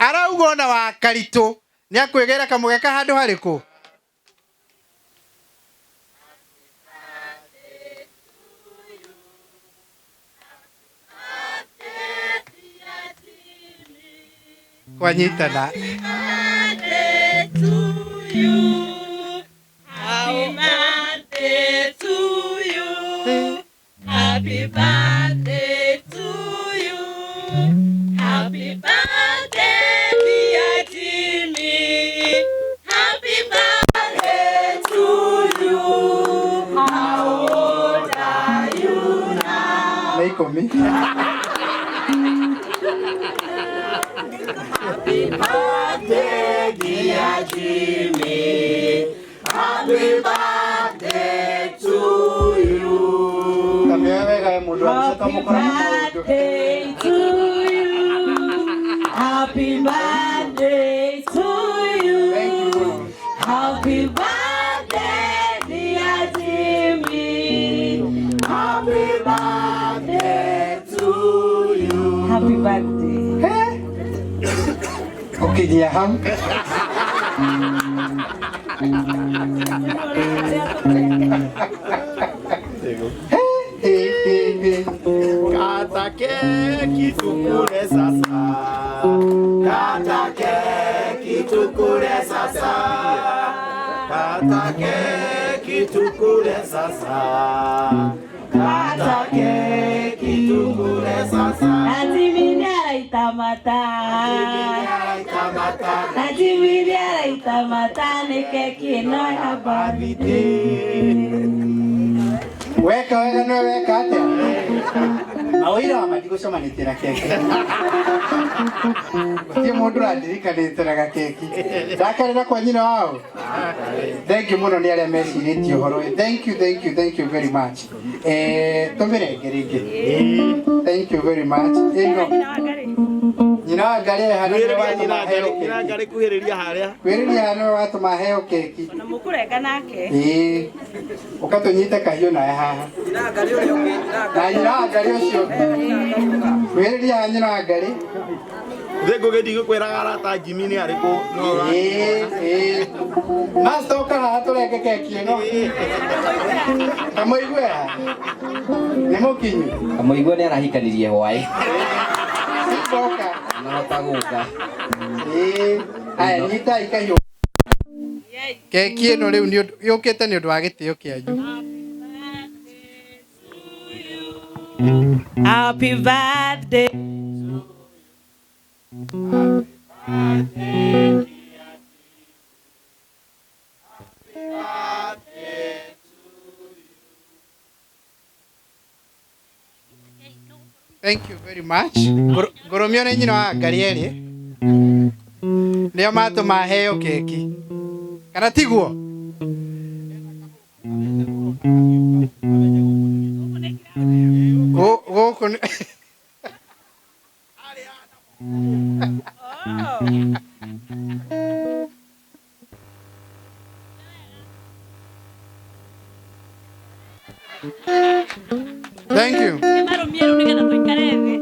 Arauga ona wa Karitũ nĩ akwĩgĩra kamũgeka handũ harĩkũ? Kwanyitana. Happy birthday to you. Happy birthday to you. Happy birthday, dear Jimmy. Happy birthday to you. How old are you now? Nĩ ikũmi. Happy birthday, dear Jimmy. Happy birthday to you. Kamĩoe wega we mũndũ wa mbica twamũkora na maũndũ. Birthday to you. Happy birthday to you. Thank you mũno. Happy birthday, dear Jimmy. Happy birthday to you. Happy birthday. Ũkinyia hau. Kata keki tukule sasa. Kata keki tukule sasa. Kata keki tukule sasa. Kata keki tukule sasa. Na Jimmy nĩ araita mata. Na Jimmy nĩ araita mata nĩ keki ĩno ya birthday. Weka wega nĩwe weka atĩa? Mawĩra wa matigũcemanĩtie na keki. Gũtirĩ mũndũ ũrandirikanĩte na gakeki. Ndakarĩra kwa nyina wao. Thank you mũno nĩ arĩa mecirĩtie ũhoro ũyũ. Thank you, thank you, thank you very much. Tũmĩrenge rĩngĩ. Thank you very much. Ĩno nyina wa Ngarĩ e haha nĩwe watũma heo keki. Ngarĩ kuhĩrĩria harĩa. Kwĩrĩria haha nĩwe watũma heo keki. Na mũkũrenga nake. Ĩĩ. Ũka tũnyite kahiũ nawe haha. Na nyina wa Ngarĩ ũcio ũngĩ. Kwĩrĩria haha nyina wa Ngarĩ. Thĩ ngũgĩ ndigũkwĩraga arata Jimmy nĩ arĩkũ. Ĩĩ, ĩĩ. Master ũka haha tũrenge keki ĩno. Kamũigue haha. Nĩ mũkinyu. Kamũigua nĩ arahikanirie hwaĩ. Simboka. Nahota gũka. Ĩĩ. Aya nyitai kahiũ. Keki ĩno rĩu nĩ ũndũ yũkĩte nĩ ũndũ wa gĩtĩo kĩanyu. Happy birthday. Thank you very much. Ngũrũmio nĩ nyina wa Ngarĩ erĩ. Nĩo matũma heo keki. Kana tiguo? Gũkũ nĩ Thank you. Nĩmarũmie rĩu nĩgetha tũikare thĩ.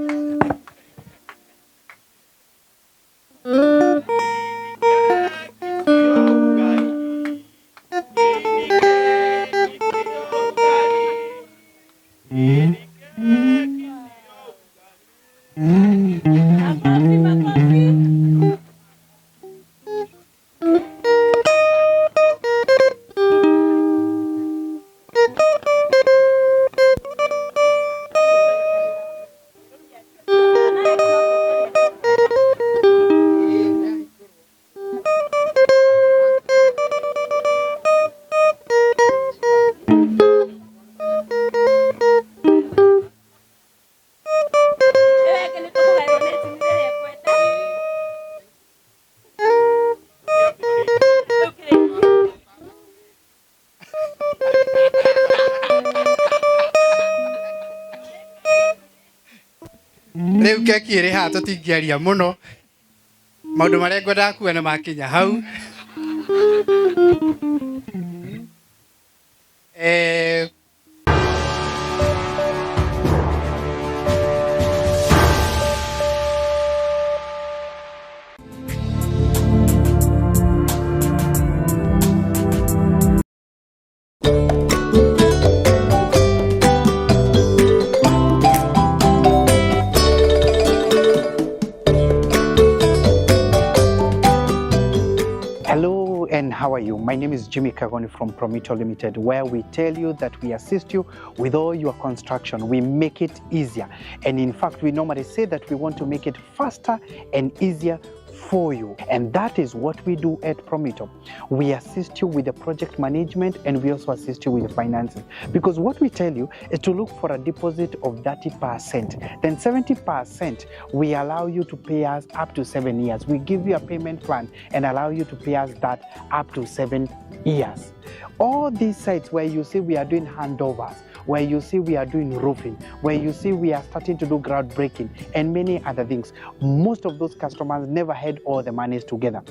Makofi, makofi. Ĩyo ĩngĩ nĩ tũkũgaĩrwo nĩ Jimmy rĩrĩa ekwenda. Rĩu kĩrĩkia. Rĩu keki ĩrĩ haha tũtingĩaria mũno. Maũndũ marĩa ngwendaga kuga nĩ makinya hau. And how are you? My name is Jimmy Kagoni from Promito Limited, where we tell you that we assist you with all your construction. We make it easier. And in fact, we normally say that we want to make it faster and easier for you. And that is what we do at Promito. We assist you with the project management and we also assist you with the financing. Because what we tell you is to look for a deposit of 30%. Then 70% we allow you to pay us up to 7 years. We give you a payment plan and allow you to pay us that up to 7 years. All these sites where you see we are doing handovers, where you see we are doing roofing, where you see we are starting to do groundbreaking and many other things. Most of those customers never had all the monies together.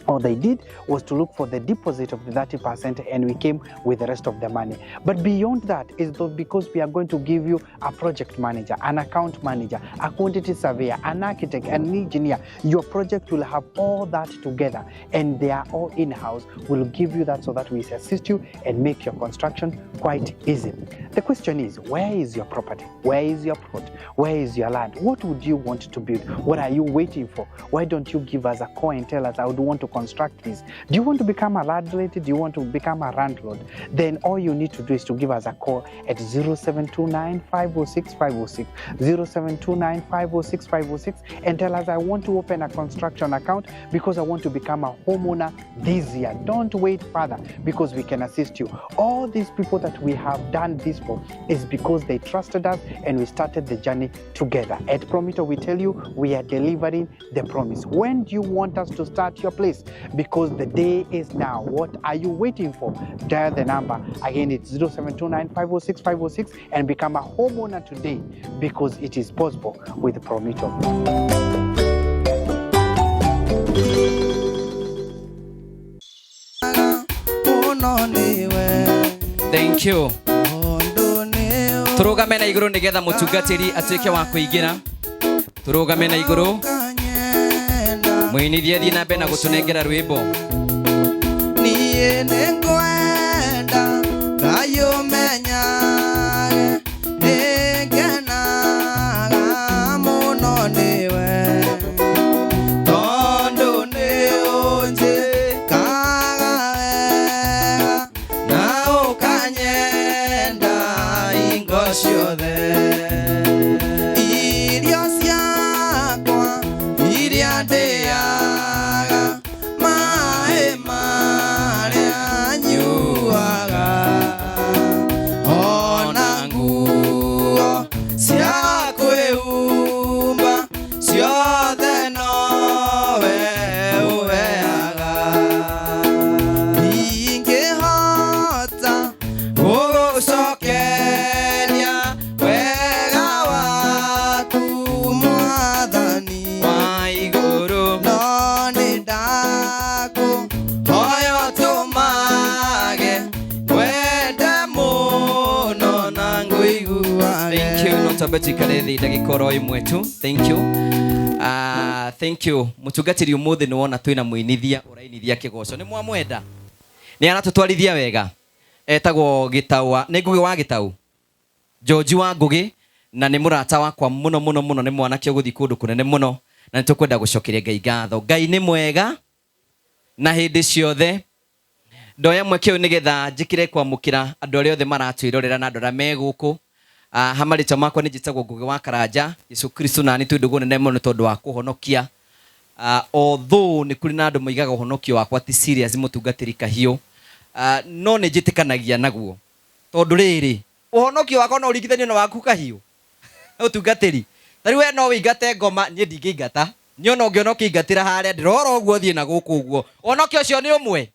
All they did was to look for the deposit of the 30% and we came with the rest of the money. But beyond that is though because we are going to give you a project manager, an account manager, a quantity surveyor, an architect, an engineer. Your project will have all that together and they are all in-house. We'll give you that so that we assist you and make your construction quite easy. The question is, where is your property? Where is your plot? Where is your land? What would you want to build? What are you waiting for? Why don't you give us a call and tell us, I would want to construct this? Do you want to become a landlady? Do you want to become a landlord? Then all you need to do is to give us a call at 0729 506 506, 0729 506 506, and tell us, I want to open a construction account because I want to become a homeowner this year. Don't wait further because we can assist you. All these people that we have done this for is because they trusted us and we started the journey together. At Promito, we tell you we are delivering the promise. When do you want us to start your place? Because the day is now. What are you waiting for? Dial the number. Again, it's 0729 506 506 and become a homeowner today because it is possible with Promito. Mũno nĩwe Thank you. Tondũ nĩwe Tũrũgame na igũrũ nĩgetha mũtungatĩri atuĩke wa kũingĩra. Tũrũgame na igũrũ. Ũkanyenda. Mũinithie thiĩ na mbere na gũtũnengera rwĩmbo. Niĩ nĩngwenda Ngai ũmenyage nĩngenaga mũno nĩwe tondũ nĩũnjĩkaga wega na ũkanyenda hingo ciothe irio ciakwa iria ndĩaga maĩ marĩa nyuaga ona nguo cia kwĩhumba ciothe nowe ũheaga ndingĩhota gũgũcokeria wega waku mwathani Wa igũrũ. no nĩ ndakũhoya ũtũmage wende mũno na ngũiguage Thank you. No twambe tuikare thĩ ndagĩka oro ĩmwe tu. Thank you. Thank you. Mũtungatĩri ũmũthĩ nĩ wona twĩna mũinithia ũrainithia kĩgoco. Nĩ mwamwenda? Nĩ aratũtwarithia wega. Etagwo Gĩtau wa nĩ Ngũgĩ wa Gĩtau. George wa Ngũgĩ na nĩ mũrata wakwa mũno mũno mũno nĩ mwanake ũgũthiĩ kũndũ kũnene mũno na nĩ tũkwenda gũcokeria Ngai ngatho. Ngai nĩ mwega na hĩndĩ ciothe ndoya mweke ũyũ nĩgetha njĩkĩre kwamũkĩra andũ arĩa othe maratwĩrorera na andũ arĩa me gũkũ. Ha marĩtwa makwa nĩ njĩtagwo Ngũgĩ wa Karanja. Jesũ Kristo nani twĩ ndũgũ nene mũno nĩ tondũ wa kũhonokia. Although nĩ kũrĩ na andũ moigaga ũhonokio wakwa ti serious mũtungatĩri kahiũ. No nĩ njĩtĩkanagia naguo tondũ rĩrĩ ũhonokio wakwa no ũringithanio na waku kahiũ ũtungatĩri ta rĩu we no wĩingate ngoma niĩ ndingĩingata niĩ ona ũngĩona ũkĩingatĩra harĩa ndĩrora ũguo thiĩ na gũkũ ũguo ũhonokio ũcio nĩ ũmwe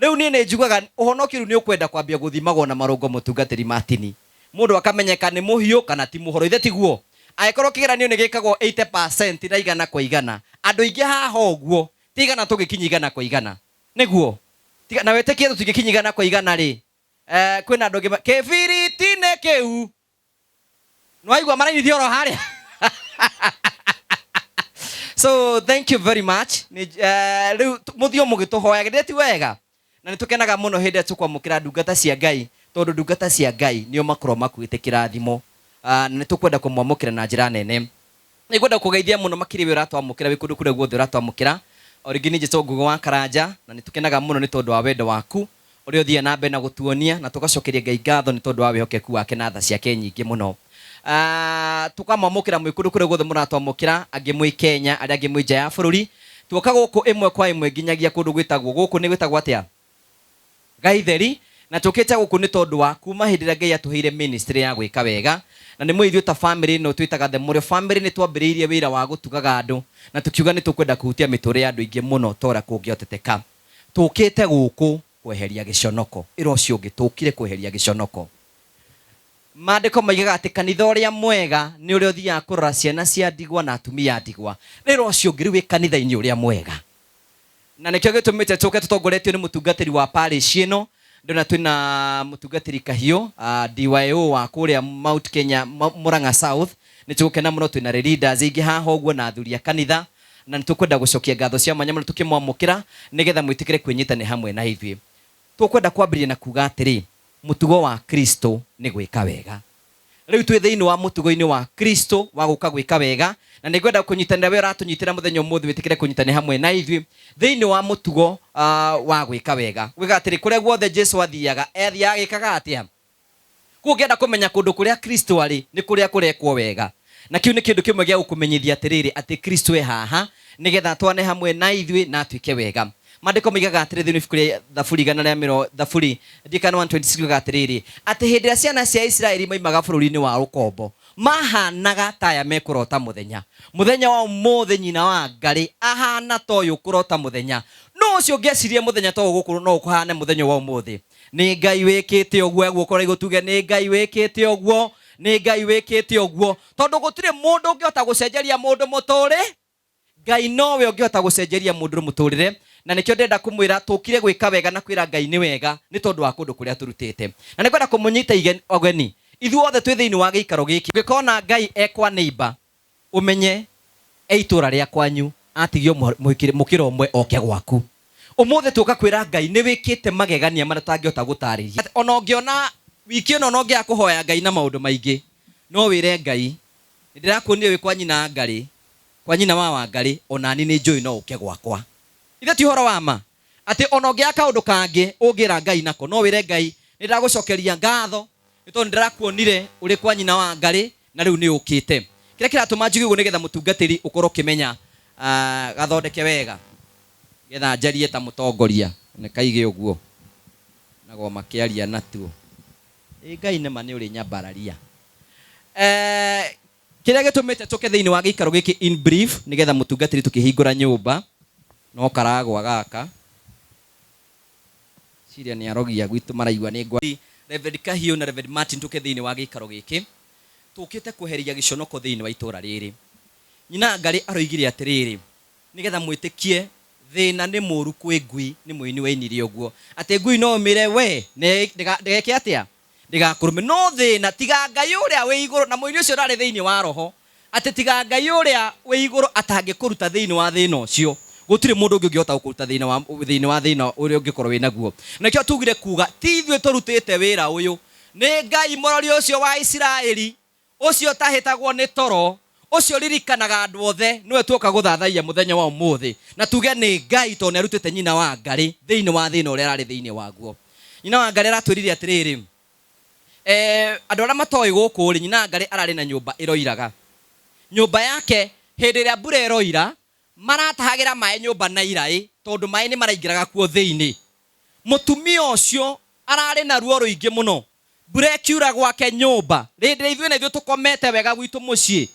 rĩu niĩ nĩ njugaga ũhonokio rĩu nĩ ũkwenda kwambia gũthimagwo na marũngo mũtungatĩri Martini mũndũ akamenyeka nĩ mũhiũ kana ti mũhoro ithe tiguo angĩkorwo kĩgeranio nĩ gĩkagwo 80% na igana kwa igana andũ aingĩ haha ũguo ti igana tũgĩkinya igana kwa igana nĩguo na wĩtĩkie tũtingĩkinya igana kwa igana rĩ kwĩna andũ angĩ kĩbiriti-inĩ kĩu nĩwaigua marainithia oro harĩa so thank you very much rĩu mũthiĩ mũgĩtũhoyaga githĩ ti wega na nĩ tũkenaga mũno hĩndĩ ĩrĩa tũkwamũkĩra ndungata cia Ngai tondũ ndungata cia Ngai nĩo makoragwo makuĩte kĩrathimo. Na nĩ tũkwenda kũmwamũkĩra na njĩra nene. Nĩ ngwenda kũgeithia mũno makĩria we ũratwamũkĩra wĩ kũndũ kũrĩa guothe ũratwamũkĩra. O rĩngĩ nĩ njĩtwo Ngũgĩ wa Karanja na nĩ tũkenaga mũno nĩ tondũ wa wendo waku ũrĩa ũthiaga na mbere na gũtuonia na tũgacokeria Ngai ngatho nĩ tondũ wa wĩhokeku wake na tha ciake nyingĩ mũno. Tũkamwamũkĩra mwĩ kũndũ kũrĩa guothe mũratwamũkĩra, angĩ mwĩ Kenya, arĩa angĩ mwĩ nja ya bũrũri. Tuoka gũkũ ĩmwe kwa ĩmwe nginyagia kũndũ gwĩtagwo gũkũ nĩ gwĩtagwo atĩa? Gaitheri. Na tũkĩte gũkũ nĩ tondũ wa kuma hĩndĩ ĩrĩa Ngai atũheire ministry ya gwĩka wega, na nĩ mũĩ ithuĩ ta family ĩno twĩtaga The Mũrĩo Family nĩ twambĩrĩirie wĩra wa gũtugaga andũ na tũkiuga nĩ tũkwenda kũhutia mĩtũrĩre ya andũ aingĩ mũno ta ũrĩa kũngĩhoteteka. Tũkĩte gũkũ kweheria gĩconoko. Ĩra ũcio ũngĩ, tũkire kweheria gĩconoko. Maandĩko maigaga atĩ kanitha ũrĩa mwega nĩ ũrĩa ũthiaga kũrora ciana cia ndigwa na atumia a ndigwa. Rĩra ũcio ũngĩ, rĩu wĩ kanitha-inĩ ũrĩa mwega. Na nĩkĩo gĩtũmĩte tũke tũtongoretio nĩ mũtungatĩri wa parish ĩno. Ndĩrona twĩna mũtungatĩri Kahiũ, DYO wa kũrĩa Mount Kenya, Murang'a South. Nĩ tũgũkena mũno, twĩna leaders aingĩ haha ũguo na athuri a kanitha, na nĩ tũkwenda gũcokia ngatho cia mwanya mũno tũkĩmwamũkĩra nĩgetha mwĩtĩkĩre kwĩnyitanĩra hamwe na ithuĩ. Tũkwenda kwambĩrĩria na kuga atĩrĩ, mũtugo wa Kristo nĩ gwĩka wega. Rĩu twĩ thĩinĩ wa mũtugo-inĩ wa Kristo wa gũka gwĩka wega, na nĩ ngwenda kũnyitanĩra we ũratũnyitĩra mũthenya ũmũthĩ wĩtĩkĩre kũnyitanĩra hamwe na ithuĩ thĩinĩ wa mũtugo wa gwĩka wega. Gwĩka atĩrĩ, kũrĩa guothe Jesu athiaga, athiaga agĩkaga atĩa? Koguo ũngĩenda kũmenya kũndũ kũrĩa Kristo arĩ, nĩ kũrĩa kũrekwo wega. Na kĩu nĩ kĩndũ kĩmwe gĩa gũkũmenyithia atĩrĩrĩ, atĩ Kristo e haha nĩgetha atwane hamwe na ithuĩ na atuĩke wega. Maandĩko moigaga atĩrĩ thĩinĩ wa ibuku rĩa Thaburi igana rĩa mĩro, Thaburi ndirikana 126 yugaga atĩrĩrĩ, atĩ hĩndĩ ĩrĩa ciana cia Isiraeli maimaga bũrũri-inĩ wa ũkombo, mahanaga ta aya mekũrota mũthenya. Mũthenya wa ũmũthĩ nyina wa Ngarĩ ahana ta ũyũ kũrota mũthenya. Nũ ũcio ũngĩeciria mũthenya ta ũyũ gũkũ no ũkũhane mũthenya wa ũmũthĩ? Nĩ Ngai wĩkĩte ũguo, guoko ũrĩa tuge nĩ Ngai wĩkĩte ũguo, nĩ Ngai wĩkĩte ũguo. Tondũ gũtirĩ mũndũ ũngĩhota gũcenjeria mũndũ mũtũrĩ, Ngai nowe ũngĩhota gũcenjeria mũndũ mũtũrĩre. Na nĩkĩo ndĩrenda kũmwĩra tũkire gwĩka wega na kwĩra Ngai nĩ wega nĩ tondũ wa kũndũ kũrĩa tũrutĩte. Na nĩngwenda kũmũnyita ũgeni ithuothe twĩ thĩinĩ wa gĩikaro gĩkĩ. Ũngĩkona Ngai ekwa neighbor, ũmenye e itũra rĩa kwanyu atigio mũkĩra ũmwe oke gwaku. Ũmũthĩ tũka kwĩra Ngai nĩ wĩkĩte magegania marĩa tũtangĩhota gũtarĩria. Ona ũngĩona wiki ĩno ona ũngĩaga kũhoya Ngai na maũndũ maingĩ, no wĩre Ngai nĩ ndĩrakuonire wĩ kwa nyina Ngarĩ, kwa nyina wa Wangarĩ, ona niĩ nĩ njũĩ no ũke gwakwa. Ithe ti ũhoro wa ma atĩ ona ũngĩaga kaũndũ kangĩ ũngĩra Ngai nako, no wĩre Ngai nĩ ndagũcokeria ngatho nĩ tondũ nĩ ndĩrakuonire ũrĩ kwa nyina wa Ngarĩ na rĩu nĩ ũkĩte. Kĩrĩa kĩratũma njuge ũguo nĩgetha mũtungatĩri ũkorwo ũkĩmenya, gathondeke wega nĩgetha njarie ta mũtongoria, nĩ kaige ũguo nagwo makĩaria natuo. Ĩ Ngai nĩma nĩ ũrĩ nyambararia. Kĩrĩa gĩtũmĩte tũke thĩinĩ wa gĩikaro gĩkĩ in brief nĩgetha mũtungatĩri tũkĩhingũra nyũmba no karagwa gaka ciria nĩ arogia gwitũ maraigua nĩ ngwa. Reverend Kahiũ na Reverend Martin tũke thĩinĩ wa gĩikaro gĩkĩ tũkĩte kweheria gĩconoko thĩinĩ wa itũra rĩrĩ. Nyina Ngarĩ aroigire atĩrĩrĩ, nĩgetha mwĩtĩkie thĩna nĩ mũru kwĩ ngui, nĩ mũini wainire ũguo atĩ ngui no ũmĩre we ndĩgeke atĩa, ndĩgakũrũme, no thĩna tiga Ngai ũrĩa wĩ igũrũ, na mũini ũcio ndarĩ thĩinĩ wa roho, atĩ tiga Ngai ũrĩa wĩ igũrũ atangĩkũruta thĩinĩ wa thĩna ũcio, gũtirĩ mũndũ ũngĩ ũngĩhota gũkũruta thĩinĩ wa thĩna ũrĩa ũngĩkorwo wĩ naguo. Na nĩkĩo tugire kuga ti ithuĩ tũrutĩte wĩra ũyũ, nĩ Ngai mũrori ũcio wa Isiraeli, ũcio ũtahĩtagwo nĩ toro, ũcio ririkanaga andũ othe, nĩwe tuoka gũthathaiya mũthenya wa ũmũthĩ, na tuge nĩ Ngai tondũ nĩ arutĩte nyina wa Ngarĩ thĩinĩ wa thĩna ũrĩa ararĩ thĩinĩ waguo. Nyina wa Ngarĩ aratwĩrire atĩrĩrĩ, andũ arĩa matoĩ gũkũ rĩ, nyina wa Ngarĩ ararĩ na nyũmba ĩroiraga. Nyũmba yake hĩndĩ ĩrĩa mbura ĩroira, maratahagĩra maĩ nyũmba na iraĩ tondũ maĩ nĩ maraingĩraga kuo thĩinĩ. Mũtumia ũcio ararĩ na ruo rũingĩ mũno. Mbura ĩkiura gwake nyũmba, hĩndĩ ĩrĩa ithuĩ na ithuĩ tũkomete wega gwitũ mũciĩ,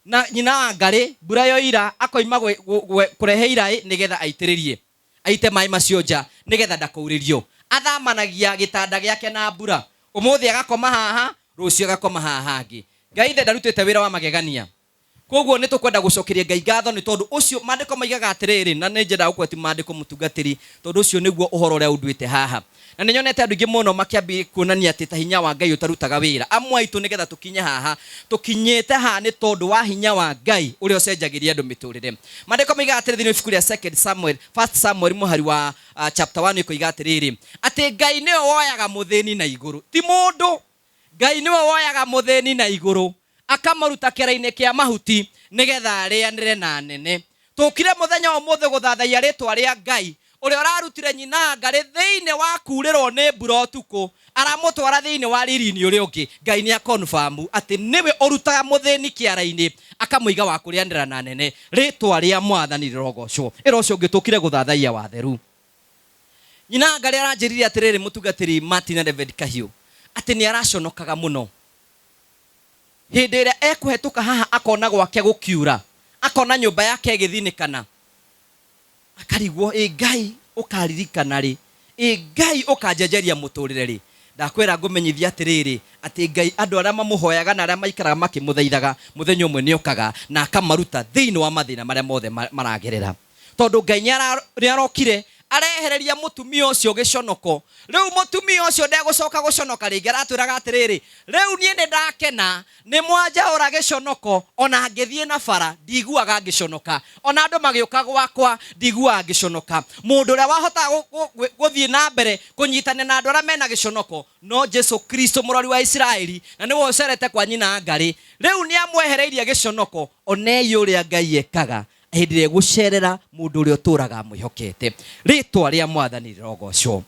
na nyina wa Ngarĩ mbura yoira akoima kũrehe iraĩ nĩgetha aitĩrĩrie, aite maĩ macio nja nĩgetha ndakaurĩrio. Athamanagia gĩtanda gĩake na mbura, ũmũthĩ agakoma haha, rũciũ agakoma haha hangĩ. Ngai ithe ndarutĩte wĩra wa magegania. Koguo nĩ tũkwenda gũcokeria Ngai ngatho nĩ tondũ ũcio maandĩko maigaga atĩrĩrĩ, na nĩ nyendaga gũkweti maandĩko mũtungatĩri, tondũ ũcio nĩguo ũhoro ũrĩa ũnduĩte haha. Na nĩ nyonete andũ aingĩ mũno makĩambia kuonania atĩ ta hinya wa Ngai ũtarutaga wĩra. Amwe aitũ nĩgetha tũkinye haha, tũkinyĩte haha nĩ tondũ wa hinya wa Ngai ũrĩa ũcenjagĩria andũ mĩtũrĩre. Maandĩko maigaga atĩrĩ thĩinĩ wa ibuku rĩa Second Samuel, First Samuel mũhari wa chapter 1 ĩkoiga atĩrĩrĩ, atĩ Ngai nĩwe woyaga mũthĩni na igũrũ, ti mũndũ. Ngai nĩwe woyaga mũthĩni na igũrũ akamũruta kĩara-inĩ kĩa mahuti nĩgetha arĩanĩre na anene. Tũkire mũthenya wa ũmũthĩ gũthathaiya rĩtwa rĩa Ngai ũrĩa ũrarutire nyina ngarĩ thĩinĩ wa kurĩrwo nĩ mbura ũtukũ, aramũtwara thĩinĩ wa riri-inĩ ũrĩa ũngĩ. Ngai nĩ akonfamu atĩ nĩwe ũrutaga mũthĩni kĩara-inĩ akamũiga wa kũrĩanĩra na nene. Rĩtwa rĩa Mwathani rĩrogocwo. Ĩra ũcio ũngĩ tũkire gũthathaiya watheru. Nyina ngarĩ aranjĩrire atĩrĩrĩ, mũtungatĩri Martin Reverend Kahiũ, atĩ nĩ araconokaga mũno hĩndĩ ĩrĩa ekũhetũka haha akona gwake gũkiura, akona nyũmba yake ĩgĩthinĩkana, akarigwo ĩ Ngai ũkaririkana rĩ, ĩ Ngai ũkanjenjeria mũtũrĩre rĩ. Ndakwĩra ngũmenyithia atĩrĩrĩ, atĩ Ngai andũ arĩa mamũhoyaga na arĩa maikaraga makĩmũthaithaga mũthenya ũmwe nĩokaga na akamaruta thĩinĩ wa mathĩna marĩa mothe maragerera. Tondũ Ngai nĩ arokire arehereria mũtumia ũcio gĩconoko. Rĩu mũtumia ũcio ndegũcoka gũconoka rĩngĩ, aratwĩraga atĩrĩrĩ, rĩu niĩ nĩ ndakena nĩ mwanjaũra gĩconoko, ona ngĩthiĩ na bara ndiguaga ngĩconoka, ona andũ magĩũka gwakwa ndiguaga ngĩconoka. Mũndũ ũrĩa wahotaga gũthiĩ na mbere kũnyitanĩra na andũ arĩa mena gĩconoko no Jesu Kristo mũrori wa Isiraeli, na nĩwe ũcerete kwa nyina ngarĩ. Rĩu nĩ amwehereirie gĩconoko. Onei ũrĩa Ngai ekaga hĩndĩ ĩrĩa egũcerera mũndũ ũrĩa ũtũraga amwĩhokete. Rĩtwa rĩa Mwathani rĩrogocwo.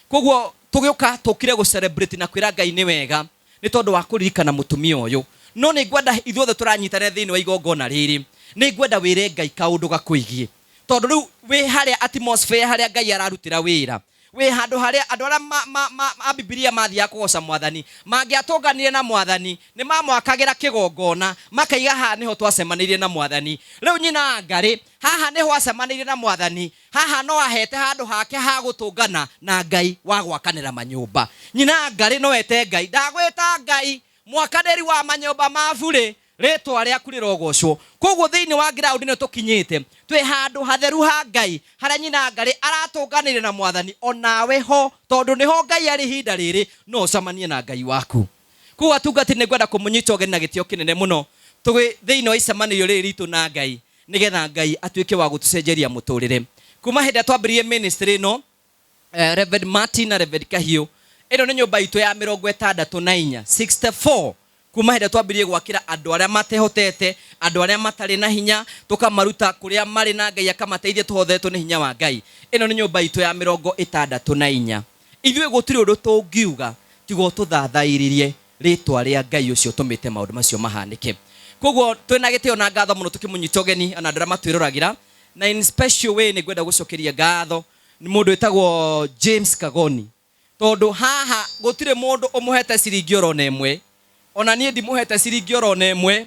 Koguo tũgĩũka tũkire gũ celebrate na kwĩra Ngai nĩ wega nĩ tondũ wa kũririkana mũtumia ũyũ. No nĩ ngwenda ithuothe tũranyitanĩra thĩinĩ wa igongona rĩrĩ, nĩ ngwenda wĩre Ngai kaũndũ gakwĩgiĩ, tondũ rĩu wĩ harĩa atmosphere harĩa Ngai ararutĩra wĩra, wĩ handũ harĩa andũ arĩa a Bibilia mathiaga kũgoca Mwathani, mangĩatũnganire na Mwathani nĩ mamwakagĩra kĩgongona, makaiga haha nĩho twacemanĩirie na Mwathani. Rĩu nyina ngarĩ haha nĩho acemanĩirie na Mwathani, haha no ahete handũ hake ha gũtũngana na Ngai wa gwakanĩra manyũmba. Nyina ngarĩ no ete Ngai, ndagwĩta Ngai mwakanĩri wa manyũmba ma burĩ, rĩtwa rĩaku rĩrogocwo. Koguo thĩinĩ wa ground ĩno tũkinyĩte, twĩ handũ hatheru ha Ngai harĩa nyina ngarĩ aratũnganĩire na Mwathani, onawe ho, tondũ nĩho Ngai arĩ ihinda rĩrĩ, no ũcemanie na Ngai waku. Koguo atungati nĩ ngwenda kũmũnyita ũgeni na gĩtĩo kĩnene mũno tũgĩ thĩinĩ wa icemanĩrio rĩrĩ ritũ na Ngai, nĩgetha Ngai atuĩke wa gũtũcenjeria mũtũrĩre. Kuma hĩndĩ ĩrĩa twambĩrĩirie ministry ĩno, Reverend Martin na Reverend Kahiũ, ĩno nĩ nyũmba itũ ya 64, 64, kuma hĩndĩ ĩrĩa twambĩrĩirie gwakĩra andũ arĩa matehotete, andũ arĩa matarĩ na hinya, tũkamaruta kũrĩa marĩ na Ngai akamateithia tũhothetwo nĩ hinya wa Ngai. Ĩno nĩ nyũmba itũ ya 64. Ithuĩ gũtirĩ ũndũ tũngiuga tiga tũthathairirie rĩtwa rĩa Ngai ũcio ũtũmĩte maũndũ macio mahanĩke. Koguo twĩna gĩtĩo na ngatho mũno tũkĩmũnyita ũgeni ona andũ arĩa matwĩroragĩra, na in special way nĩ ngwenda gũcokeria ngatho nĩ mũndũ wĩtagwo James Kagoni, tondũ haha gũtirĩ mũndũ ũmũhete ciringi oro na ĩmwe, ona niĩ ndimũhete ciringi oro na ĩmwe.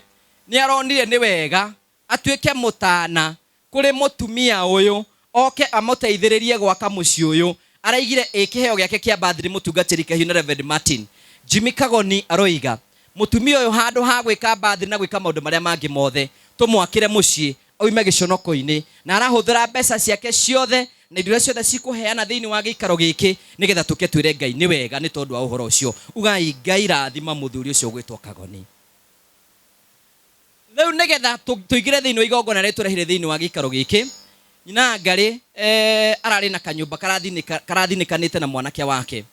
Nĩ aronire nĩ wega atuĩke mũtana kũrĩ mũtumia ũyũ, oke amũteithĩrĩrie gwaka mũciĩ ũyũ. Araigire ĩ kĩheo gĩake kĩa birthday mũtungatĩri Kahiũ na Reverend Martin. Jimmy Kagoni aroiga mũtumia ũyũ handũ ha gwĩka birthday na gwĩka maũndũ marĩa mangĩ mothe, tũmwakĩre mũciĩ aume gĩconoko-inĩ, na arahũthĩra mbeca ciake ciothe na indo iria ciothe cikũheana thĩinĩ wa gĩikaro gĩkĩ, nĩgetha tũke twĩre Ngai nĩ wega nĩ tondũ wa ũhoro ũcio. Ugai Ngai rathima mũthuri ũcio ũgwĩtwo Kagoni. Rĩu nĩgetha tũingĩre thĩinĩ wa igongona rĩrĩa tũrehire thĩinĩ wa gĩikaro gĩkĩ, nyina ngarĩ ararĩ na kanyũmba karathinĩkanĩte na mwanake wake.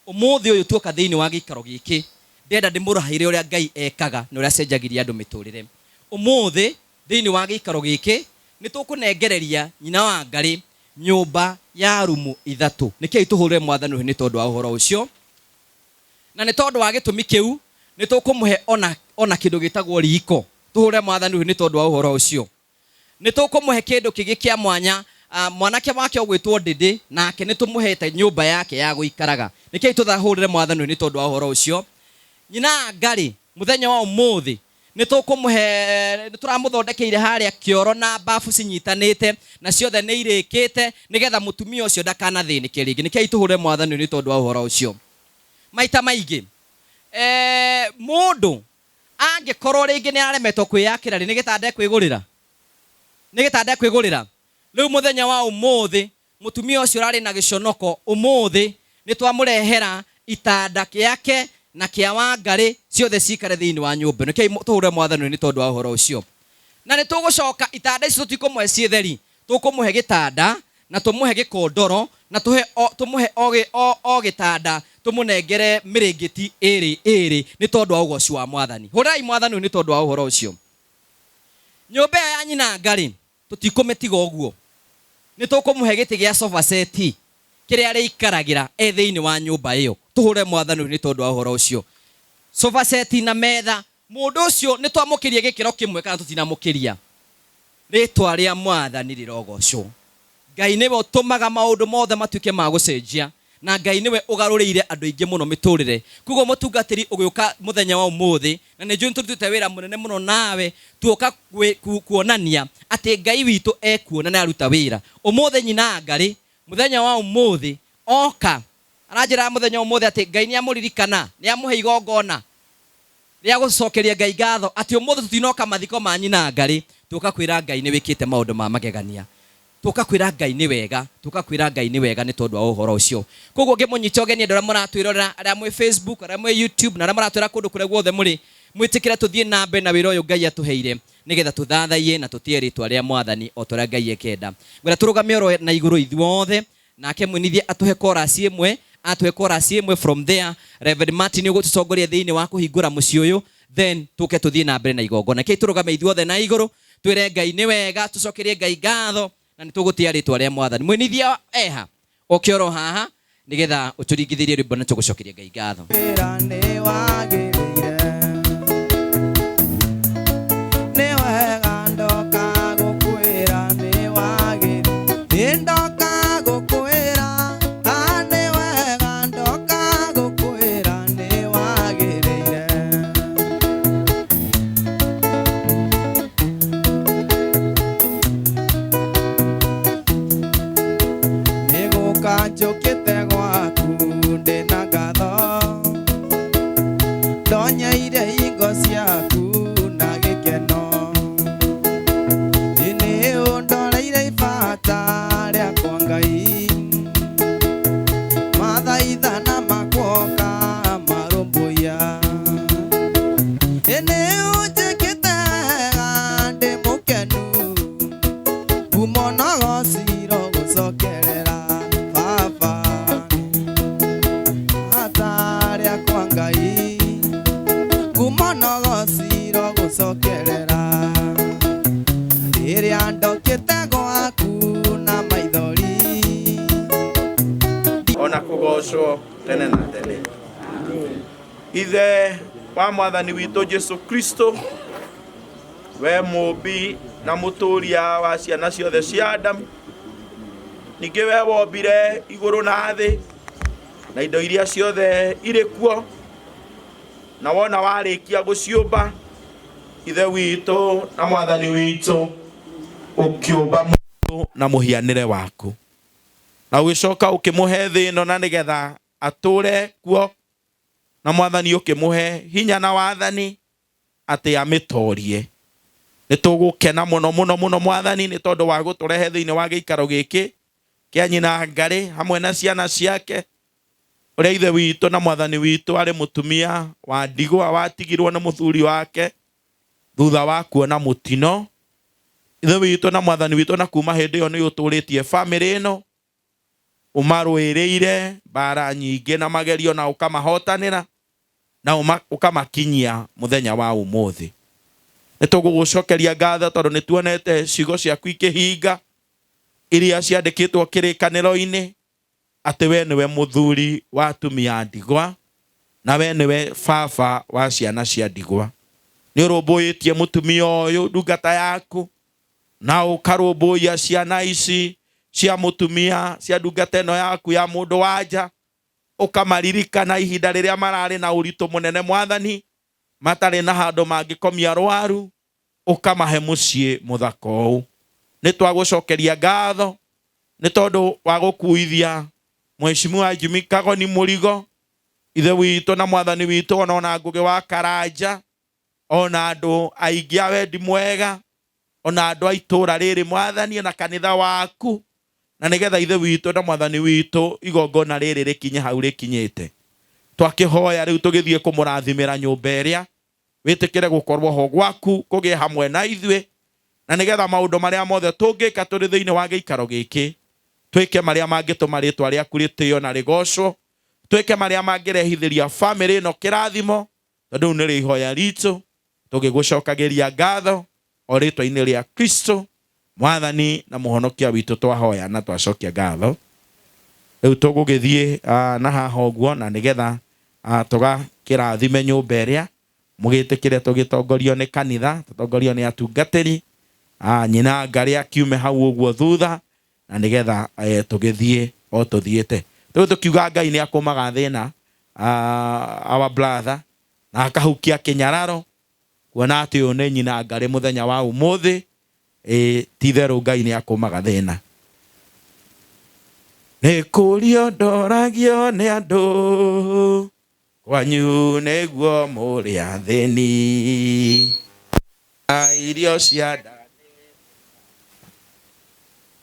Ũmũthĩ ũyũ tuoka thĩinĩ wa gĩikaro gĩkĩ, ndĩrenda ndĩmũrahĩre ũrĩa Ngai ekaga na ũrĩa acenjagiria andũ mĩtũrĩre. Ũmũthĩ thĩinĩ wa gĩikaro gĩkĩ nĩ tũkũnengereria nyina wa ngarĩ nyũmba ya rumu 3. Nĩkĩo tũhũrĩre Mwathani rũhĩ nĩ tondũ wa ũhoro ũcio, na nĩ tondũ wa gĩtũmi kĩu nĩ tũkũmũhe ona kĩndũ gĩtagwo riko. Tũhũrĩre Mwathani rũhĩ nĩ tondũ wa ũhoro ũcio. Nĩ tũkũmũhe kĩndũ kĩngĩ kĩa mwanya, mwanake wake ũgwĩtwo Ndĩndĩ, nake nĩ tũmũhete nyũmba yake ya gũikaraga. Nĩkĩo tũthahũrĩre Mwathani rũhĩ nĩ tondũ wa ũhoro ũcio. Nyina ngarĩ mũthenya wa ũmũthĩ nĩ tũkũmũhe, nĩ tũramũthondekeire harĩa kĩoro na bafu cinyitanĩte na ciothe nĩ irĩkĩte, nĩgetha mũtumia ũcio ndakanathĩnĩke rĩngĩ. Nĩkĩo tũhũrĩre Mwathani nĩ tondũ wa ũhoro ũcio. Maita maingĩ mũndũ angĩkorwo rĩngĩ nĩ aremetwo kwĩyakĩra rĩ, nĩ gĩtanda ekwĩgũrĩra, nĩ gĩtanda ekwĩgũrĩra. Rĩu mũthenya wa ũmũthĩ mũtumia ũcio ũrarĩ na gĩconoko, ũmũthĩ nĩ twamũrehera itanda kĩake na kĩa Wangarĩ ciothe cikare thĩinĩ wa nyũmba ĩno. Nĩkĩo tũhũrĩre Mwathani nĩ tondũ wa ũhoro ũcio. Na nĩ tũgũcoka itanda ici tũtikũmũhe ciĩ theri, tũkũmũhe gĩtanda na tũmũhe gĩkondoro na tũmũhe o gĩtanda, tũmũnengere mĩrĩngĩti ĩrĩ ĩrĩ nĩ tondũ wa ũgoci wa Mwathani. Hũrĩrai Mwathani nĩ tondũ wa ũhoro ũcio. Nyũmba ĩyo ya nyina ngarĩ Tũtikũmĩtiga ũguo. Nĩ tũkũmũhe gĩtĩ gĩa sofa set kĩrĩa arĩikaragĩra e thĩinĩ wa nyũmba ĩyo. Tũhũre Mwathani nĩ tondũ wa ũhoro ũcio. Sofa set na metha, mũndũ ũcio nĩ twamũkĩria gĩkĩro kĩmwe kana tũtinamũkĩria. Rĩtwa rĩa Mwathani rĩrogocwo. Ngai nĩwe ũtũmaga maũndũ mothe matuĩke ma gũcenjia, na Ngai nĩwe ũgarũrĩire andũ aingĩ mũno mĩtũrĩre. Koguo mũtungatĩri ũgĩũka mũthenya wa ũmũthĩ, na nĩ njũĩ nĩ tũrutĩte wĩra mũnene mũno nawe, tuoka kuonania atĩ Ngai witũ ekuo na nĩ aruta wĩra. Ũmũthĩ nyina Ngarĩ, mũthenya wa ũmũthĩ oka, aranjĩra mũthenya ũmũthĩ atĩ Ngai nĩ amũririkana, nĩ amũhe igongona rĩa gũcokeria Ngai ngatho atĩ ũmũthĩ tũtinoka mathiko ma nyina Ngarĩ, tuoka kwĩra Ngai nĩ wĩkĩte maũndũ ma magegania. Tuoka kwĩra Ngai nĩ wega, tuoka kwĩra Ngai nĩ wega nĩ tondũ wa ũhoro ũcio. Koguo ngĩmũnyita ũgeni andũ arĩa mũratwĩrorera, arĩa mwĩ Facebook, arĩa mwĩ YouTube, na arĩa mũratwĩra kũndũ kũrĩa guothe mũrĩ, mwĩtĩkĩre tũthiĩ na mbere na wĩra ũyũ Ngai atũheire nĩgetha tũthathaiye na tũtĩe rĩtwa rĩa Mwathani o ta ũrĩa Ngai ekenda. Ngwenda tũrũgame oro na igũrũ ithuothe, nake mwinithie atũhe chorus ĩmwe, atũhe chorus ĩmwe. From there Reverend Martin ũgũtũtongoria thĩinĩ wa kũhingũra mũciĩ ũyũ, then tũke tũthiĩ na mbere na igongona. Kei tũrũgame ithuothe na igũrũ, twĩre Ngai nĩ wega, tũcokerie Ngai ngatho, na nĩ tũgũtĩa rĩtwa rĩa Mwathani. Mwinithia eha oke oro haha nĩgetha ũtũringithĩrie rwĩmbo na tũgũcokeria Ngai ngatho. Wĩra nĩ wagĩrĩire, nĩ wega ndoka gũkwĩra nĩ wagĩrĩire, nĩ ndoka gũkwĩra, ah, nĩ wega ndoka gũkwĩra nĩ wagĩrĩire. Nĩ gũka njũkĩte gwaku ndĩna ngatho, ndonyeire hingo ciaku na gĩkeno. Nĩ ũndoreire ibata rĩakwa Ngai, mathaithana makwoka marũmbũiya. Nĩ ũnjĩkĩte wega ndĩ mũkenu, ngumo na gociro gũcokerera Baba. Bata rĩakwa Ngai, ngumo na gociro gũcokerera. Rĩrĩa ndokĩte gwaku na maithori. Ona kũgocwo tene na tene. Ithe wa Mwathani witũ Jesu Kristo, we mũmbi na mũtũria wa ciana ciothe cia Adamu, ningĩ we wombire igũrũ na thĩ na indo iria ciothe irĩ kuo, na wona warĩkia gũciũmba, Ithe witũ na Mwathani witũ ũkĩũmba mũndũ na mũhianĩre waku, na ũgĩcoka ũkĩmũhe thĩ ĩno na nĩgetha atũre kuo, na Mwathani ũkĩmũhe hinya na wathani atĩ amĩtorie. Nĩ tũgũkena mũno mũno mũno Mwathani nĩ tondũ wa gũtũrehe thĩinĩ wa gĩikaro gĩkĩ kĩa nyina Ngarĩ hamwe na ciana ciake, ũrĩa Ithe witũ na Mwathani witũ arĩ mũtumia wa ndigwa watigirwo nĩ mũthuri wake thutha wa kuona mũtino. Ithe witũ na Mwathani witũ, na kuma hĩndĩ ĩyo nĩ ũtũrĩtie bamĩrĩ ĩno, ũmarũĩrĩire mbara nyingĩ na magerio na ũkamahotanĩra na ũkamakinyia mũthenya wa ũmũthĩ. Nĩ tũgũgũcokeria ngatho tondũ nĩ tuonete ciugo ciaku ikĩhinga iria ciandĩkĩtwo kĩrĩkanĩro-inĩ atĩ we nĩwe mũthuri wa atumia a ndigwa na we nĩwe baba wa ciana cia ndigwa. Nĩ ũrũmbũyĩtie mũtumia ũyũ ndungata yaku, na ũkarũmbũiya ciana ici cia mũtumia cia ndungata ĩno yaku ya mũndũ wa nja, ũkamaririkana ihinda rĩrĩa mararĩ na ũritũ mũnene Mwathani, matarĩ na handũ mangĩkomia rwaru, ũkamahe mũciĩ mũthaka ũũ. Nĩ twagũcokeria ngatho nĩ tondũ wa gũkuithia Mheshimiwa Jimmy Kagoni mũrigo, Ithe witũ na Mwathani witũ, ona Ngũgĩ wa Karanja, ona andũ aingĩ a wendi mwega, ona andũ a itũũra rĩrĩ Mwathani, na kanitha waku, na nĩgetha Ithe witũ na Mwathani witũ igongona rĩrĩ rĩkinye hau rĩkinyĩte. Twakĩhoya rĩu tũgĩthiĩ kũmũrathimĩra nyũmba ĩrĩa, wĩtĩkĩre gũkorwo ho gwaku kũgĩe hamwe na ithuĩ, na nĩgetha maũndũ marĩa mothe tũngĩka tũrĩ thĩinĩ wa gĩikaro gĩkĩ twĩke marĩa mangĩtũma rĩtwa rĩaku rĩtĩo na rĩgocwo, twĩke marĩa mangĩrehithĩria bamĩrĩ ĩno kĩrathimo, tondũ rĩu nĩrĩo ihoya ritũ tũgĩgũcokagĩria ngatho o rĩtwa-inĩ rĩa Kristo Mwathani na muhonokia witũ twahoya na twacokia ngatho. Rĩu tũgũgĩthiĩ na haha ũguo na nĩgetha tũgakĩrathime nyũmba ĩrĩa mũgĩtĩkĩre tũgĩtongorio nĩ kanitha, tũtongorio nĩ atungatĩri, nyina ngarĩ akiume hau ũguo thutha na nĩgetha tũgĩthiĩ o tũthiĩte. Rĩu tũkiuga Ngai nĩ akũmaga thĩna our brother na akahukia kĩnyararo kuona atĩ ũyũ nĩ nyina ngarĩ mũthenya wa ũmũthĩ. Ti itherũ Ngai nĩ akũmaga thĩna. Nĩ kũrio ndoragio nĩ andũ kwanyu nĩguo mũrĩ athĩni irio cia nda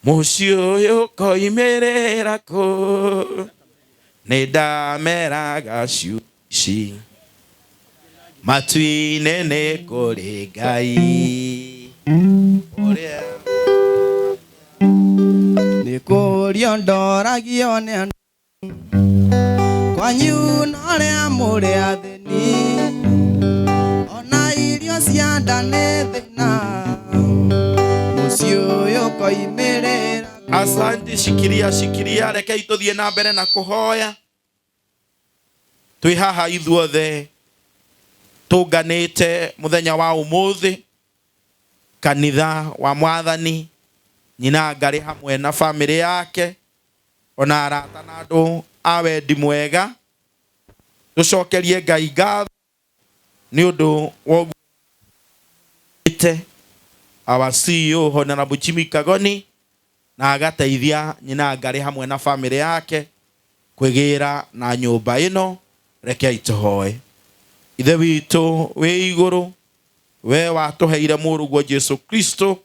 mũciĩ ũyũ koimĩrĩra kũ nĩ ndameraga ciuci matu-inĩ nĩ kũrĩ Ngai ũrĩa nĩ kũrio ndoragio nĩ andũ kwanyu na arĩa mũrĩ athĩni ona irio cia nda nĩ thĩna mũciĩ ũyũ koimĩrĩra. Asante, shikiria shikiria, rekei tũthiĩ na mbere na kũhoya. Twĩ haha ithuothe tũnganĩte mũthenya wa ũmũthĩ kanitha wa Mwathani, nyina ngarĩ hamwe na famĩlĩ yake ona arata na andũ a wendi mwega. Tũcokerie Ngai ngatho nĩ ũndũ wa ũguo our CEO Honorable Jimmy Kagoni na agateithia nyina ngarĩ hamwe na famĩlĩ yake kwĩgĩra na nyũmba ĩno. Rekei tũhoe. Ithe witũ wĩ igũrũ, we watũheire mũrũguo Jesu Kristo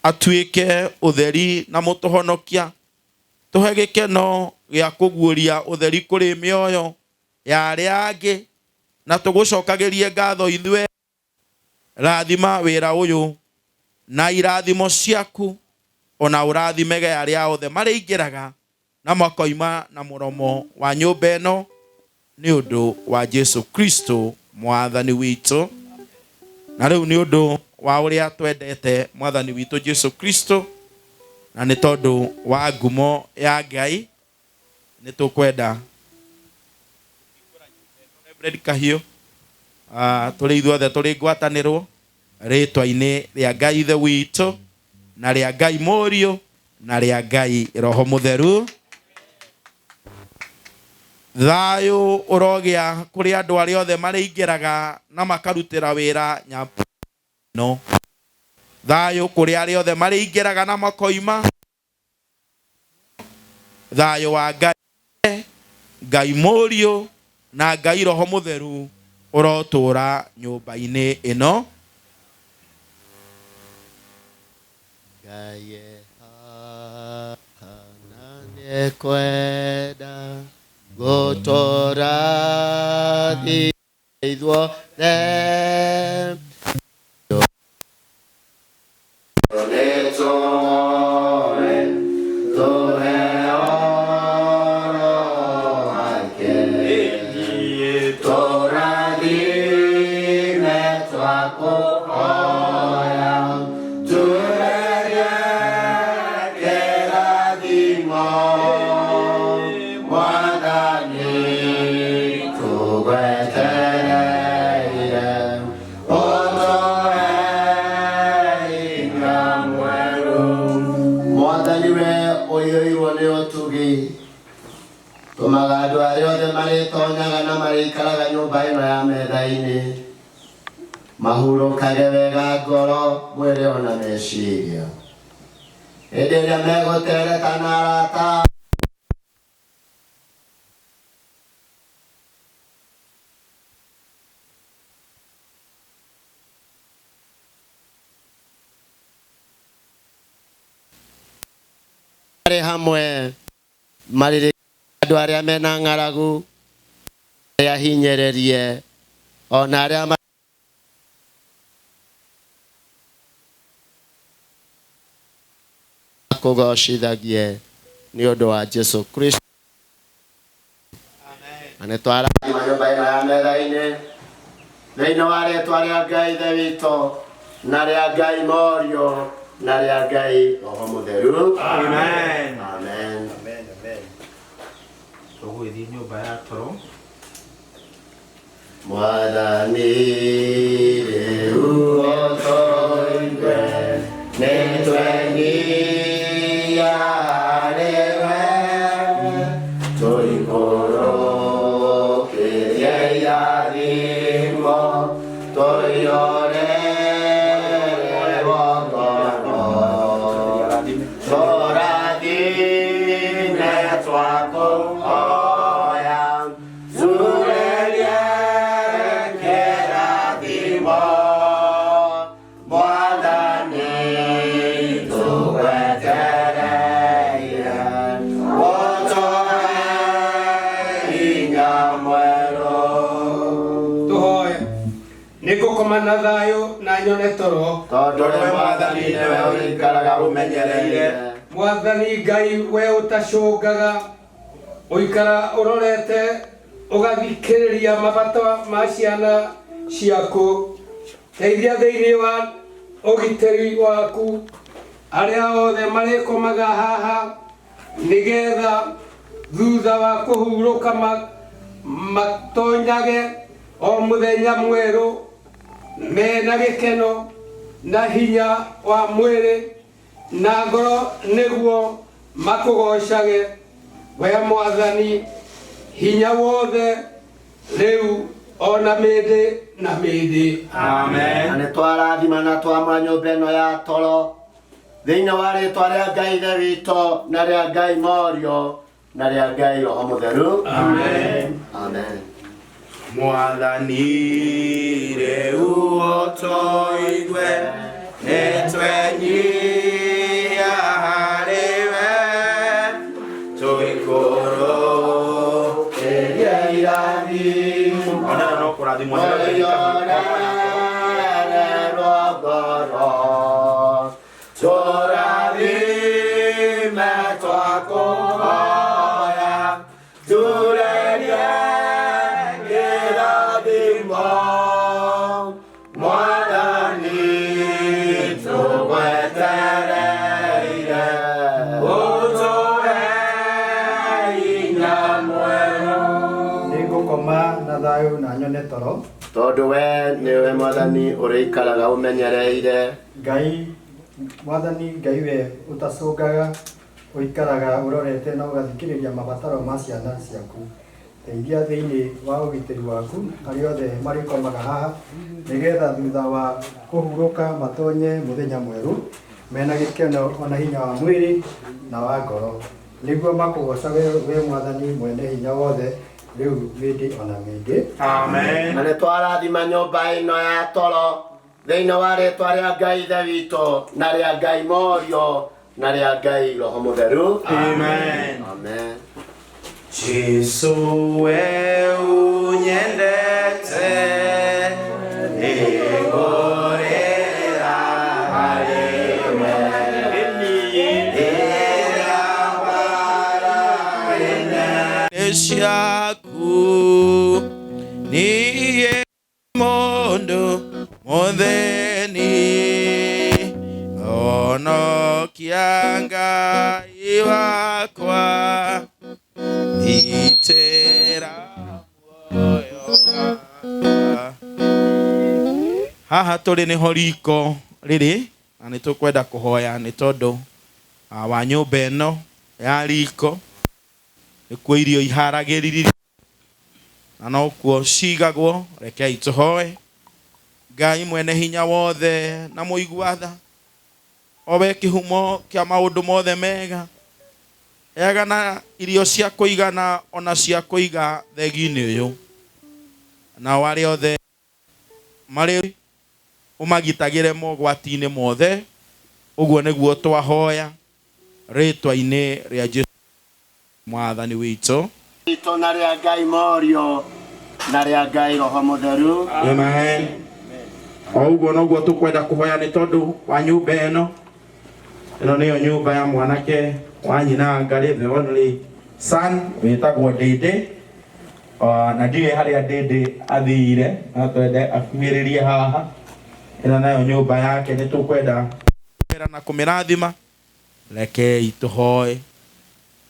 atuĩke ũtheri na mũtũhonokia, tũhe gĩkeno gĩa kũguũria ũtheri kũrĩ mĩoyo ya arĩa angĩ, na tũgũcokagĩrie ngatho ithuĩ. Rathima wĩra ũyũ na irathimo ciaku, ona ũrathimege arĩa othe marĩingĩraga na makoima na mũromo wa nyũmba ĩno nĩ ũndũ wa Jesu Kristo Mwathani witũ. Na rĩu nĩ ũndũ wa ũrĩa twendete Mwathani witũ Jesu Kristo na nĩ tondũ wa ngumo ya Ngai nĩ tũkwenda Reverend Kahiũ tũrĩ ithuothe tũrĩ ngwatanĩrwo rĩtwa-inĩ rĩa Ngai Ithe witũ na rĩa Ngai Mũriũ na rĩa Ngai Roho Mũtheru. Thayũ ũrogĩa kũrĩ andũ arĩa othe marĩingĩraga na makarutĩra wĩra nyamũ ĩno. Thayũ kũrĩ arĩa othe marĩingĩraga na makoima. Thayũ wa Ngai, Ngai Mũriũ na Ngai Roho Mũtheru ũrotũra nyũmba-inĩ ĩno. Ngai ehana nĩkwenda gũtũrathima ithuothe. Mwathani we ũiyũirwo nĩ ũtugi, tũmaga andũ arĩa othe marĩtonyaga na marĩikaraga nyũmba ĩno ya metha-inĩ mahurũkage wega ngoro, mwĩrĩ ona meciria. Hĩndĩ ĩrĩa megũtereta na arata marĩ hamwe, marĩrĩ andũ arĩa mena ng'aragu, arĩa hinyĩrĩrie, ona arĩa makũgocithagie nĩ ũndũ wa Jesu Kristo. Na nĩ twarathima nyũmba ĩno ya metha-inĩ thĩinĩ wa rĩtwa rĩa Ngai Ithe witũ na rĩa Ngai Mũriũ Na rĩa Ngai Roho Mũtheru. Amen. Amen. Amen, amen. Tũgũgĩthiĩ nyũmba ya toro. Mwathani rĩu ũtũigue, nĩtwenyihia harĩ we, tũikũrũkĩrie irathimo, tũiyũrĩrwo ngoro. Tũrathime twakũhoya, turĩrie kĩrathimo, Mwathani tũgwetereire, ũtũhe hinya mwerũ. Tũhoe. Nĩ ngũkoma na thayũ na nyone toro. Tondũ we Mwathani nĩwe ũikaraga ũmenyereire. Mwathani Ngai we ũtacũngaga, ũikara ũrorete ũgathikĩrĩria mabata ma ciana ciaku. Teithia thĩinĩ wa ũgitĩri waku arĩa othe marĩkomaga haha, nĩgetha thutha wa kũhurũka matonyage o mũthenya mwerũ mena gĩkeno na hinya wa mwĩrĩ na ngoro, nĩguo makũgocage we Mwathani hinya wothe, rĩu ona mĩndĩ na mĩndĩ. Amen. Na nĩ twarathima na twamũra nyũmba ĩno ya toro thĩinĩ wa rĩtwa rĩa Ngai Ithe witũ na rĩa Ngai Mũriũ na rĩa Ngai Roho Mũtheru. Amen. Amen. Mwathani rĩu ũtũigue, nĩtwenyihia harĩ we, tũikũrũkĩrie irathimo, Onena no kũrathimwo. Tũiyũrĩrwo ngoro. Tũrathime twakũhoya, turĩrie kĩrathimo, Mwathani tũgwetereire, ũtũhe hinya mwerũ. Nĩngũkoma na thayũ na nyone toro. Tondũ we nĩwe Mwathani ũrĩikaraga ũmenyereire. Ngai Mwathani Ngai we ũtacũngaga, ũikaraga ũrorete na ũgathikĩrĩria mabataro ma ciana ciaku. Teithia thĩinĩ wa ũgitĩri waku arĩa othe marĩkomaga haha, nĩgetha thutha wa kũhurũka matonye mũthenya mwerũ mena gĩkeno ona hinya wa mwĩrĩ na wa ngoro, nĩguo makũgocage we Mwathani mwene hinya wothe, rĩu mĩndĩ ona mĩndĩ. Amen. Na nĩ twarathima nyũmba ĩno ya toro thĩinĩ wa rĩtwa rĩa Ngai Ithe witũ na rĩa Ngai Mũriũ na rĩa Ngai Roho Mũtheru. Amen. Amen. Jesu we unyendete, nĩngũrĩra harĩ we. Rĩrĩa mbara nĩ ciaku, niĩ mũndũ mũthĩni, honokia Ngai wakwa, itĩra muoyo wakwa. Haha tũrĩ nĩho riko rĩrĩ, na nĩ tũkwenda kũhoya nĩ tondũ wa nyũmba ĩno ya riko, nĩkuo irio iharagĩrĩrio na nokuo cigagwo. Rekei tũhoe. Ngai mwene hinya wothe na mũigua tha, o we kĩhumo kĩa maũndũ mothe mega, heaga na irio cia kũigana ona cia kũiga thegi-inĩ ũyũ, nao arĩa othe marĩ ũmagitagĩre mogwati-inĩ mothe. Ũguo nĩguo twahoya rĩtwa-inĩ rĩa Jesu Mwathani witũ. Witũ na rĩa Ngai Mũriũ na rĩa Ngai Roho Mũtheru. Amen. O ũguo noguo tũkwenda kũhoya nĩ tondũ wa nyũmba ĩno. Ĩno nĩyo nyũmba ya mwanake wa nyina Ngarĩ, the only son, wĩtagwo Ndĩndĩ. Na ndiũĩ harĩa Ndĩndĩ athire, no twende akuhĩrĩrie haha. Ĩno nayo nyũmba yake, nĩ tũkwenda Kũmĩhoera na kũmĩrathima. Rekei tũhoe.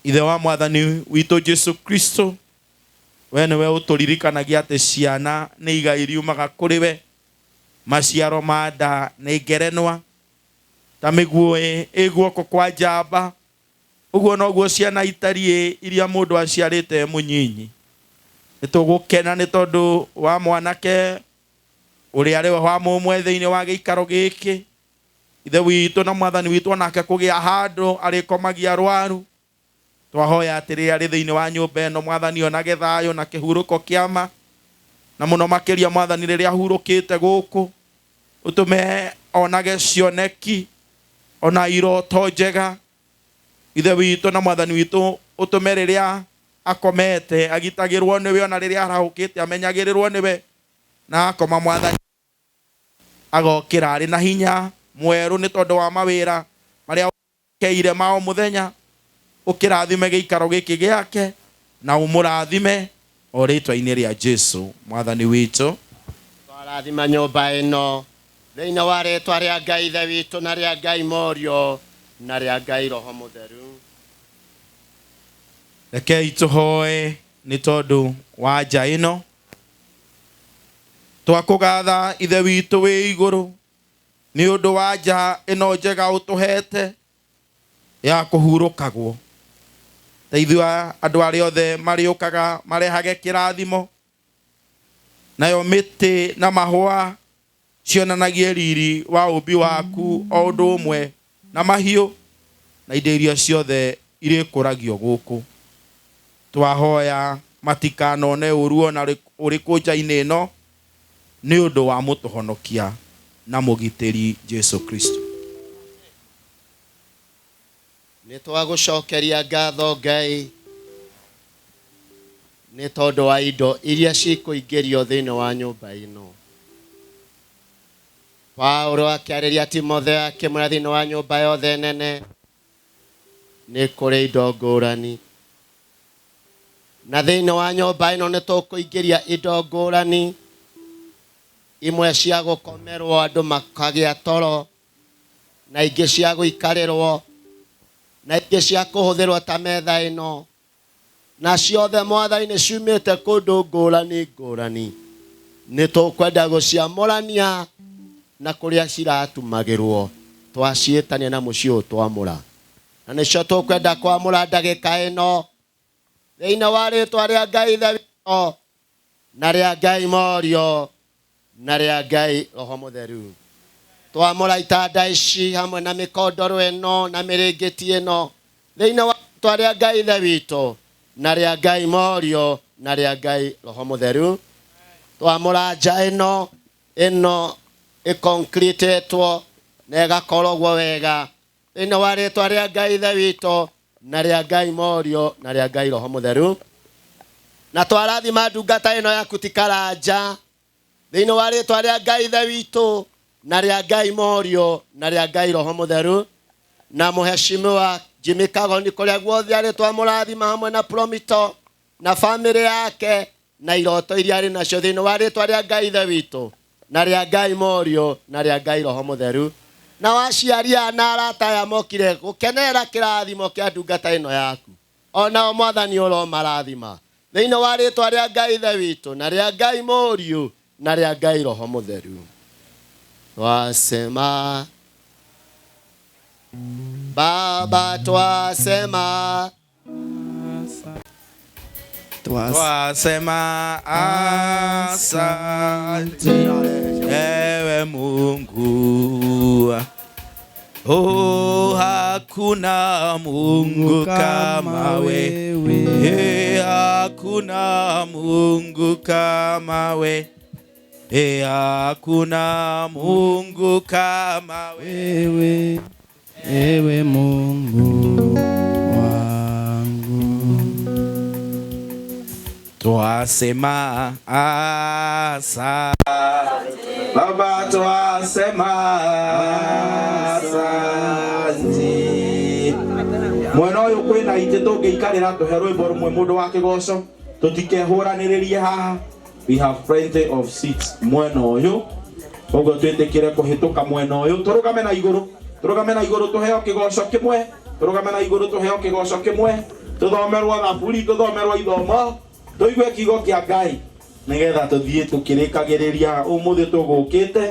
Ithe wa Mwathani witũ Jesu Kristo, we nĩwe ũtũririkanagia atĩ ciana nĩ igai riumaga kũrĩ we, maciaro ma nda nĩ ngerenwa, ta mĩguĩ ĩ guoko kwa njamba, ũguo noguo ciana itariĩ iria mũndũ aciarĩte e mũnyinyi. Nĩ tũgũkena nĩ tondũ wa mwanake ũrĩa arĩ we wa mũmwe thĩinĩ wa gĩikaro gĩkĩ. Ithe witũ na Mwathani witũ onake kũgĩa handũ arĩkomagia arwaru. Twahoya atĩ rĩrĩa arĩ thĩinĩ wa nyũmba ĩno Mwathani onage thayũ na kĩhurũko kĩa ma, na mũno makĩria Mwathani rĩrĩa ahurũkĩte gũkũ ũtũme onage cioneki ona iroto njega. Ithe witũ na Mwathani witũ ũtũme rĩrĩa akomete agitagĩrwo nĩwe, ona rĩrĩa arahũkĩte amenyagĩrĩrwo nĩwe, na akoma Mwathani agokĩra arĩ na hinya mwerũ nĩ tondũ wa mawĩra marĩa keire ma o mũthenya. Ũkĩrathime gĩikaro gĩkĩ gĩake na ũmũrathime o rĩtwa-inĩ rĩa Jesu Mwathani witũ. Twarathima nyũmba ĩno thĩinĩ wa rĩtwa rĩa Ngai Ithe witũ na rĩa Ngai Mũriũ na rĩa Ngai Roho Mũtheru. Rekei tũhoe nĩ tondũ wa nja ĩno. Twakũgatha Ithe witũ wĩ igũrũ nĩ ũndũ wa nja ĩno njega ũtũhete ya kũhurũkagwo. Teithia andũ arĩa othe marĩũkaga marehage kĩrathimo, nayo mĩtĩ na mahũa cionanagie riri wa ũmbi waku o ũndũ ũmwe na mahiũ na indo iria ciothe irĩkũragio gũkũ. Twahoya matikanone ũru ona ũrĩkũ nja-inĩ ĩno nĩ ũndũ wa mũtũhonokia na mũgitĩri Jesu Kristo. Nĩ twagũcokeria ngatho Ngai nĩ tondũ wa indo iria cikũingĩrio thĩinĩ wa nyũmba ĩno. Paulo akĩarĩria Timotheo akĩmwĩra thĩinĩ wa nyũmba yothe nene nĩ kũrĩ indo ngũrani, na thĩinĩ wa nyũmba ĩno nĩ tũkũingĩria indo ngũrani, imwe cia gũkomerwo andũ makagĩa toro, na ingĩ cia gũikarĩrwo, na ingĩ cia kũhũthĩrwo ta metha ĩno, na ciothe Mwathani nĩ ciumĩte kũndũ ngũrani ngũrani. Nĩ tũkwenda gũciamũrania na kũrĩa ciratumagĩrwo, twaciĩtania na mũciĩ ũyũ twamũra, na nĩcio tũkwenda kwamũra ndagĩka ĩno thĩinĩ wa rĩtwa rĩa Ngai Ithe witũ na rĩa Ngai Mũriũ na rĩa Ngai Roho Mũtheru. Twamũra itanda ici hamwe na mĩkondoro ĩno na mĩrĩngĩti ĩno thĩinĩ wa rĩtwa rĩa Ngai Ithe witũ na rĩa Ngai Mũriũ na rĩa Ngai Roho Mũtheru. Twamũra nja ĩno ĩno ĩkonkritĩtwo na ĩgakorogwo wega thĩinĩ wa rĩtwa rĩa Ngai Ithe witũ na rĩa Ngai Mũriũ na rĩa Ngai Roho Mũtheru. Na twarathima ndungata ĩno yaku ti Karanja thĩinĩ wa rĩtwa rĩa Ngai Ithe witũ na rĩa Ngai Mũriũ na rĩa Ngai Roho Mũtheru. Na mũheshimiwa Jimmy Kagoni kũrĩa guothe arĩ twamũrathima hamwe na Promito na famĩlĩ yake na iroto iria arĩ nacio thĩinĩ wa rĩtwa rĩa Ngai Ithe witũ na rĩa Ngai Mũriũ na rĩa Ngai Roho Mũtheru. Na waciari aya na arata aya mokire gũkenerera kĩrathimo kĩa ndungata ĩno yaku, onao Mwathani ũromarathima thĩinĩ wa rĩtwa rĩa Ngai Ithe witũ na rĩa Ngai Mũriũ na rĩa Ngai Roho Mũtheru. Twasema Baba, twasema Twasema asante ewe Mungu. Oh, hakuna Mungu kama wewe, hakuna Mungu kama we, hakuna Mungu kama wewe, ewe Mungu wangu. Twasema asante Baba, twasema asante. Mwena ũyũ kwĩna itĩ tũngĩikarĩra tũhe rwĩmbo rũmwe mũndũ wa kĩgoco, tũtikehũranĩrĩrie haha. We have plenty of seats mwena ũyũ, koguo twĩtĩkĩre kũhĩtũka mwena ũyũ, tũrũgame na igũrũ. Tũrũgame na igũrũ tũheo kĩgoco kĩmwe, tũrũgame na igũrũ tũheo kĩgoco kĩmwe, tũthomerwo thaburi, tũthomerwo ithomo, tũigue kiugo kĩa Ngai nĩgetha tũthiĩ tũkĩrĩkagĩrĩria ũmũthĩ tũgũkĩte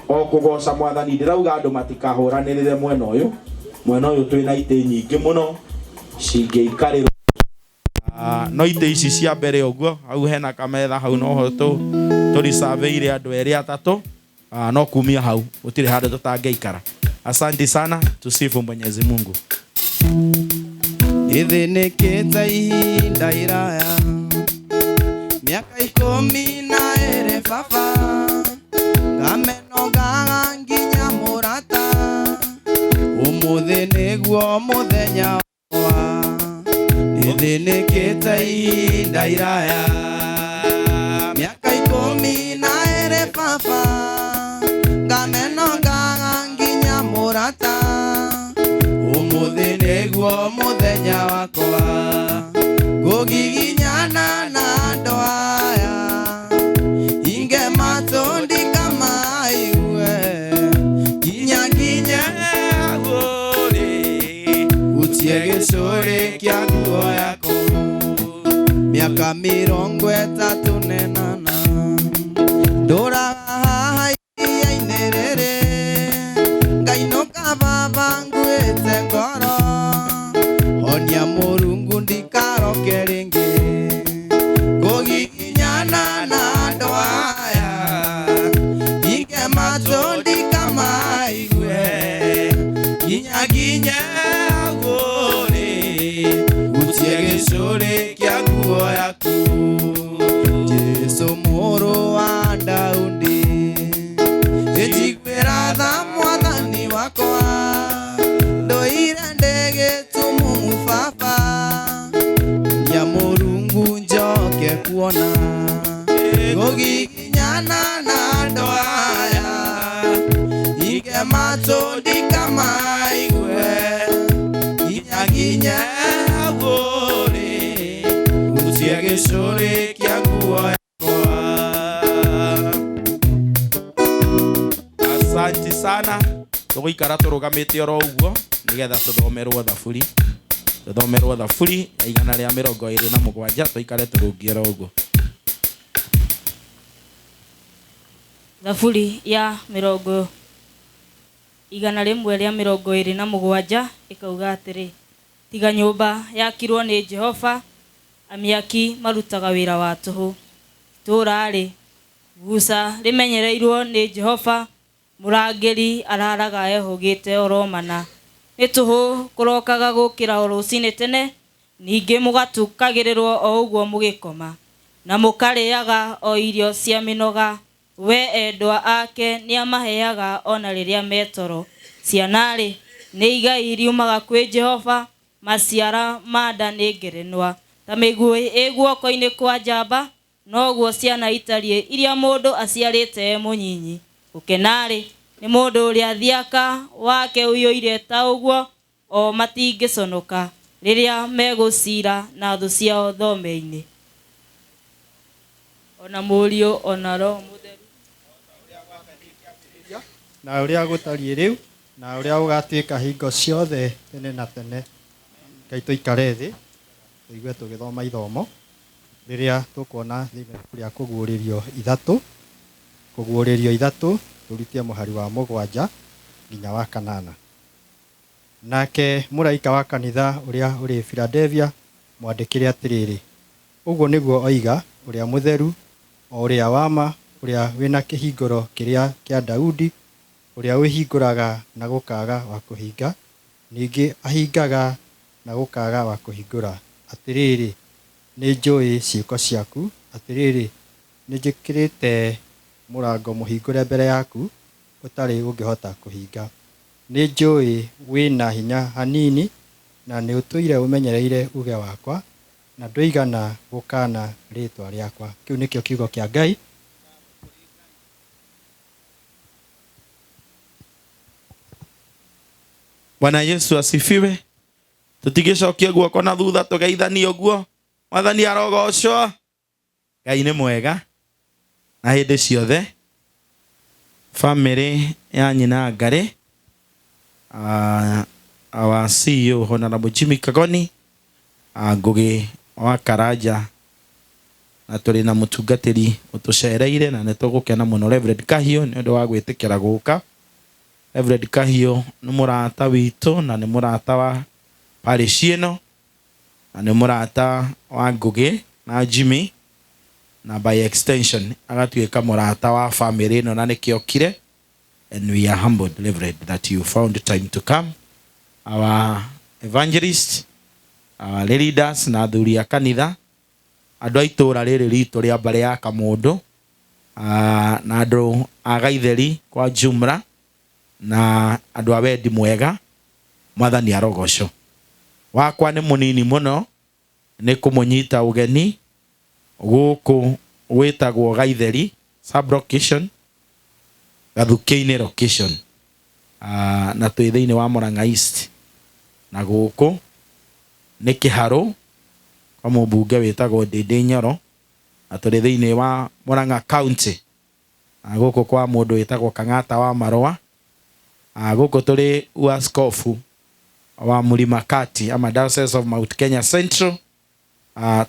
o kũgoca mwathani. Ndĩrauga andũ matikahũranĩrĩre mwena ũyũ, mwena ũyũ twĩna itĩ nyingĩ mũno cingĩikarĩrwo. No itĩ ici cia mbere ũguo hau hena kametha hau noho tũricabeire andũ erĩ atatũ, no kumia hau gũtirĩ handũ tũtangĩikara. Asante sana, tusifu Mwenyezi Mungu. Ithĩnĩkĩte ihinda iraya mĩaka 12 baba ngamenogaga nginya mũrata ũmũthĩ nĩguo mũthenya wa ithĩnĩkĩte ihinda iraya mĩaka 12 baba ngamenogaga nginya mũrata ũmũthĩ nĩguo mũthenya wakwa ngũgiginyana na andũ aya inge matũ ndikamaigue nginya nginye hau-rĩ utie gĩcũrĩ kĩa nguo yaku mĩaka 38 ndũraga haha iria-inĩ rĩrĩ ngainũka baba nguĩte ngoro honia Mũrungu ndikaroke rĩngĩ ngũgiginyana na andũ aya inge matũ ndikamaigue nginya nginye hau-rĩ utie gĩcũrĩ kĩa nguo yaku Jesũ mũrũ wa Daudi njiguĩra tha mwathani wakwa ndũire ndĩ gĩtumumu baba nya Mũrungu njoke kuona ngũgiginyana na andũ aya inge matũ ndikamaigue nginya nginye hau-rĩ utie gĩcũrĩ kĩa nguo yakwa. Asante sana, tũgũikara tũrũgamĩte oro ũguo nĩgetha tũthomerwo thaburi, tũthomerwo thaburi ya 127 tũikare tũrũngie oro ũguo. Thaburi ya 127 ĩkauga atĩrĩ, tiga nyũmba yakirwo nĩ Jehova, amĩaki marutaga wĩra wa tũhũ. Itũũra-rĩ, guca rĩmenyereirwo nĩ Jehova, mũrangĩri araraga ehũgĩte oromana. Nĩ tũhũ kũrokaga gũkĩra o rũcinĩ tene, ningĩ mũgatukagĩrĩrwo o ũguo mũgĩkoma, na mũkarĩaga o irio cia mĩnoga. We endwa ake nĩamaheaga ona rĩrĩa metoro. Ciana-rĩ, nĩ igai riumaga kwĩ Jehova, maciara ma nda nĩ ngerenwa. Ta mĩguĩ ĩ guoko-inĩ kwa njamba, noguo ciana itariĩ iria mũndũ aciarĩte e mũnyinyi. Gũkena-rĩ, nĩ mũndũ ũrĩa thiaka wake ũiyũire ta ũguo, o matingĩconoka rĩrĩa megũcira na thũ ciao thome-inĩ. Ona Mũriũ ona Roho Mũtheru. Na ũrĩa gũtariĩ rĩu na ũrĩa ũgatuĩka hingo ciothe tene na tene. Ngai tũikare thĩ tũigue tũgĩthoma ithomo rĩrĩa tũkuona thĩinĩ wa ibuku rĩa Kũguũrĩrio 3, Kũguũrĩrio 3 tũrutie mũhari wa 7 nginya wa 8. Nake mũraika wa kanitha ũrĩa ũrĩ Philadelphia mwandĩkĩre atĩrĩrĩ, ũguo nĩguo oiga ũrĩa mũtheru, o ũrĩa wa ma, ũrĩa wĩna kĩhingũro kĩrĩa kĩa Daudi, ũrĩa wĩhingũraga na gũkaga wa kũhinga, ningĩ ahingaga na gũkaga wa kũhingũra. Atĩrĩrĩ, nĩnjũĩ ciĩko ciaku, atĩrĩrĩ, nĩnjĩkĩrĩte mũrango mũhingũre mbere yaku ũtarĩ ũngĩhota kũhinga. Nĩnjũĩ wĩna hinya hanini na nĩũtũire ũmenyereire uge wakwa na ndũigana gũkana rĩtwa rĩakwa. Kĩu nĩkĩo kiugo kĩa Ngai. Bwana Yesu asifiwe. Tũtigĩcokie guoko na thutha tũgeithanie ũguo. Mwathani arogocwo. Ngai nĩ mwega na hĩndĩ ciothe. Famĩlĩ ya nyina Ngarĩ, Our CEO Honorable Jimmy Kagoni, Ngugi wa Karanja, na tũrĩ na mũtungatĩri ũtũcereire na nĩ tũgũkena mũno Reverend Kahio nĩ ũndũ wa gwĩtĩkĩra gũka. Reverend Kahio nĩ mũrata witũ na nĩ mũrata wa parish ĩno na nĩ mũrata wa Ngugi na Jimmy na by extension agatuĩka mũrata wa family ĩno na nĩkĩo okire. And we are humbled, Reverend, that you found time to come. Our evangelist, our leaders na athuri a kanitha, andũ a itũũra rĩrĩ ritũ rĩa mbarĩ ya Kamũndũ, na andũ a Gaitheri kwa jumla, na andũ a wendi mwega, Mwathani arogocwo. Wakwa nĩ mũnini mũno, nĩ kũmũnyita ũgeni gũkũ gwĩtagwo Gaitheri sub location, Gathukĩ-inĩ location, na twĩ thĩinĩ wa Murang'a East, na gũkũ nĩ kĩharũ kwa mũmbunge wĩtagwo Ndĩndĩ Nyoro, na tũrĩ thĩinĩ wa Murang'a County, na gũkũ kwa mũndũ wĩtagwo Kang'ata wa Marũa. Gũkũ tũrĩ uaskofu wa Mlima Kati ama Diocese of Mount Kenya Central.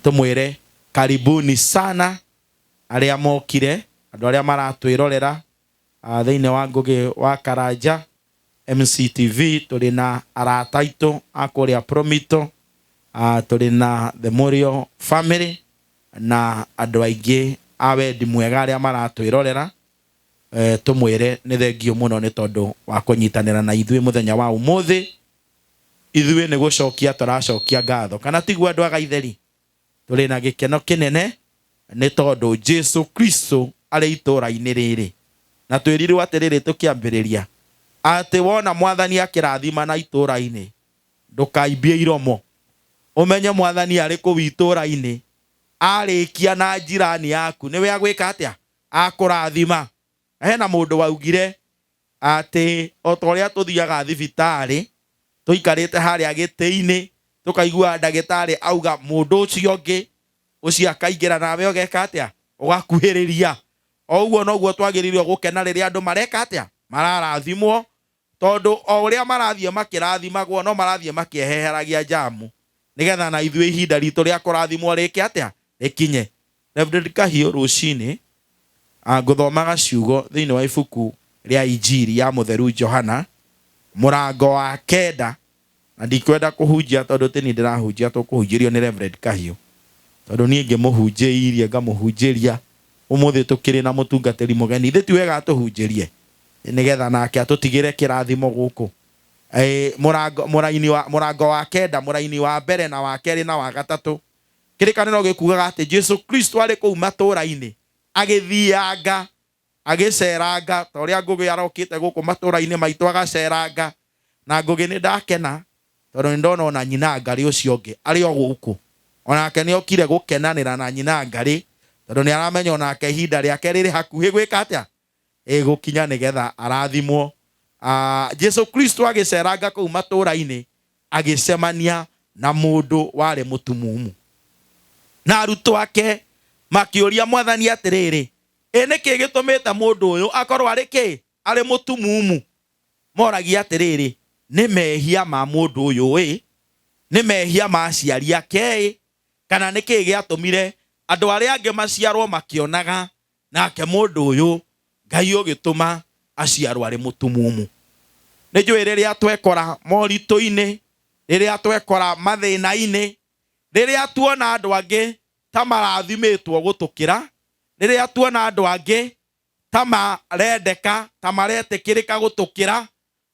Tũmwĩre karibuni sana arĩa mokire, andũ arĩa maratwĩrorera thĩinĩ wa Ngugi wa Karanja MCTV. Tũrĩ na arata aitũ a kũrĩa Promito, tũrĩ na the Morio family na andũ aingĩ a wendi mwega arĩa maratwĩrorera. Tũmwĩre nĩ thengio mũno nĩ tondũ wa kũnyitanĩra na ithuĩ mũthenya wa ũmũthĩ. Ithuĩ nĩ gũcokia tũracokia ngatho, kana tiguo andũ a Gaitheri? Tũrĩ na gĩkeno kĩnene nĩ tondũ Jesu Kristo arĩ itũũra-inĩ rĩrĩ, na twĩrirwo atĩrĩrĩ tũkĩambĩrĩria atĩ wona Mwathani akĩrathima na itũũra-inĩ ndũkaimbie iromo, ũmenye Mwathani arĩ kũu itũũra-inĩ, arĩkia na njirani yaku nĩwe agwĩka atĩa, akũrathima. Hena mũndũ waugire atĩ o ta ũrĩa tũthiaga thibitarĩ tũikarĩte harĩa gĩtĩ-inĩ tũkaigua ndagĩtarĩ auga mũndũ ũcio ũngĩ ũcio akaingĩra nawe ũgeka atĩa, ũgakuhĩrĩria. O ũguo noguo twagĩrĩirwo gũkena rĩrĩa andũ mareka atĩa, mararathimwo, tondũ o ũrĩa marathiĩ makĩrathimagwo no marathiĩ makĩeheheragia njamu nĩgetha na ithuĩ ihinda ritũ rĩa kũrathimwo rĩke atĩa, rĩkinye. Reverend Kahio, rũcinĩ ngũthomaga ciugo thĩinĩ wa ibuku rĩa Injiri ya Mũtheru Johana mũrango wa 9, na ndikwenda kũhunjia tondũ ti niĩ ndĩrahunjia, tũkũhunjĩrio nĩ Reverend Kahio, tondũ niĩ ngĩmũhunjĩirie ngamũhunjĩria. Ũmũthĩ tũkĩrĩ na mũtungatĩri mũgeni, ithe ti wega atũhunjĩrie nĩgetha nake atũtigĩre kĩrathimo gũkũ. Mũrango wa 9, mũraini wa mbere na wa kerĩ na wa gatatũ, kĩrĩkanĩro gĩkugaga atĩ Jesu Kristo arĩ kũu matũũra-inĩ agĩthianga agĩceranga ta ũrĩa Ngugi arokĩte gũkũ matũũra-inĩ maitũ agaceranga. Na Ngugi nĩ ndakena tondũ nĩ ndona ona nyina Ngarĩ ũcio ũngĩ arĩ o gũkũ, onake nĩ okire gũkenanĩra na nyina Ngarĩ tondũ nĩ aramenya onake ihinda rĩake rĩrĩ hakuhĩ gwĩka atĩa, ĩgũkinya nĩgetha arathimwo. Jesu Kristo agĩceranga kũu matũũra-inĩ agĩcemania na mũndũ warĩ mũtumumu, na arutwo ake makĩũria Mwathani atĩrĩrĩ, ĩ nĩkĩ gĩtũmĩte mũndũ ũyũ akorwo arĩ kĩ, arĩ mũtumumu? Moragia atĩrĩrĩ, nĩ mehia ma mũndũ ũyũ ĩ, nĩ mehia ma aciari ake ĩ, kana nĩkĩ gĩatũmire andũ arĩa angĩ maciarwo makĩonaga, nake mũndũ ũyũ Ngai ũgĩtũma aciarwo arĩ mũtumumu? Nĩ njũĩ rĩrĩa twekora moritũ-inĩ, rĩrĩa twekora mathĩna-inĩ, rĩrĩa tuona andũ angĩ ta marathimĩtwo gũtũkĩra, rĩrĩa tuona andũ angĩ ta marendeka, ta maretĩkĩrĩka gũtũkĩra,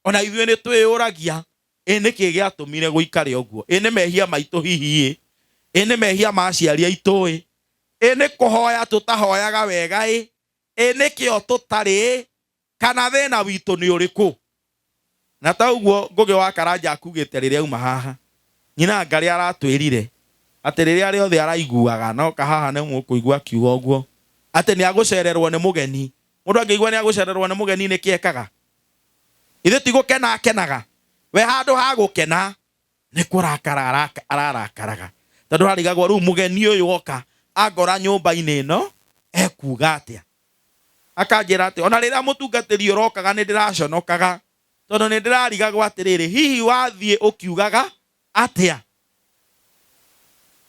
ona ithuĩ nĩ twĩyũragia, ĩ nĩkĩ gĩatũmire gũikare ũguo? Ĩ nĩ mehia maitũ hihi ĩ? Ĩ nĩ mehia ma aciari aitũ ĩ? Ĩ nĩ kũhoya tũtahoyaga wega ĩ? Ĩ nĩkĩo tũtarĩ ĩ? Kana thĩna witũ nĩ ũrĩkũ? Na ta ũguo Ngugi wa Karanja akugĩte rĩrĩa auma haha, nyina Ngarĩ aratwĩrire atĩ rĩrĩa rĩothe araiguaga, no kahaha nĩ mũkũigua akiuga ũguo, atĩ nĩ agũcererwo nĩ mũgeni. Mũndũ angĩigua nĩ agũcererwo nĩ mũgeni nĩkĩ ekaga? Ithe ti gũkena akenaga, we handũ ha gũkena nĩ kũrakara ararakaraga, tondũ ararigagwo rĩu mũgeni ũyũ oka angora nyũmba-inĩ ĩno ekuga atĩa? Akanjĩra atĩ ona rĩrĩa mũtungatĩri ũrokaga nĩ ndĩraconokaga, Tondu ni ndirarigagwo atiriri, hihi wathie ukiugaga atia?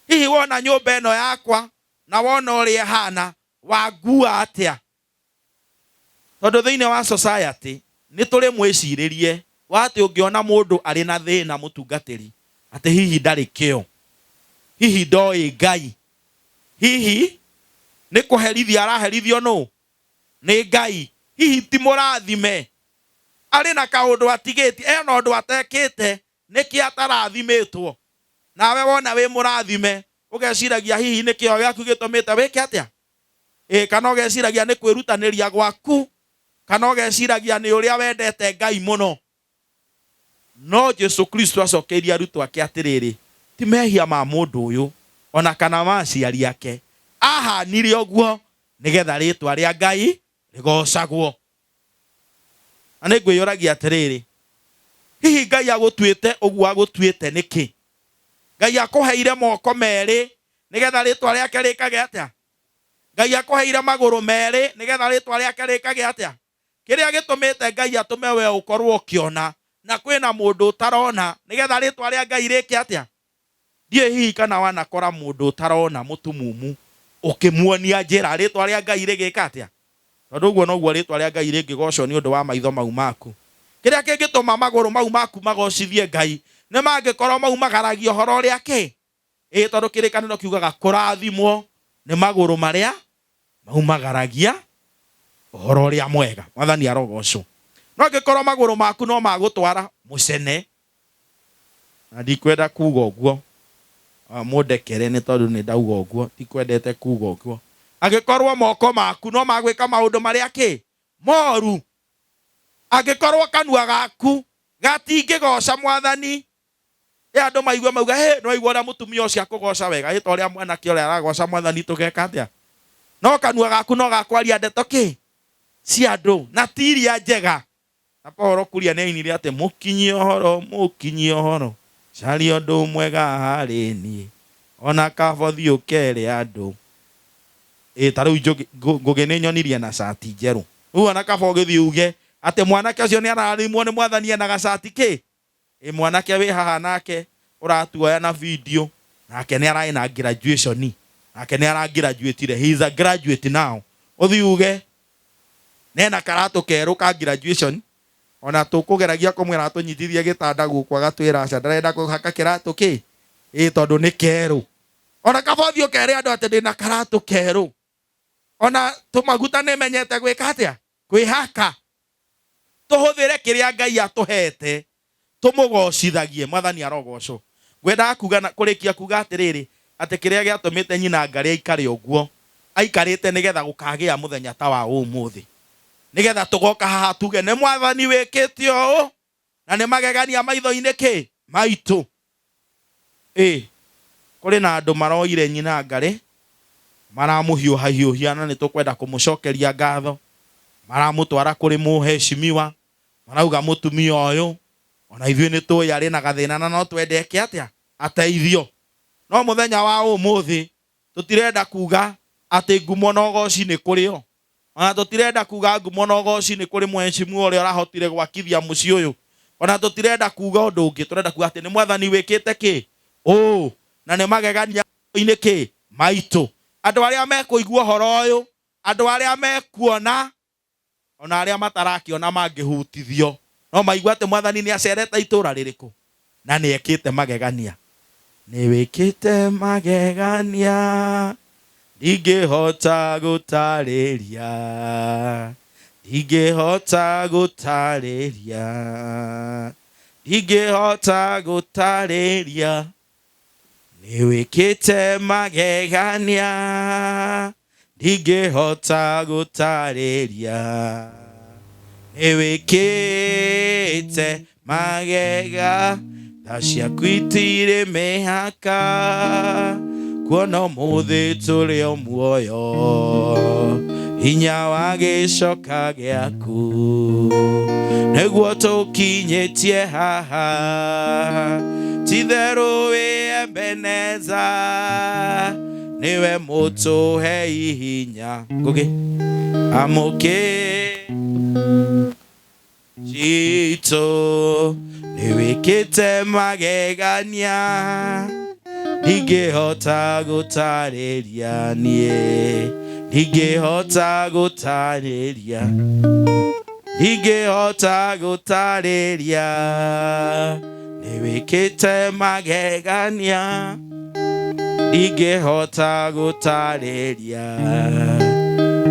Hihi wona nyumba ino yakwa na wona uria ihana wangua atia? Tondu thiini wa society ni turi mwiciririe wa ati ungiona mundu ari na thina mutungatiri ati hihi ndari kio, hihi ndoi Ngai, hihi ni kuherithia araherithio nu ni Ngai, hihi ti murathime, ari na kaundu atigiti, ena undu atekite niki atarathimitwo. Nawe wona wi murathime ugeciragia hihi ni kio giaku gitumite wike atia? Kana ugeciragia ni kwirutaniria gwaku, kana ugeciragia ni uria wendete Ngai muno. No Jesu Kristo acokeirie arutwo ake atiriri, ti mehia ma mundu uyu ona kana ma aciari ake, ahanire uguo nigetha ritwa ria Ngai rigocagwo. Na nĩ ngwĩyũragia atĩrĩrĩ, hihi Ngai agũtuĩte ũguo agũtuĩte nĩkĩ? Ngai akũheire moko merĩ nĩgetha rĩtwa rĩake rĩkage atĩa? Ngai akũheire magũrũ merĩ nĩgetha rĩtwa rĩake rĩkage atĩa? Kĩrĩa gĩtũmĩte Ngai atũme we ũkorwo ũkĩona na kwĩna mũndũ ũtarona nĩgetha rĩtwa rĩa Ngai rĩke atĩa? Ndiũĩ hihi kana wanakora mũndũ ũtarona mũtumumu ũkĩmuonia njĩra rĩtwa rĩa Ngai rĩgĩka atĩa? Tondu ũguo noguo rĩtwa rĩa Ngai rĩngĩgocwo nĩ ũndũ wa maitho mau maku. Kĩrĩa kĩngĩtũma magũrũ mau maku magocithie Ngai nĩ mangĩkorwo maumagaragia ũhoro ũrĩa kĩ? Tondu kĩrĩkanĩro kiugaga kũrathimwo nĩ magũrũ marĩa maumagaragia ũhoro ũrĩa mwega. Mwathani arogocwo. No angĩkorwo magũrũ maku no magũtwara mũcene, na ndikwenda kuga ũguo, mũndekere nĩ tondũ nĩ ndauga ũguo, ndikwendete kuga ũguo. Angĩkorwo moko maku no magwĩka maũndũ marĩa kĩ moru, angĩkorwo kanua gaku gatingĩgoca Mwathani, andũ maigue mauga, hĩ, no aigua ũrĩa mũtumia ũcio akũgoca wega, hĩ, ta ũrĩa mwanake ũrĩa aragoca Mwathani tũgeka atĩa? No kanua gaku no gakwaria ndeto kĩ cia andũ na ti iria njega. Na Paulo Kuria nĩ ainire atĩ mũkinyie ũhoro, caria ũndũ mwega harĩ niĩ, ona kabothi ũkere andũ. Ta rĩu Ngũgĩ nĩ nyonirie na cati njerũ. Rĩu ona kaba ũgĩthiĩ uge atĩ mwanake ũcio nĩ ararathimwo nĩ Mwathani ena gacati kĩ? Mwanake wĩ haha nake ũratuoya na video, nake nĩ ararĩ na graduation, nake nĩ aragraduatire, he is a graduate now. Ũthiĩ uge nena karatũ kerũ ka graduation, ona tũkũgeragia kũmwĩra atũnyitithie gĩtanda gũkũ agatwĩra aca ndarenda kũhaka kĩratũ kĩ? Tondũ nĩ kerũ. Ona kaba ũthiĩ ũkere andũ atĩ ndĩna karatũ kerũ. Ona tũmaguta nĩmenyete gwĩka atĩa? Kwĩhaka. Tũhũthĩre kĩrĩa Ngai atũhete, tũmũgocithagie. Mwathani arogocwo. Ngwendaga kuga na kũrĩkia kuga atĩrĩrĩ, atĩ kĩrĩa gĩatũmĩte nyina Ngarĩ aikare ũguo, aikarĩte nĩgetha gũkagĩa mũthenya ta wa ũmũthĩ, nĩgetha tũgoka haha tuge nĩ Mwathani wĩkĩte ũũ na nĩ magegania maitho-inĩ kĩ maitũ. Kũrĩ na andũ maroire nyina Ngarĩ, maramũhiũhahiũhia na nĩ tũkwenda kũmũcokeria ngatho, maramũtwara kũrĩ mũheshimiwa, marauga mũtumia ũyũ ona ithuĩ nĩ tũĩ arĩ na gathĩna na no twende eke atĩa? Ateithio. No mũthenya wa ũmũthĩ tũtirenda kuga atĩ ngumo na ũgoci nĩ kũrĩ o. Ona tũtirenda kuga ngumo na ũgoci nĩ kũrĩ mũheshimiwa ũrĩa ũrahotire gwakithia mũciĩ ũyũ. Ona tũtirenda kuga ũndũ ũngĩ, tũrenda kuga atĩ nĩ Mwathani wĩkĩte kĩ? Ũũ. Na nĩ magegania-inĩ kĩ? Maitũ. Andũ arĩa mekũigua ũhoro ũyũ, andũ arĩa mekuona, ona arĩa matarakĩona mangĩhutithio, no maigua atĩ Mwathani nĩ acerete itũũra rĩrĩkũ na nĩ ekĩte magegania. Nĩ wĩkĩte magegania, ndingĩhota gũtarĩria, ndingĩhota gũtarĩria, ndingĩhota gũtarĩria. Nĩ wĩkĩte magegania, ndingĩhota gũtarĩria. Nĩ wĩkĩte magega, tha ciaku itirĩ mĩhaka, kuona ũmũthĩ tũrĩ o muoyo, hinya wa gĩcoka gĩaku nĩguo tũkinyĩtie haha. Ti-itherũ wĩ Ebeneza, nĩwe mũtũhei hinya. Ngũgĩ amũkĩ. Citũ nĩwĩkĩte magegania ndingĩhota gũtarĩria niĩ ndingĩhota gũtarĩria ndingĩhota gũtarĩria nĩwĩkĩte magegania ndingĩhota gũtarĩria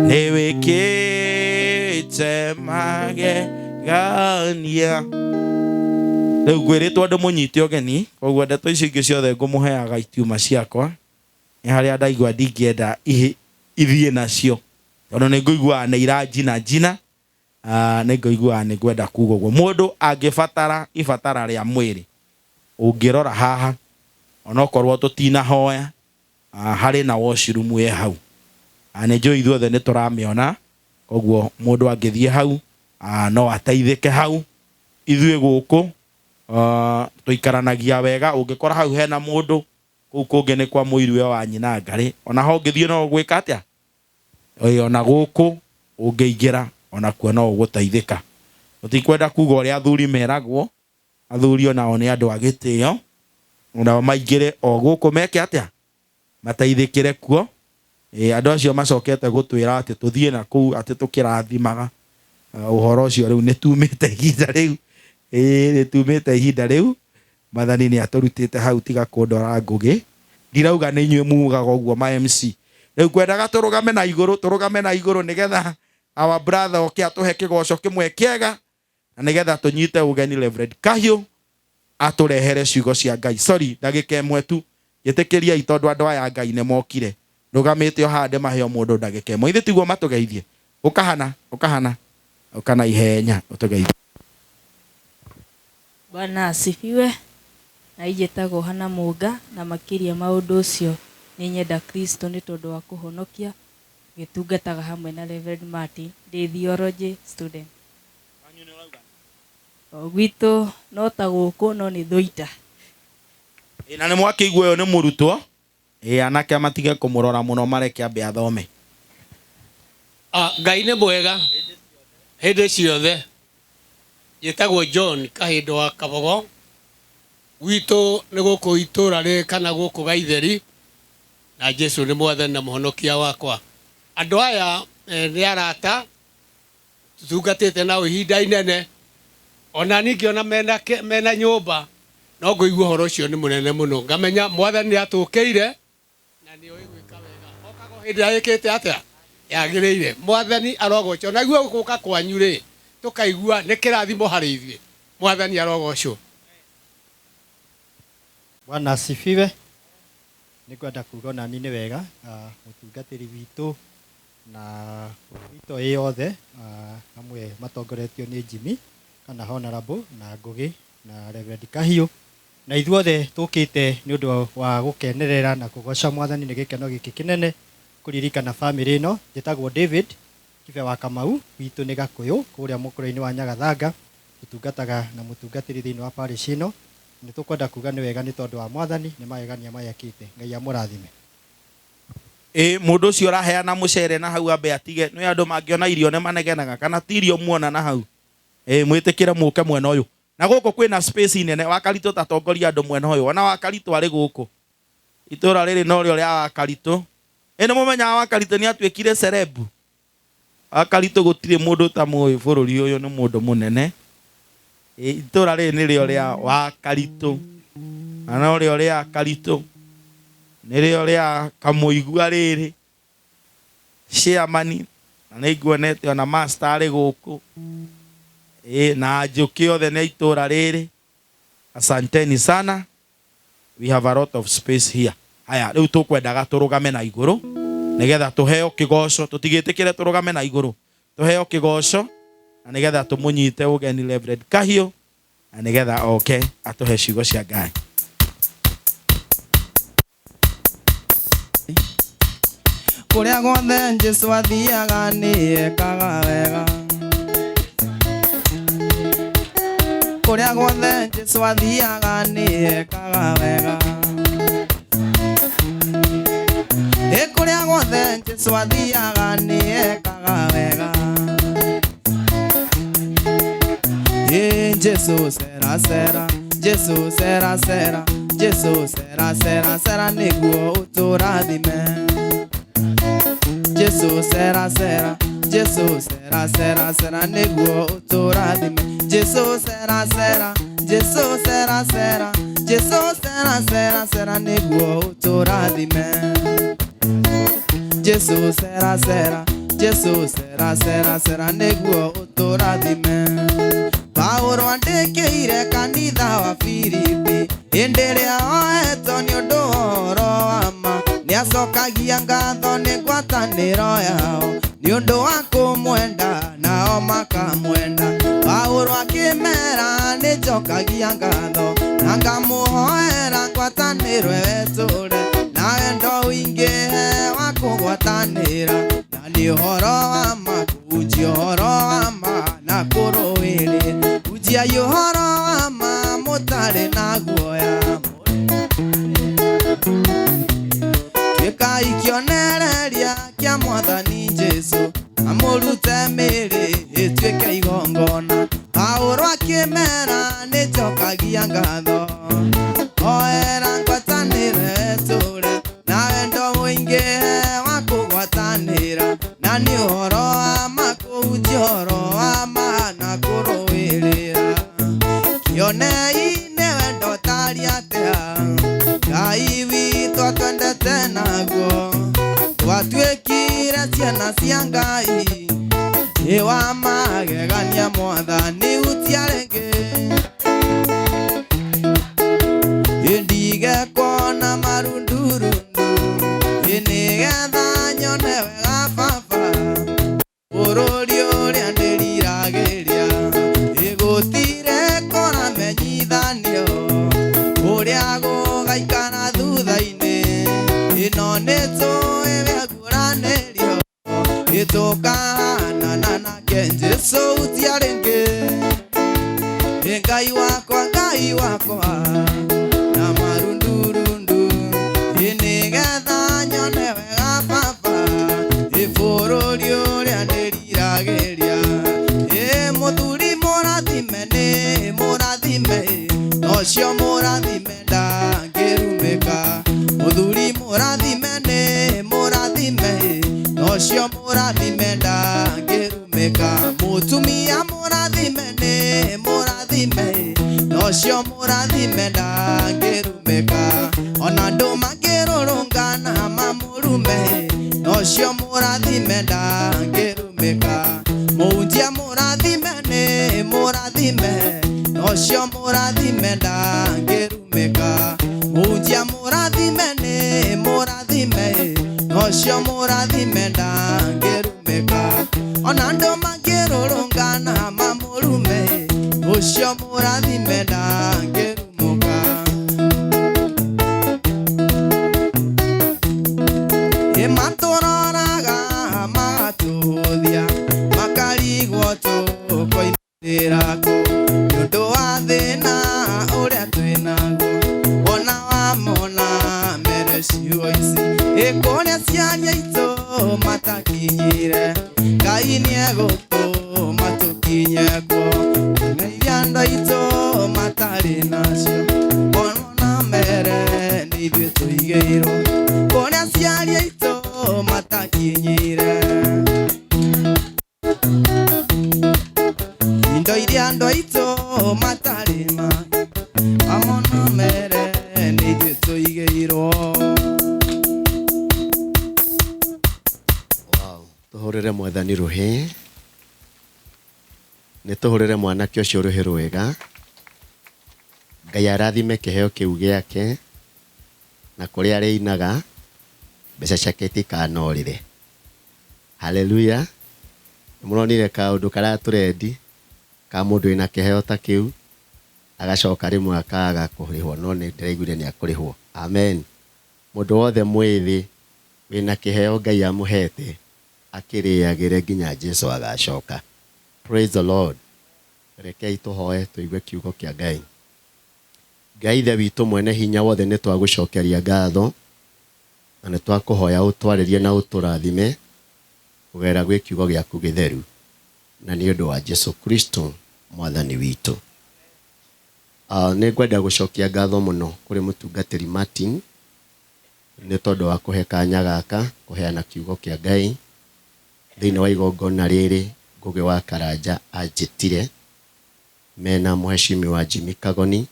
nĩwĩkĩte magegania. Rĩu ngwĩrĩtwo andũ mũnyite ũgeni koguo ndeto icio ingĩ ciothe ngũmũheaga itiuma ciakwa nĩ harĩa ndaigua ndingĩenda ithiĩ nacio tondũ nĩ ngũiguaga nĩ iranjina njina nĩ ngũiguaga nĩ ngwenda kuga ũguo. Mũndũ angĩbatara ibatara rĩa mwĩrĩ ũngĩrora haha onokorwo tũtinahoya harĩ na washroom ĩ hau nĩ njũĩ ithuothe nĩ tũramĩona koguo mũndũ angĩthiĩ hau no ateithĩke hau. Ithuĩ gũkũ tũikaranagia wega ũngĩkora hau hena mũndũ kũu kũngĩ nĩ kwa mũiruwe wa nyina ngarĩ ona ho ũngĩthiĩ no ũgwĩka atĩa ona gũkũ ũngĩingĩra ona kuo no ũgũteithĩka. Tũtikwenda kuga ũrĩa athuri meragwo athuri onao nĩ andũ a gĩtĩo onao maingĩre o gũkũ meke atĩa mateithĩkĩre kuo. Andũ acio macokete gũtwĩra atĩ tũthiĩ na kũu atĩ tũkĩrathimaga ũhoro ũcio rĩu nĩ tumĩte ihinda rĩu nĩ tumĩte ihinda rĩu Mwathani nĩ atũrutĩte hau tiga kũndora ngũgĩ ndirauga nĩ inyuĩ mugaga ũguo ma MC rĩu ngwendaga tũrũgame na igũrũ tũrũgame na igũrũ nĩgetha our brother oke atũhe kĩgoco kĩmwe kĩega na nĩgetha tũnyite ũgeni Reverend Kahiũ atũrehere ciugo cia Ngai. Sorry ndagĩka ĩmwe tu njĩtĩkĩriai tondũ andũ aya Ngai nĩ mokire ndũgamĩte o haha ndĩmahe o mũndũ ndagĩka ĩmwe ithe tiguo matũgeithie ũkahana ũkahana ũkana ihenya ũtũgeithie. Bwana asifiwe. Na injĩtagwo Hana Mũnga na makĩria maũndũ ũcio nĩ nyenda Kristo nĩ tondũ wa kũhonokia ngĩtungataga hamwe na Reverend Martin ndĩ theology student. Gwitũ no ta gũkũ no nĩ Thũita. Na nĩ mwakĩigua ũyũ nĩ mũrutwo anake matige kũmũrora mũno mareke ambe athome. Ngai nĩ mwega hĩndĩ ciothe. Njĩtagwo John Kahindo wa Kabogo gwitũ nĩ gũkũ itũra rĩ kana gũkũ Gaitheri na Jesu nĩ mwathani na mũhonokia wakwa. Andũ aya nĩ arata tũtungatĩte nao ihinda inene ona ningĩ ona mena nyũmba no ngũigua ũhoro ũcio nĩ mũnene mũno ngamenya mwathani nĩ atũkĩire na nĩ oĩ gwĩka wega okaga hĩndĩ ĩrĩa ĩkĩte atĩa yagĩrĩire. Mwathani arogocwo naguo gũka kwanyu rĩ tũkaigua nĩ kĩrathimo harĩ ithuĩ. Mwathani arogocwo. Bwana asifiwe. Nĩngwenda kuga ona niĩ nĩ wega mũtungatĩri witũ na witũ ĩ yothe hamwe matongoretio nĩ Jimmy kana Honorable na Ngũgĩ na Reverend Kahiũ na ithuothe tũkĩte nĩ ũndũ wa gũkenerera na kũgoca mwathani nĩ gĩkeno gĩkĩ kĩnene kũririkana famĩlĩ ĩno. Njĩtagwo David Kibe wa Kamau witũ nĩ Gakũyũ kũrĩa mũkũrũ-inĩ wa Nyagathanga tũtungataga na mũtungatĩri thĩinĩ wa parish ĩno. Nĩ tũkwenda kuga nĩ wega nĩ tondũ wa mwathani nĩ magegania mekĩte. Ngai amũrathime. Mũndũ ũcio ũraheana mũcere na hau ambe atige nĩ andũ mangĩona irio nĩ manegenaga kana ti irio muona na hau mwĩtĩkĩre mũke mwena ũyũ na gũkũ kwĩna space nene. Wakaritũ tatongoria andũ mwena ũyũ ona Wakaritũ arĩ gũkũ itũra rĩrĩ no rĩo rĩa Wakaritũ. Nĩ mũmenyaga Wakaritũ nĩ atuĩkire celeb. Wakaritũ gũtirĩ mũndũ ũtamũĩ bũrũri ũyũ nĩ mũndũ mũnene. Itũra rĩrĩ nĩrĩo rĩa Wakaritũ na no rĩo rĩa Karitũ nĩrĩo rĩa Kamũigua rĩrĩ chairman na nĩ nguonete ona master arĩ gũkũ na njũkĩ othe nĩ itũra rĩrĩ. Asanteni sana, we have a lot of space here. Haya rĩu tũkwendaga tũrũgame na igũrũ nĩgetha tũheo kĩgoco tũtigĩtĩkĩre tũrũgame na igũrũ tũheo kĩgoco na nĩgetha tũmũnyite ũgeni Reverend Kahiũ na nĩgetha oke atũhe ciugo cia Ngai. Kũrĩa guothe Jesũ athiaga nĩ ekaga wega. Kũrĩa guothe Jesũ athiaga nĩ ekaga wega. Kũrĩa guothe Jesũ athiaga nĩ ekaga wega. Jesu cera cera Jesu cera cera Jesu cera cera cera nĩguo ũtũrathime Jesu cera cera Jesu cera cera cera nĩguo ũtũrathime Jesu cera cera Jesu cera cera Jesu cera cera cera nĩguo ũtũrathime Jesu cera cera Jesu cera cera cera nĩguo ũtũrathime Paulo andĩkĩire kanitha wa Filipi hĩndĩ ĩrĩa oetwo nĩ ũndũ wa ũhoro wa ma nĩacokagia ngatho nĩ ngwatanĩro yao nĩ ũndũ wa kũmwenda nao makamwenda Paulo akĩmera nĩnjokagia ngatho na ngamũhoera ngwatanĩro ĩtũre na wendo ũingĩhe wa kũgwatanĩra na nĩ ũhoro wa ma kũhunjia ũhoro wa ma na kũrũĩrĩra hunjiai ũhoro wa ma mũtarĩ na guoya tuĩkai kĩonereria kĩa mwathani Jesu amũrute mĩĩrĩ ĩtuĩke igongona Paulo akĩmera nĩnjokagia ngatho hoera ngwatanĩro ĩtũre na wendo ũingĩhe wa kũgwatanĩra na nĩ ũhoro wa ma kũhunjia ũhoro wa ma na kũrũĩrĩra kĩonei nĩ wendo ũtariĩ atĩa Ngai witũ atwendete naguo twatuĩkire ciana cia Ngai ĩ wa magegania mwathani hutia rĩngĩ ndige kuona marundurundu ĩ nĩgetha nyone wega baba bũrũri ũrĩa ndĩriragĩria ĩ gũtirĩ kũramenyithanio ũrĩa gũgaikara thutha-inĩ ĩno nĩtũĩ wĩguũranĩrio ĩtũkahanana nake Jesu hutia rĩngĩ ĩ Ngai wakwa Ngai wakwa na marundurundu ĩ nĩgetha nyone wega baba ĩ bũrũri ũrĩa ndĩriragĩria ĩ mũthuri mũrathime nĩ mũrathime nocio mũrathime ndangĩrumĩka mũthuri mũrathime nĩ mũrathime nocio mũrathime ndangĩrumĩka mũtumia mũrathime nĩ mũrathime nocio mũrathime ndangĩrumĩka ona andũ makĩrũrũngana mamũrume nocio mũrathime ndangĩrumĩka mũhunjia mũrathime nĩ mũrathime nocio mũrathime ndangĩrumĩka mũhunjia mũrathime nĩ mũrathime nocio mũrathime ndangĩrumĩka ona andũ makĩrũrũngana mamũrume ũcio mũrathime ndangĩrumũka ĩ matũroraga magatũhũthia makarigwo tũkoimĩra kũ nĩ ũndũ wa thĩna ũrĩa twĩnaguo ona wamona mere ciugo ici ĩ kũrĩa ciana itũ matakinyire Ngai nĩegũtũma tũkinye kuo na iria andũ aitũ matarĩ nacio ona mere nĩ ithuĩ tũigĩirwo kũrĩa aciari aitũ matakinyire indo iria andũ aitũ matarĩ ma amona mere nĩ ithuĩ tũigĩirwo. Tuhurire mwathani ruhi nĩ tũhũrĩre mwanake ũcio rũhĩ rwega Ngai arathime kĩheo kĩu gĩake na kũrĩa arĩinaga mbeca ciake itikanорĩre. Haleluya. Nĩmũronire kaũndũ karatũrendi ka mũndũ wĩna kĩheo ta kĩu agacoka rĩmwe akaga kũrĩhwo no nĩ ndĩraiguire nĩ akũrĩhwo. Amen. Mũndũ wothe mwĩthĩ wĩna kĩheo Ngai amũhete akĩrĩagĩre nginya Jesu agacoka. Praise the Lord. Rekei tũhoe tũigue kiugo kĩa Ngai. Ngai Ithe witũ mwene hinya wothe nĩ twagũcokeria ngatho na nĩ twakũhoya ũtwarĩrie na ũtũrathime kũgerera gwĩ kiugo gĩaku gĩtheru na nĩ ũndũ wa Jesu Kristo mwathani witũ. Nĩ ngwenda gũcokia ngatho mũno kũrĩ mũtungatĩri Martin nĩ tondũ wa kũhe kanya gaka kũheana kiugo kĩa Ngai thĩinĩ wa igongona rĩrĩ. Ngũgĩ wa Karanja anjĩtire mena mheshimiwa Jimmy Kagoni.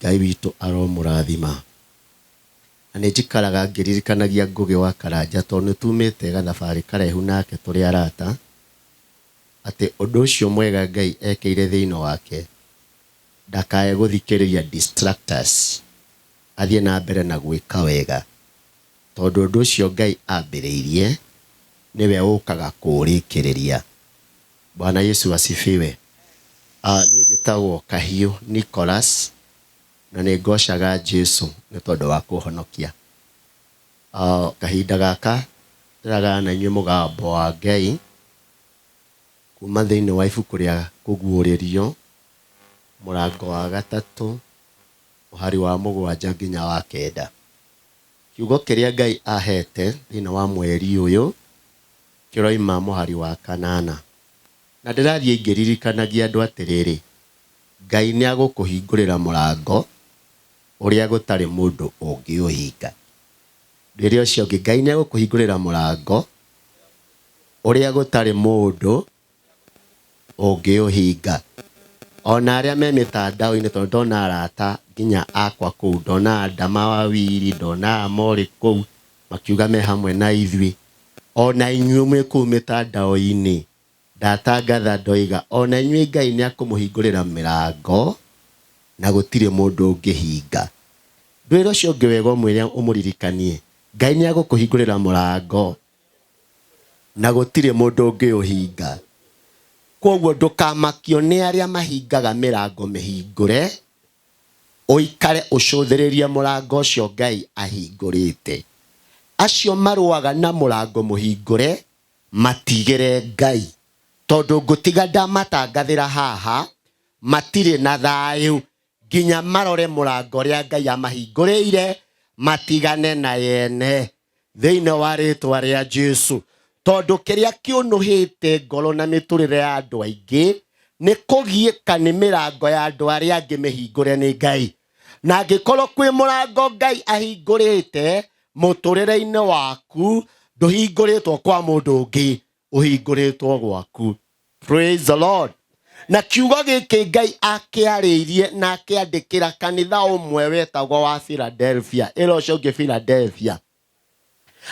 Ngai witũ aromũrathima. Na nĩ njikaraga ngĩririkanagia Ngũgĩ wa Karanja tondũ nĩ tumĩte gathabarĩ karaihu nake tũrĩ arata, atĩ ũndũ ũcio mwega Ngai ekĩire thĩinĩ wake ndakae gũthikĩrĩria distractors, athiĩ na mbere na gwĩka wega, tondũ ũndũ ũcio Ngai ambĩrĩirie nĩwe ũkaga kũũrĩkĩrĩria. Bwana Yesu asifiwe. Niĩ njĩtagwo Kahiũ Nicholas na nĩ ngocaga Jesu nĩ tondũ wa kũhonokia. Kahinda gaka ndĩragana na inyuĩ mũgambo wa Ngai kuma thĩinĩ wa ibuku rĩa Kũguũrĩrio mũrango wa 3 mũhari wa 7 nginya wa 9. Kiugo kĩrĩa Ngai ahete thĩinĩ wa mweri ũyũ kĩroima mũhari wa 8. Na ndĩrathiĩ ngĩririkanagia andũ atĩrĩrĩ, Ngai nĩ agũkũhingũrĩra mũrango ũrĩa gũtarĩ mũndũ ũngĩũhinga. Rĩrĩa ũcio ũngĩ, Ngai nĩ agũkũhingũrĩra mũrango ũrĩa gũtarĩ mũndũ ũngĩũhinga. Ona arĩa me mĩtandao-inĩ, tondũ ndona arata nginya akwa kũu, ndona Adama wa Wiri, ndona Amori kũu makiuga me hamwe na ithuĩ. Ona inyuĩ mwĩ kũu mĩtandao-inĩ, ndatangatha ndoiga ona inyuĩ Ngai nĩ akũmũhingũrĩra mĩrango na gũtirĩ mũndũ ũngĩhinga. Ndwĩre ũcio ũngĩ wega ũmwĩre ũmũririkanie, Ngai nĩ agũkũhingũrĩra mũrango na gũtirĩ mũndũ ũngĩũhinga. Kwoguo ndũkamakio nĩ arĩa mahingaga mĩrango mĩhingũre, ũikare ũcũthĩrĩrie mũrango ũcio Ngai ahingũrĩte. Acio marũaga na mũrango mũhingũre matigĩre Ngai, tondũ ngũtiga ndamatangathĩra haha matirĩ na thayũ nginya marore mũrango ũrĩa Ngai amahingũrĩire matigane na yene thĩinĩ wa rĩtwa rĩa Jesu. Tondũ kĩrĩa kĩũnũhĩte ngoro na mĩtũrĩre ya andũ aingĩ nĩ kũgiĩka nĩ mĩrango ya andũ arĩa angĩ mĩhingũre nĩ Ngai. Na angĩkorwo kwĩ mũrango Ngai ahingũrĩte mũtũrĩre-inĩ waku, ndũhingũrĩtwo kwa mũndũ ũngĩ, ũhingũrĩtwo gwaku. Praise the Lord. Na kiugo gĩkĩ Ngai akĩarĩirie na akĩandĩkĩra kanitha ũmwe wetagwo wa Philadelphia. Ĩra ũcio ũngĩ Philadelphia.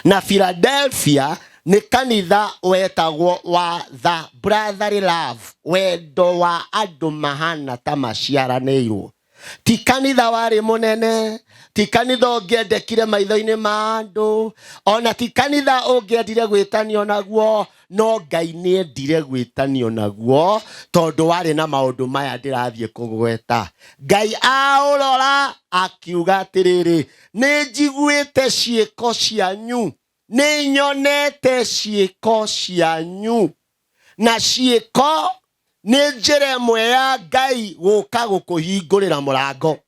Na Philadelphia nĩ kanitha wetagwo wa the brotherly love, wendo wa andũ mahana ta maciaranĩirwo. Ti kanitha warĩ mũnene, ti kanitha ũngĩendekire maitho-inĩ ma andũ, ona ti kanitha ũngĩendire gwĩtanio naguo, no Ngai nĩendire gwĩtanio naguo tondũ warĩ na maũndũ maya ndĩrathiĩ kũgweta. Ngai aũrora akiuga atĩrĩrĩ, nĩ njiguĩte ciĩko cianyu, nĩ nyonete ciĩko cianyu. Na ciĩko nĩ njĩra ĩmwe ya Ngai gũka gũkũhingũrĩra mũrango.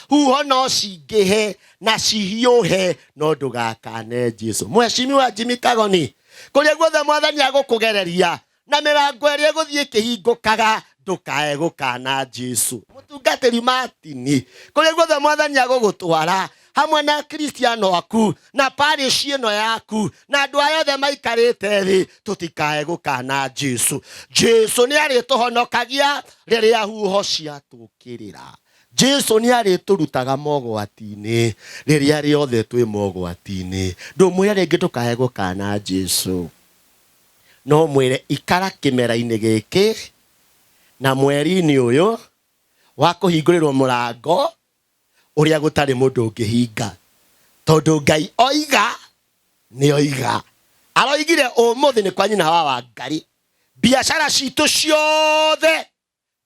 Huho no cingĩhe na cihiũhe, no ndũgakane Jesu. Mheshimiwa Jimmy Kagoni, kũrĩa guothe mwathani agũkũgereria na mĩrango ĩrĩa ĩgũthiĩ ĩkĩhingũkaga, ndũkae gũkana Jesu. Mũtungatĩri Martin, kũrĩa guothe mwathani agũgũtwara hamwe na Kristiano aku na parish ĩno yaku na andũ aya othe maikarĩte thĩ, tũtikae gũkana Jesu. Jesu nĩ arĩtũhonokagia rĩrĩa huho ciatũkĩrĩra. Jesu nĩ arĩtũrutaga mogwati-inĩ rĩrĩa rĩothe twĩ mogwati-inĩ. Ndũmwĩre rĩngĩ ndũkae gũkana Jesu, no mwĩre ikara kĩmera-inĩ gĩkĩ na mweri-inĩ ũyũ wa kũhingũrĩrwo mũrango ũrĩa gũtarĩ mũndũ ũngĩhinga, tondũ Ngai oiga nĩ oiga. Aroigire ũmũthĩ nĩ kwa nyina wa Wangari, biacara citũ ciothe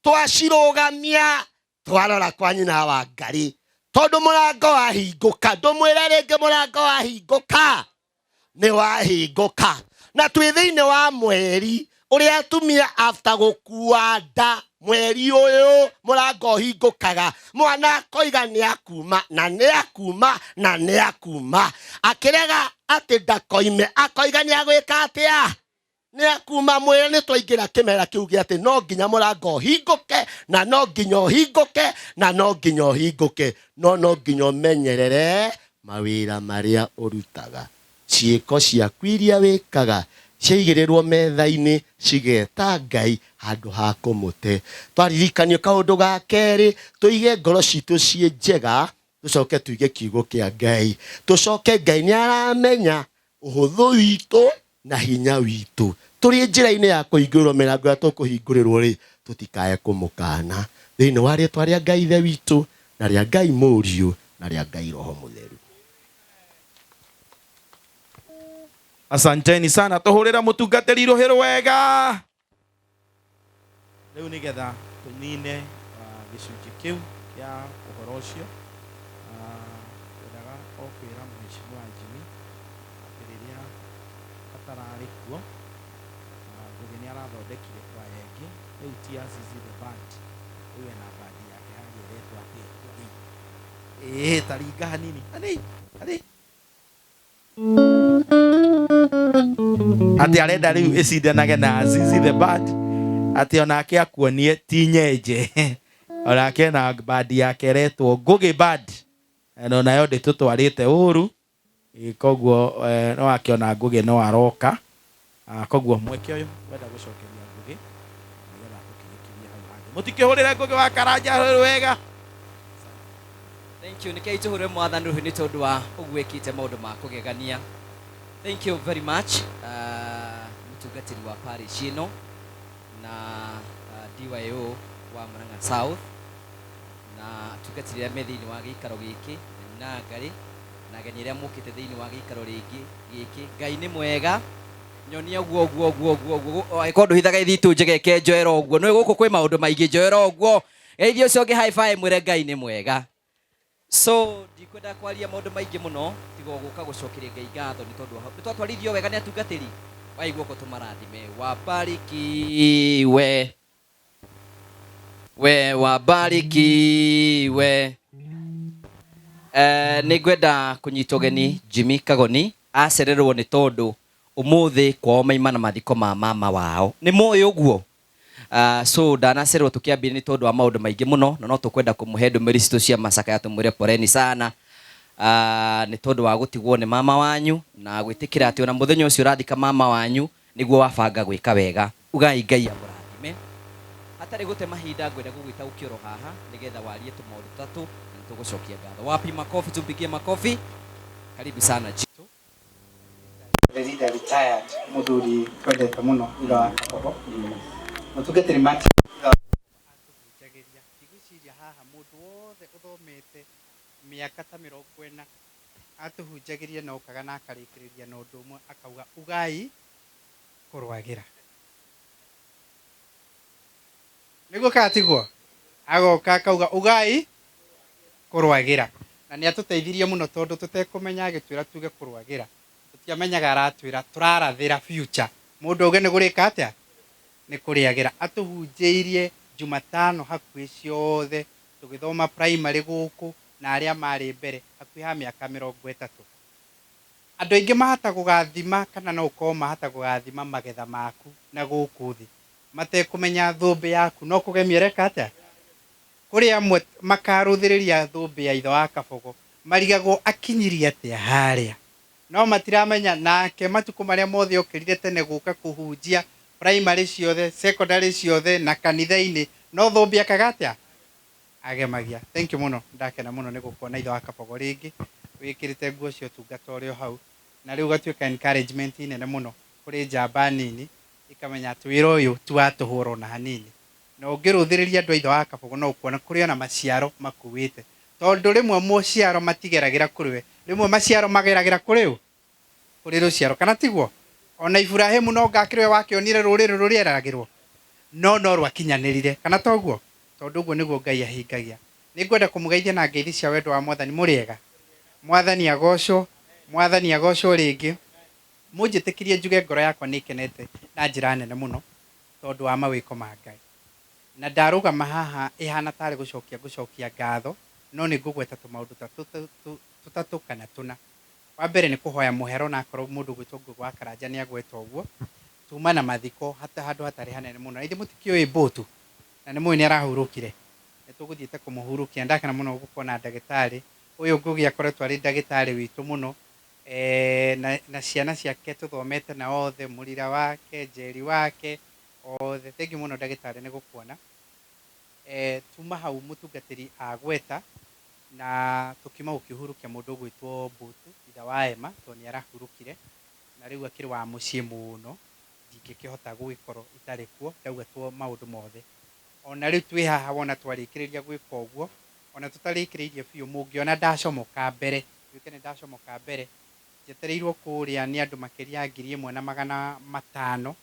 twacirũgamia twarora kwa nyina wa Wangari, tondũ mũrango wahingũka. Ndũmwĩre rĩngĩ, mũrango wahingũka nĩ wahingũka. Na twĩ thĩinĩ wa mweri ũrĩa atumia after gũkua nda, mweri ũyũ mũrango ũhingũkaga, mwana akoiga nĩ akuma na nĩ akuma na nĩ akuma, akĩrega atĩ ndakoime, akoiga nĩ agwĩka atĩa? Nĩ akuma mwĩre nĩ twaingĩra kĩmera kĩu gĩa atĩ no nginya mũrango ũhingũke na no nginya ũhingũke na no nginya ũhingũke no no nginya ũmenyerere mawĩra marĩa ũrutaga. Ciĩko ciaku iria wĩkaga ciaigĩrĩrwo metha-inĩ cigeta Ngai handũ ha kũmũte. Twaririkanio kaũndũ ga kerĩ, tũige ngoro citũ ciĩ njega, tũcoke tuige kiugo kĩa Ngai. Tũcoke Ngai nĩ aramenya ũhũthũ witũ na hinya witũ. Tũrĩ njĩra-inĩ ya kũhingũrĩrwo mĩrango ĩrĩa tũkũhingũrĩrwo rĩ, tũtikae kũmũkana. Thĩinĩ wa rĩtwa rĩa Ngai Ithe witũ na rĩa Ngai Mũriũ na rĩa Ngai Roho Mũtheru. Asanteni sana, tũhũrĩre mũtungatĩri rũhĩ rwega. Rĩu nĩgetha tũnine gĩcunjĩ kĩu kĩa ũhoro ũcio, ngwendaga o kwĩra Mheshimiwa Jimmy atĩ rĩrĩa atararĩ kuo, Ngũgĩ nĩ arathondekire kwaya ĩngĩ, rĩu ti Azizi the band, rĩu ena band yake harĩa ĩretwo atĩa Ngũgĩ? Ĩĩ ta ringa hanini, hanini, hanini. Atĩ arenda rĩu ĩcindanage na Azizi the band, atĩ onake akuonie ti nyenje, onake ena band yake ĩretwo Ngũgĩ band, na onayo ndĩtũtwarĩte ũru. Koguo no akĩona Ngũgĩ no aroka. Koguo mweke ũyũ ngwenda gũcokeria Ngũgĩ nĩgetha atũkinyũkirie hau hangĩ. Mũtikĩhũrĩre Ngũgĩ wa Karanja wega. Thank you. Nĩkĩo tũhũre mwathani rũhĩ nĩ tondũ wa ũguo ĩkĩte maũndũ ma kũgegania. Thank you very much, mũtungatĩri wa parish ĩno na DYO wa Murang'a South na atungatĩri arĩa me thĩinĩ wa gĩikaro gĩkĩ na Ngarĩ na ageni arĩa mokĩte thĩinĩ wa gĩikaro rĩngĩ gĩkĩ. Ngai nĩ mwega. Nyonia ũguo ũguo ũguo ũguo ũguo. Angĩkorwo ndũhithaga ithitũ njegeke njoera ũguo. Nĩ gũkũ kwĩ maũndũ maingĩ njoera ũguo. Geithia ũcio ũngĩ high five mwĩre Ngai nĩ mwega. So ndikwenda kwaria maũndũ maingĩ mũno tiga o gũka gũcokeria Ngai ngatho nĩ tondũ nĩ twatwarithio wega nĩ atungatĩri. Wai guoko tũmarathime. Wabarikiwe. We wabarikiwe. Nĩ ngwenda kũnyita ũgeni Jimmy Kagoni acererwo nĩ tondũ ũmũthĩ kwao maima na mathiko ma mama wao. Nĩ moĩ ũguo? So ndanacererwo tũkĩambia nĩ tondũ wa maũndũ maingĩ mũno na no tũkwenda kũmũhe ndũmĩrĩri citũ cia macakaya tũmwĩre poleni sana nĩ tondũ wa gũtigwo nĩ mama wanyu na gwĩtĩkĩra atĩ ona mũthenya ũcio ũrathika mama wanyu nĩguo wabanga gwĩka wega. Ugai Ngai amũrathime. Hatarĩ gũte mahinda ngwenda gũgwĩta ũkĩoro haha nĩgetha warie tũmaũndũ tũtatũ na nĩtũgũcokia ngatho. Wapi makofi, tumpigie makofi. Karibu sana Jitu. The leader retired muthuri twendete muno ithe wa Kabogo mutungatĩri Martin atũhunjagĩria. Ndigwĩciria haha mũndũ wothe ũthomete mĩaka ta 40 atũhunjagĩria na okaga na akarĩkĩrĩria na ũndũ ũmwe akauga ugai kũrwagĩra. Nĩguo kana tiguo? Agoka akauga ugai kũrwagĩra. Na nĩ atũteithirie mũno tondũ tũtekũmenya agĩtwĩra tuge kũrwagĩra. Tũtiamenyaga aratwĩra tũrarathĩra future. Mũndũ auge nĩ gũrĩka atĩa? Nĩ kũrĩagĩra. Atũhunjĩirie Jumatano hakuhĩ ciothe tũgĩthoma primary gũkũ na arĩa marĩ mbere hakuhĩ ha mĩaka 30. Andũ aingĩ mahota gũgathima kana no ũkorwo mahota gũgathima magetha maku na gũkũ thĩ matekũmenya thũmbĩ yaku no kũgemia ĩreka atĩa? Kũrĩ amwe makarũthĩrĩria thũmbĩ ya ithe wa Kabogo marigagwo akinyirie atĩa harĩa, no matiramenya nake matukũ marĩa mothe okĩrire tene gũka kũhunjia primary ciothe, secondary ciothe na kanitha-inĩ, no thũmbĩ akaga atĩa? Agemagia. Thank you mũno, ndakena mũno nĩ gũkuona ithe wa Kabogo rĩngĩ wĩkĩrĩte nguo cia ũtungata ũrĩ o hau, na rĩu ũgatuĩka encouragement nene mũno kũrĩ njamba nini ikamenya atĩ wĩra ũyũ ti wa tũhũ ona hanini. Na ũngĩrũthĩrĩria andũ a ithe wa Kabogo no ũkuona kũrĩ ona maciaro makuĩte, tondũ rĩmwe maciaro matigeragĩra kũrĩ we, rĩmwe maciaro mageragĩra kũrĩ ũ? Kũrĩ rũciaro, kana tiguo? Ona Iburahĩmu no ngakĩrĩ we wakĩonire rũrĩrĩ rũrĩa eragĩrwo, no no rwakinyanĩrire, kana toguo? Tondũ ũguo nĩguo Ngai ahingagia. Nĩ ngwenda kũmũgeithia na ngeithi cia wendo wa Mwathani. Mũrĩ ega? Mwathani agocwo, Mwathani agocwo rĩngĩ. Mũnjĩtĩkĩrie njuge ngoro yakwa nĩ ĩkenete na njĩra nene mũno tondũ wa mawĩko ma Ngai. Na ndarũgama haha ĩhana tarĩ gũcokia ngũcokia ngatho, no nĩ ngũgweta tũmaũndũ ta tũtatũ kana tũna. Wa mbere nĩ kũhoya mũhera, ona akorwo mũndũ ũgwĩtwo Ngũgĩ wa Karanja nĩ agweta ũguo. Tuma na mathiko hata handũ hatarĩ hanene mũno. Na ithuĩ mũtikĩũĩ Mbũtũ, na nĩ mũĩ nĩ arahurũkire. Nĩ tũgũthiĩte kũmũhurũkia. Ndakena mũno gũkona ndagĩtarĩ ũyũ Ngũgĩ, akoretwo arĩ ndagĩtarĩ witũ mũno, na ciana ciake tũthomete na othe, Mũrira wake, Njeri wake, othe. Thengiũ mũno ndagĩtarĩ nĩ gũkuona. Tuma hau mũtungatĩri agweta na tũkiuma gũkĩhurũkia mũndũ ũgwĩtwo Mbũtũ, ithe wa Emma, tondũ nĩ arahurũkire na rĩu akĩrĩ wa mũciĩ mũno, ndingĩkĩhota gũgĩkorwo itarĩ kuo, ndauga two maũndũ mothe. Ona rĩu twĩ haha wona twarĩkĩrĩria gwĩka ũguo, ona tũtarĩkĩrĩirie biũ, mũngĩona ndacomoka mbere, nduĩke nĩ ndacomoka mbere, njetereirwo kũrĩa nĩ andũ makĩria ya 1500,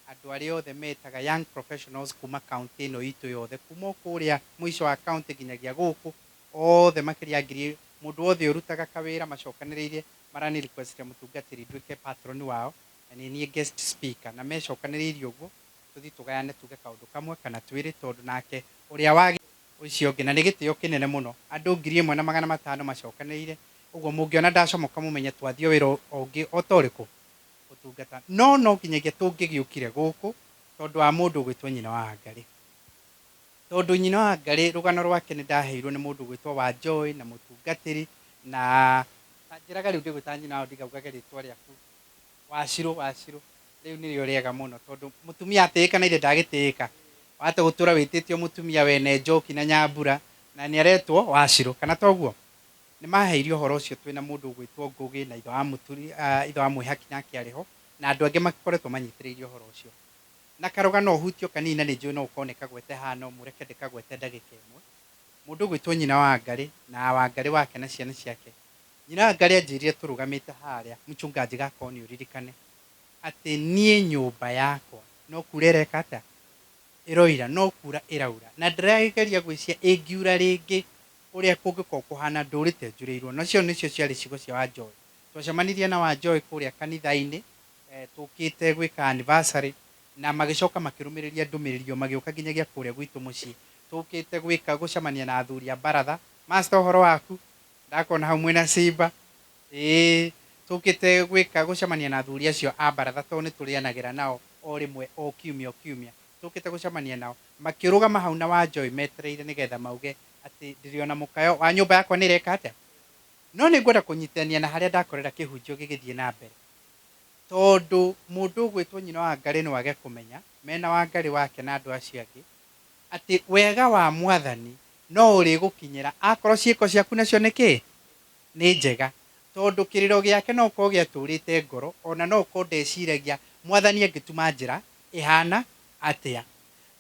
andũ arĩa othe metaga young professionals kuma county ĩno itũ yothe, kuma o kũrĩa mũico wa county nginyagia gũkũ, othe makĩria ya ngiri, mũndũ wothe ũrutaga kawĩra macokanĩrĩirie, marani request mũtungatĩri nduĩke patron wao, na nĩ niĩ guest speaker, na mecokanĩrĩirie ũguo, tũthiĩ tũgayane tuge kaũndũ kamwe kana twĩrĩ, tondũ nake ũrĩa wa ũcio ũngĩ, na nĩ gĩtĩo kĩnene mũno, andũ 1500 macokanĩrĩire ũguo, mũngĩona ndacomoka mũmenye twathiĩ wĩra ũngĩ o ta ũrĩkũ ũtungata, no no nginyagia tũngĩgĩũkire gũkũ tondũ wa mũndũ ũgwĩtwo nyina wa Ngarĩ, tondũ nyina wa Ngarĩ rũgano rwake nĩ ndaheirwo nĩ mũndũ ũgwĩtwo wa Joy na mũtungatĩri, na njĩraga rĩu ndĩgwĩta nyina wao ndigaugage rĩtwa rĩaku, Wacirũ, Wacirũ rĩu nĩrĩo rĩega mũno, tondũ mũtumia atĩĩka na ithe ndagĩtĩĩka, wate gũtũra wĩtĩtio mũtumia wene njoki na nyambura na nĩ aretwo Wacirũ, kana toguo? Nĩ maheire ũhoro ũcio twĩna mũndũ ũgwĩtwo Ngũgĩ na ithe wa Mũturi, ithe wa Mwĩhaki nake arĩ ho, na andũ angĩ makoretwo manyitĩrĩire ũhoro ũcio. Na karũgano ũhutio kanini, na nĩ njũĩ no ũkorwo nĩ kagwete haha, no mũreke ndĩkagwete ndagĩka ĩmwe. Mũndũ ũgwĩtwo nyina wa Ngarĩ na Wangarĩ wake na ciana ciake. Nyina wa Ngarĩ anjĩrire tũrũgamĩte harĩa, mchungaji gakorwo nĩ ũririkane, atĩ niĩ nyũmba yakwa no kura ĩreka atĩa? Ĩroira, no kura ĩraura. Na ndĩrageria gwĩcia ĩngiura rĩngĩ ũrĩa kũngĩkorwo kũhana ndũrĩte njurĩirwo. Nacio nĩcio ciarĩ ciugo cia Wanjoy. Twacemanirie na Wanjoy kũrĩa kanitha-inĩ, tũkĩte gwĩka anniversary, na magĩcoka makĩrũmĩrĩria ndũmĩrĩri ĩyo magĩũka nginyagia kũrĩa gwitũ mũciĩ. Tũkĩte gwĩka gũcemania na athuri a baratha. Master, ũhoro waku? Ndakona hau mwĩna Simba. Ĩĩ, tũkĩte gwĩka gũcemania na athuri acio a baratha tondũ nĩ tũrĩanagĩra nao o rĩmwe o kiumia o kiumia. Tũkĩte gũcemania nao. Makĩrũgama hau na Wanjoy metereire nĩgetha mauge atĩ ndĩrĩ ona mũkayo wa nyũmba yakwa nĩ ĩreka atĩa. No nĩ ngwenda kũnyitania na harĩa ndakorera kĩhunjio gĩgĩthiĩ na mbere. Tondũ mũndũ ũgwĩtwo nyina wa Ngarĩ no age kũmenya mena Wangarĩ wake na andũ acio angĩ atĩ wega wa mwathani no ũrĩgũkinyĩra akorwo ciĩko ciaku nacio nĩ kĩ? Nĩ njega. Tondũ kĩrĩro gĩake no ũkorwo gĩatũrĩte ngoro, ona no ũkorwo ndeciragia mwathani angĩtuma njĩra ĩhana atĩa.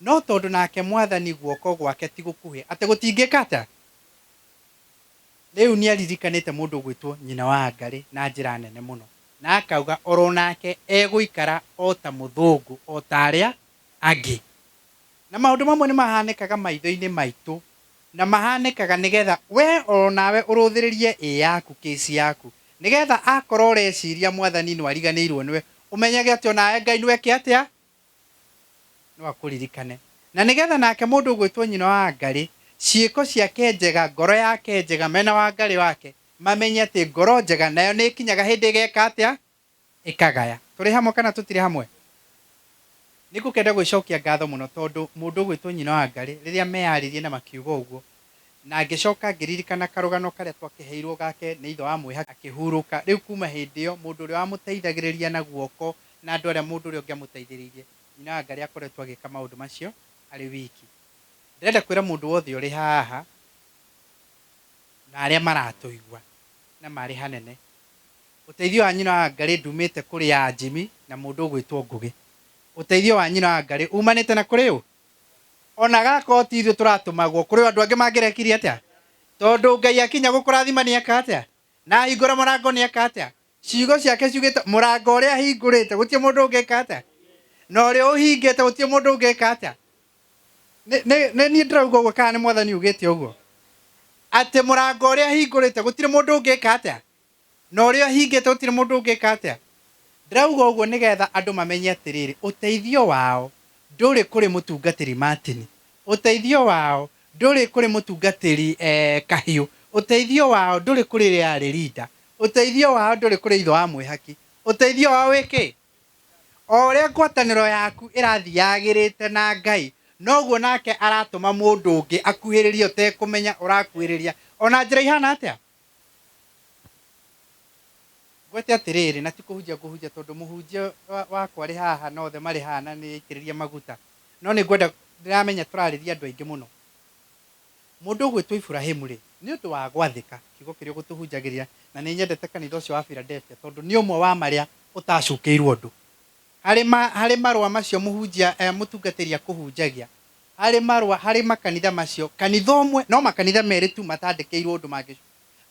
No tondũ nake mwathani guoko gwake ti gũkuhĩ, atĩ gũtingĩka atĩa? Rĩu nĩ aririkanĩte mũndũ ũgwĩtwo nyina wa Ngarĩ na njĩra nene mũno. Na akauga oro nake egũikara o ta mũthũngũ, o ta arĩa angĩ. Na maũndũ mamwe nĩ mahanĩkaga maitho-inĩ maitũ, na mahanĩkaga nĩgetha we o nawe ũrũthĩrĩrie ĩ yaku kĩci yaku, nĩgetha akorwo ũreciria mwathani no ariganĩirwo nĩwe, ũmenyage atĩ onawe Ngai nĩwe eke atĩa? No akũririkane. Na nĩgetha nake mũndũ ũgwĩtwo nyina wa Ngarĩ, ciĩko ciake njega, ngoro yake njega, mena Wangarĩ wake, mamenye atĩ ngoro njega nayo nĩ ĩkinyaga hĩndĩ ĩgeka atĩa? Ĩkagaya. Tũrĩ hamwe kana tũtirĩ hamwe? Nĩ ngũkenda gwĩcokia ngatho mũno tondũ mũndũ ũgwĩtwo nyina wa Ngarĩ rĩrĩa meyaririe na makiuga ũguo, na ngĩcoka ngĩririkana karũgano karĩa twakĩheirwo gake nĩ ithe wa Mwĩhaki akĩhurũka. Rĩu kuma hĩndĩ ĩyo mũndũ ũrĩa wamũteithagĩrĩria na guoko na andũ arĩa mũndũ ũrĩa ũngĩ amũteithĩrĩirie, nyina wa Ngarĩ akoretwo agĩka maũndũ macio arĩ wiki. Ndĩrenda kwĩra mũndũ wothe ũrĩ haha na arĩa maratũigua na marĩ hanene, ũteithio wa nyina wa Ngarĩ ndumĩte kũrĩ ya Jimmy na mũndũ ũgwĩtwo Ngũgĩ. Ũteithio wa nyina wa Ngarĩ umanĩte na kũrĩ ũ? Ona gakorwo ti ithuĩ tũratũmagwo, kũrĩ andũ angĩ mangĩrekirie atĩa? Tondũ Ngai akinya gũkũrathima nĩ eka atĩa? Na ahingũra mũrango nĩ eka atĩa? Ciugo ciake ciugĩte mũrango ũrĩa ahingũrĩte gũtirĩ mũndũ ũngĩka atĩa? Na ũrĩa ũhingĩte gũtirĩ mũndũ ũngĩka atĩa? Nĩ niĩ ndĩrauga ũguo kana nĩ mwathani ugĩte ũguo? Atĩ mũrango ũrĩa ahingũrĩte gũtirĩ mũndũ ũngĩka atĩa? Na ũrĩa ũhingĩte gũtirĩ mũndũ ũngĩka atĩa? Ndĩrauga ũguo nĩgetha andũ mamenye atĩrĩrĩ, ũteithio wao ndũrĩ kũrĩ mũtungatĩri Martin, ũteithio wao ndũrĩ kũrĩ mũtungatĩri Kahiũ, ũteithio wao ndũrĩ kũrĩ rĩarĩ Linda, ũteithio wao ndũrĩ kũrĩ ithe wa Mwĩhaki, ũteithio wao wĩ kĩ? O ũrĩa ngwatanĩro yaku ĩrathiĩ yagĩrĩte na Ngai, noguo nake aratũma mũndũ ũngĩ akuhĩrĩrie ũtekũmenya ũrakuhĩrĩria ona njĩra ihana atĩa. Ngwete atĩrĩrĩ, na ti kũhunjia ngũhunjia tondũ mũhunjia wakwa arĩ haha na othe marĩ haha na nĩ aitĩrĩrie maguta, no nĩ ngwenda, ndĩramenya tũrarĩria andũ aingĩ mũno. Mũndũ ũgwĩtwo Iburahimu rĩ, nĩ ũndũ wa gwathĩka kiugo kĩrĩa ũgũtũhunjagĩria, na nĩ nyendete kanitha ũcio wa Philadelphia tondũ nĩ ũmwe wa marĩa ũtacukĩirwo ũndũ. Harĩ ma, harĩ marũa macio mũhunjia, mũtungatĩri akũhunjagia, harĩ marũa, harĩ makanitha macio, kanitha ũmwe, no makanitha merĩ tu matandĩkĩirwo ũndũ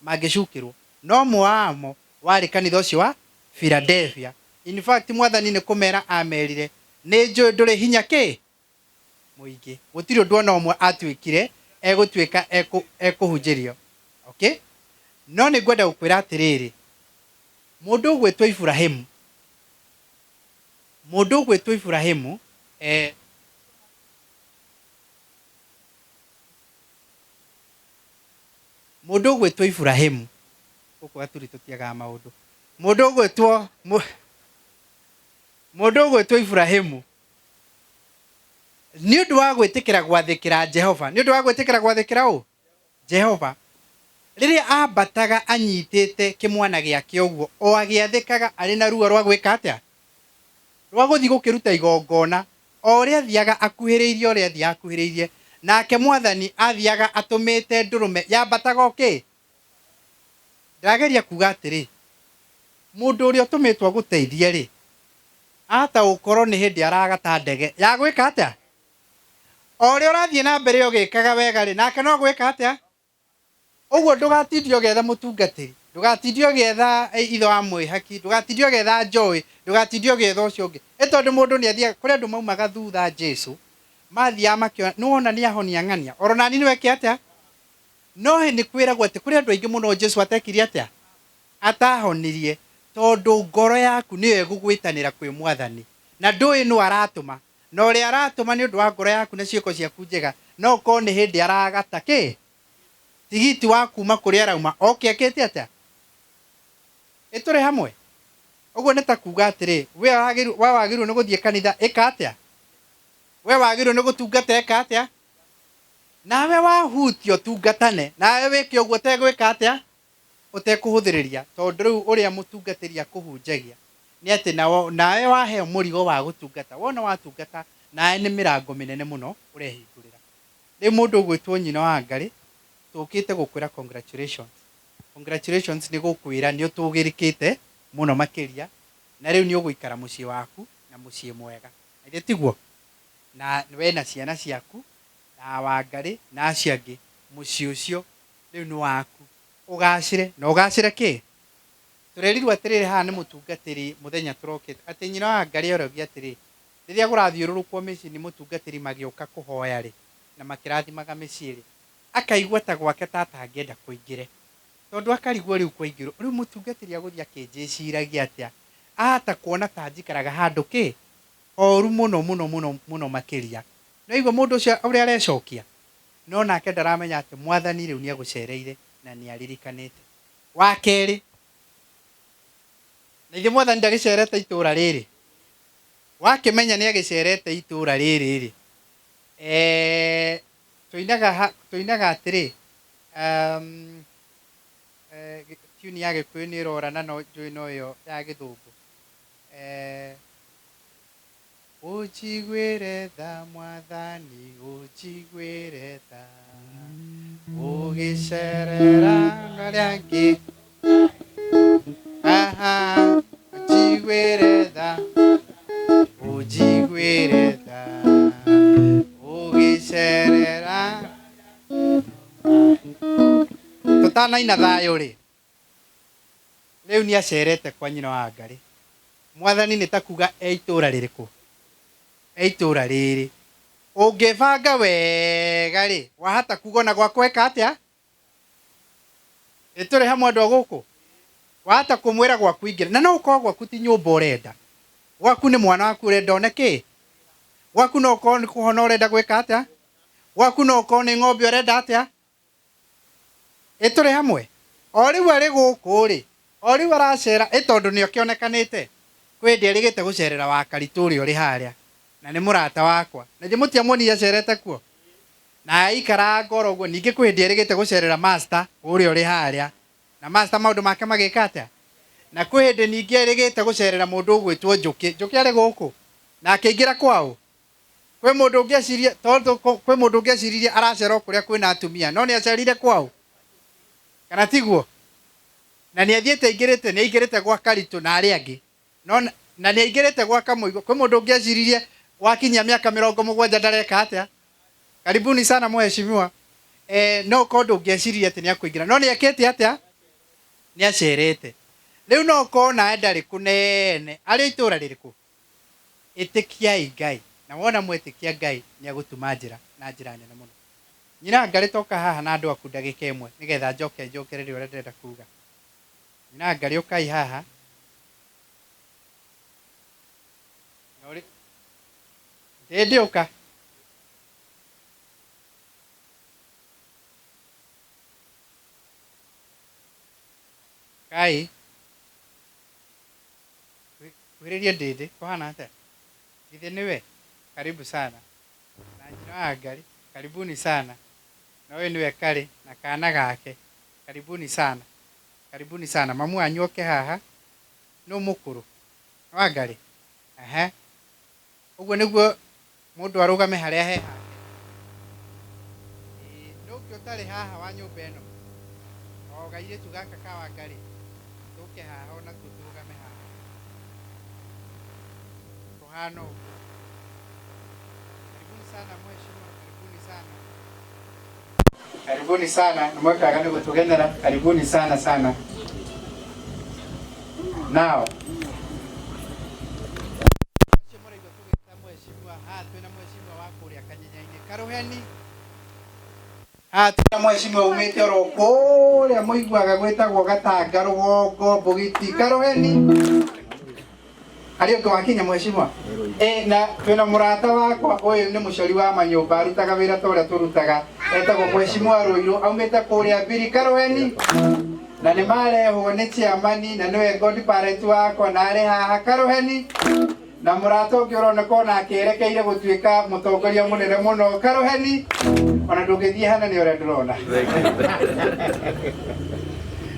mangĩcukĩrwo, no ũmwe wamo warĩ kanitha ũcio wa Philadelphia. In fact, Mwathani nĩ kũmera amerire, nĩ njũĩ ndũrĩ hinya kĩ? Mũingĩ. Gũtirĩ ũndũ ona ũmwe atuĩkire egũtuĩka ekũhunjĩrio. Okay? No nĩ ngwenda gũkwĩra atĩrĩrĩ, mũndũ ũgwĩtwo Iburahimu, mũndũ ũgwĩtwo Iburahimu, mũndũ ũgwĩtwo Iburahimu, gũkũ Gaturi tũtiagaga maũndũ, mũndũ ũgwĩtwo, mũndũ ũgwĩtwo Iburahimu, nĩ ũndũ wa gwĩtĩkĩra gwathĩkĩra Jehova, nĩ ũndũ wa gwĩtĩkĩra gwathĩkĩra ũ? Jehova. Rĩrĩa ambataga anyitĩte kĩmwana gĩake ũguo, o agĩathĩkaga arĩ na ruo rwa gwĩka atĩa? Rwa gũthiĩ gũkĩruta igongona. O ũrĩa athiaga akuhĩrĩirie, ũrĩa athiaga akuhĩrĩirie, nake Mwathani athiaga atũmĩte ndũrũme yambataga o kĩ? Ndĩrageria kuga atĩrĩ, mũndũ ũrĩa ũtũmĩtwo agũteithie-rĩ, ahota gũkorwo nĩ hĩndĩ aragata ndege ya gwĩka atĩa? O ũrĩa ũrathiĩ na mbere ũgĩkaga wega-rĩ, nake no gwĩka atĩa? Ũguo ndũgatinde ũgĩetha mũtungatĩri, ndũgatinde ũgĩetha ithe wa mwĩhaki, ndũgatinde ũgĩetha njũĩ, ndũgatinde ũgĩetha ũcio ũngĩ. Ĩ tondũ mũndũ nĩ athiaga, kũrĩ andũ maumaga thutha Jesu, mathiaga makĩona, nĩ wona nĩ ahonia ng'ania, oro nani nĩ weke atĩa? No nĩ kwĩragwo atĩ kũrĩ andũ aingĩ mũno Jesu atekire atĩa? Atahonirie, tondũ ngoro yaku nĩyo ĩgũgwĩtanĩra kwĩ Mwathani, na ndũĩ nũ aratũma, na ũrĩa aratũma nĩ ũndũ wa ngoro yaku na ciĩko ciaku njega, no ũkorwo nĩ hĩndĩ aragata kĩ? Tigiti wa kuma kũrĩa arauma oke ekĩte atĩa? Ĩ tũrĩ hamwe? Ũguo nĩ ta kuga atĩrĩ, we wagĩrĩirwo nĩ gũthiĩ kanitha, ĩka atĩa? We wagĩrĩirwo nĩ gũtungata, ĩka atĩa? Nawe wahutio tungatane, nawe wĩke ũguo ũtegwĩka atĩa? Ũtekũhũthĩrĩria, tondũ rĩu ũrĩa mũtungatĩri akũhunjagia nĩ atĩ nawe waheo mũrigo wa gũtungata, wona watungata nawe nĩ mĩrango mĩnene mũno ũrehingũrĩra. Rĩu mũndũ ũgwĩtwo nyina wa Ngarĩ, tũkĩte gũkwĩra congratulations. Congratulations nĩ gũkwĩra nĩ ũtũgĩrĩkĩte mũno makĩria, na rĩu nĩ ũgũikara mũciĩ waku na mũciĩ mwega. Na githĩ tiguo? Na we na ciana ciaku na Wangarĩ na acio angĩ, mũciĩ ũcio rĩu nĩ waku. Ũgacĩre, na ũgacĩre kĩ? Tũrerirwo atĩrĩrĩ haha nĩ mũtungatĩri mũthenya tũrokĩte, atĩ nyina wa Ngarĩ orogia atĩrĩ, rĩrĩa kũrathiũrũrũkwo mĩciĩ nĩ mũtungatĩri magĩũka kũhoya-rĩ, na makĩrathimaga mĩciĩ-rĩ, akaigua ta gwake ta atangĩenda kũingĩre. Tondũ akarigwo rĩu kwaingĩrwo, rĩu mũtungatĩri agũthiĩ akĩnjĩciragia atĩa? Ahata kuona ta njikaraga handũ kĩ? Horu mũno mũno mũno mũno makĩria. Nĩwaigua mũndũ ũcio ũrĩa arecokia? No nake ndaramenya atĩ Mwathani rĩu nĩagũcereire na nĩaririkanĩte. Wa kerĩ, na ithe Mwathani ndagĩcerete itũra rĩrĩ? Wakĩmenya nĩagĩcerete itũra rĩrĩ-rĩ, tũinaga atĩrĩ, tune ya Gĩkũyũ nĩ ĩrora na no njũĩ no ĩyo ya Gĩthũngũ. Ũnjiguĩre tha Mwathani, ũnjiguĩre tha, ũgĩcerera arĩa angĩ, aha, ũnjiguĩre tha, ũnjiguĩre tha, ũgĩcerera. Tũtanaina thayũ rĩ, rĩu nĩ acerete kwa nyina wa Ngarĩ. Mwathani nĩ ta kuga e itũra rĩrĩkũ? E itũra rĩrĩ. Ũngĩbanga wega rĩ, wahata kuga ona gwakwa eka atĩa? Ĩ tũrĩ hamwe andũ a gũkũ? Wahata kũmwĩra gwaku ingĩra. Na no ũkorwo gwaku ti nyũmba ũrenda. Gwaku nĩ mwana waku ũrenda one kĩ? Gwaku no ũkorwo nĩ kũhona ũrenda gwĩka atĩa? Gwaku no ũkorwo nĩ ng'ombe ũrenda atĩa? Ĩ tũrĩ hamwe? O rĩu arĩ gũkũ rĩ, o rĩu aracera, ĩ tondũ nĩ akĩonekanĩte. Kwĩ hĩndĩ erĩgĩte gũcerera wa Karitũ ũrĩa ũrĩ harĩa na nĩ mũrata wakwa na ithe mũtiamuonire acerete kuo na aikara ngoro ũguo. Ningĩ kwĩ hĩndĩ erĩgĩte gũcerera master ũrĩa ũrĩ harĩa na master maũndũ make magĩka atĩa. Na kwĩ hĩndĩ ningĩ erĩgĩte gũcerera mũndũ ũgwĩtwo Njũkĩ. Njũkĩ arĩ gũkũ na akĩingĩra kwaũ. Kwĩ mũndũ ũngĩeciria tondũ kwĩ mũndũ ũngĩeciririe aracera o kũrĩa kwĩna atumia no nĩ acerire kwaũ kana tiguo? Na nĩ athiĩte aingĩrĩte nĩ aingĩrĩte gwa Karitũ na arĩa angĩ no na nĩ aingĩrĩte gwa Kamũigua. Kwĩ mũndũ ũngĩeciririe wakinyia mĩaka 70 ndareka atĩa? Karibuni sana mheshimiwa. No ũkorwo ndũngĩeciririe atĩ nĩ akũingĩra no nĩ ekĩte atĩa? Nĩ acerete. Rĩu no ũkorwo nawe ndarĩ kũnene arĩ itũra rĩrĩkũ? Ĩtĩkiai Ngai na wona mwetĩkia Ngai nĩ agũtuma njĩra na njĩra nene mũno. Nyina Ngarĩ toka haha na andũ aku ndagĩka ĩmwe nĩgetha njoke njokererie ũrĩa ndĩrenda kuga. Nyina Ngarĩ ũkai haha. Na ũrĩ Ndĩndĩ ũka. Kai. Kuhĩrĩria Ndĩndĩ kũhana atĩa? Githĩ nĩwe? Karibu sana. Na nyina wa Ngarĩ, karibuni sana. Na ũyũ nĩwe Karĩ na kana gake. Karibuni sana. Karibuni sana. Mamu wanyu oke haha. Nũ mũkũrũ? Nĩ wa Ngarĩ? Ehe. Ũguo nĩguo mũndũ arũgame harĩa he hake. Ĩĩ, nũ ũngĩ ũtarĩ haha wa nyũmba ĩno? O gairĩtu gaka ka Wangarĩ, tũke haha ona tuo tũrũgame haha. Tũhana ũguo. Karibuni sana mheshimiwa, karibuni sana. Karibuni sana, nĩ mwekaga nĩ gũtũgenera. Karibuni sana sana. Now, acio mũraigua tũgĩta mheshimiwa haha twĩna mheshimiwa wa kũrĩa Kanyenya-inĩ Karũheni. Haha twĩna mheshimiwa umĩte oro kũrĩa mũiguaga gwĩtagwo Gatanga Rũgongo Mbũgiti Karũheni. Harĩ ũngĩ wakinya mheshimiwa? Na twĩna mũrata wakwa ũyũ nĩ mũcori wa manyũmba arutaga wĩra ta ũrĩa tũrutaga etagwo mheshimiwa Rũirũ aumĩte kũrĩa Mbiri Karũheni na nĩ marehwo nĩ chairman na nĩwe godparent wakwa na arĩ haha Karũheni na mũrata ũngĩ ũroneka ona akĩerekeire gũtuĩka mũtongoria mũnene mũno Karũheni ona ndũngĩthiĩ hanene ũrĩa ndĩrona.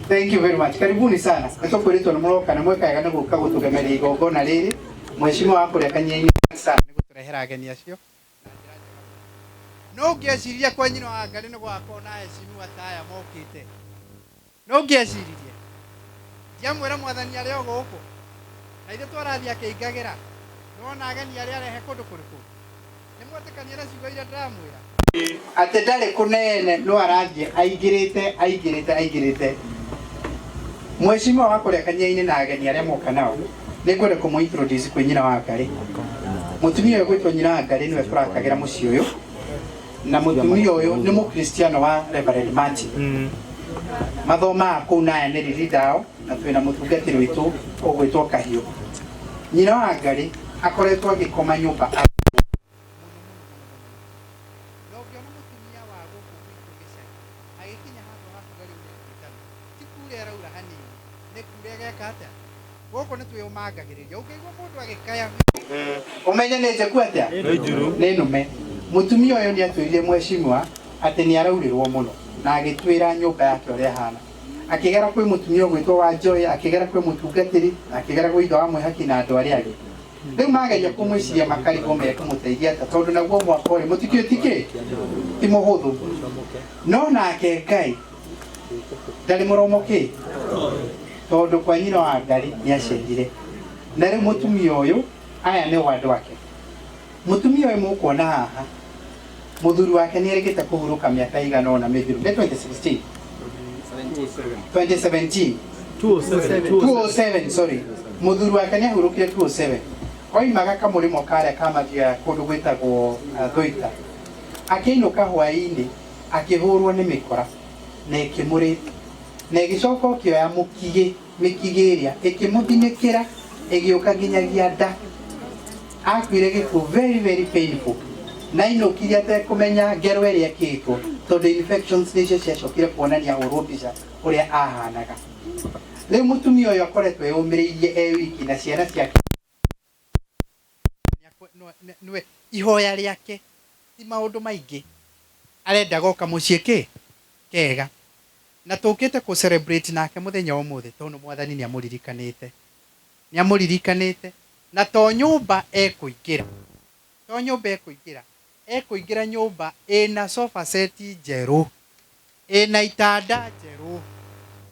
Thank you very much. Karibuni sana. Nĩ tũkwĩrĩtwo nĩ mũroka na mweka wega nĩ gũka gũtũgemeria igongona rĩrĩ. Mheshimiwa wa kũrĩa Kanyenya sana nĩ gũtũrehera ageni acio. No ũngĩeciria kwa nyina wa Ngarĩ nĩ gũgakorwo na aheshimiwa ta aya mokĩte. No ũngĩeciririe. Ndiamwĩra mwathani arĩ o gũkũ. Na ithuĩ twarathiĩ akĩingagĩra. Nĩwona ageni arĩa arehe kũndũ kũrĩkũ? Nĩ mwetĩkania na ciugo iria ndĩramwĩra? Atĩ ndarĩ kũnene no arathiĩ aingĩrĩte aingĩrĩte aingĩrĩte. Mheshimiwa wa kũrĩa Kanyia-inĩ na ageni arĩa moka nao, nĩ ngwenda kũmũ introduce kwĩ nyina wa Ngarĩ. Mũtumia ũyũ gwĩtwo nyina wa Ngarĩ nĩwe tũrakagĩra mũciĩ ũyũ. Na mũtumia ũyũ nĩ mũkristiano wa Reverend Martin. Mathomaga kũu na aya nĩ leader ao na twĩna mũtungatĩri witũ ũgwĩtwo Kahiũ. Nyina wa Ngarĩ akoretwo agĩkoma nyũmba na ũngĩona mũtumia wa gũkũ gwitũ gĩcagi agĩkinya handũ ha kuga rĩu nĩngwĩtana, ti kura ĩraura hanini, nĩ kura ĩgeka atĩa? Gũkũ nĩ twĩũmangagĩrĩria. Ũngĩigua mũndũ agĩkaya ũmenye nĩ njĩku atĩa? Nĩ nũme. Mũtumia ũyũ nĩ atwĩrire mheshimiwa atĩ nĩ araurĩrwo mũno na agĩtwĩra nyũmba yake ũrĩa ĩhana. Akĩgera kwĩ mũtumia ũgwĩtwo wa Joy, akĩgera kwĩ mũtungatĩri, na akĩgera gwĩ ithe wa Mwĩhaki na andũ arĩa angĩ. Rĩu mageria kũmwĩciria makarigwo mekũmũteithia atĩa tondũ naguo mwaka ũrĩ mũtikĩũĩ ti kĩ ti mũhũthũ. No nake Ngai ndarĩ mũromo kĩ tondũ kwa nyina wa Ngarĩ nĩ acerire. Na rĩu mũtumia ũyũ aya nĩo andũ ake. Mũtumia ũyũ mũkuona haha mũthuri wake nĩ erĩgĩte kũhurũka mĩaka ĩigana ũna mĩthiru nĩ 2016 2017 207 sorry mũthuri wake nĩ ahurũkire 207 oimaga kamũrĩmo karĩa ka mathiaga kũndũ gwĩtagwo Thũita akĩinũka hwaĩ-inĩ akĩhũrwo nĩ mĩkora na ĩkĩmũrĩte na ĩgĩcoka ũkĩoya mũkigĩ mĩkigĩ ĩrĩa ĩkĩmũthinĩkĩra ĩgĩũka nginyagia nda akuire gĩkuũ very very painful na ainũkire atekũmenya ngero ĩrĩa ĩkĩtwo tondũ infections nĩcio ciacokire kuonania hũrwo mbica ũrĩa ahanaga rĩu mũtumia ũyũ akoretwo eyũmĩrĩirie e wiki na ciana ciake. Nĩwe ihoya rĩake ti maũndũ maingĩ, arenda goka mũciĩ kĩ kega, na tũkĩte kũ celebrate nake mũthenya wa ũmũthĩ tondũ mwathani nĩamũririkanĩte, nĩamũririkanĩte, na to nyũmba ekũingĩra, to nyũmba ekũingĩra, ekũingĩra nyũmba ĩna sofa set njerũ, ĩna itanda njerũ,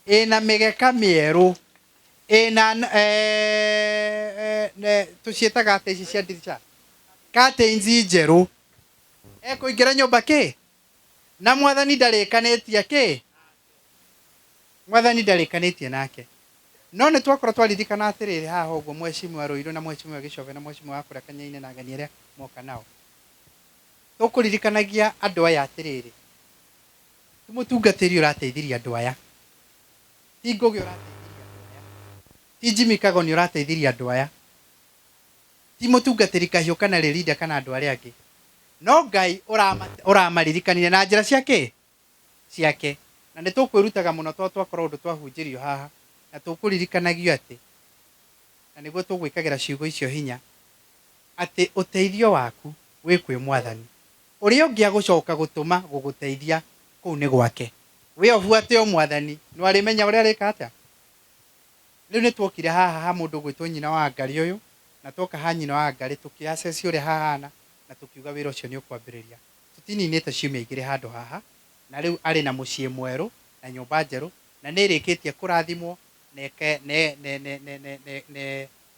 ĩna mĩgeka mĩerũ, ĩna tũciĩtaga atĩa ici cia ndirica, curtains njerũ, ekũingĩra nyũmba kĩ, na mwathani ndarĩkanĩtie kĩ, mwathani ndarĩkanĩtie nake. No nĩ twakorwo twaririkana atĩrĩrĩ haha ũguo, mheshimiwa Ruiru na mheshimiwa Gĩcobe na mheshimiwa wa kũrĩa Kanyaine na ageni arĩa moka nao, tũkũririkanagia andũ aya atĩrĩrĩ, ti mũtungatĩri ũrateithirie andũ aya, ti Ngũgĩ ũrateithirie andũ aya, ti Jimmy Kagoni ũrateithirie andũ aya, ti mũtungatĩri Kahiũ kana Rĩrinda kana andũ arĩa angĩ, no Ngai ũramaririkanire na njĩra ciake ciake. Na nĩ tũkwĩrutaga mũno tondũ twakorwo ũndũ twahunjĩrio haha, na tũkũririkanagio atĩ, na nĩguo tũgwĩkagĩra ciugo icio hinya, atĩ ũteithio waku wĩ kwĩ mwathani, ũrĩa ũngĩ agũcoka gũtũma gũgũteithia kũu nĩ gwake, we ũbuate o mwathani, no arĩmenya ũrĩa arĩka atĩa. Rĩu nĩ tuokire haha ha mũndũ ũgwĩtwo nyina wa Ngarĩ ũyũ, na tuoka ha nyina wa Ngarĩ tũkĩ-assess ũrĩa hahana, na tũkiuga wĩra ũcio nĩ ũkwambĩrĩria. Tũtininĩte ciumia igĩrĩ handũ haha, na rĩu arĩ na mũciĩ mwerũ na nyũmba njerũ, na nĩ ĩrĩkĩtie kũrathimwo, na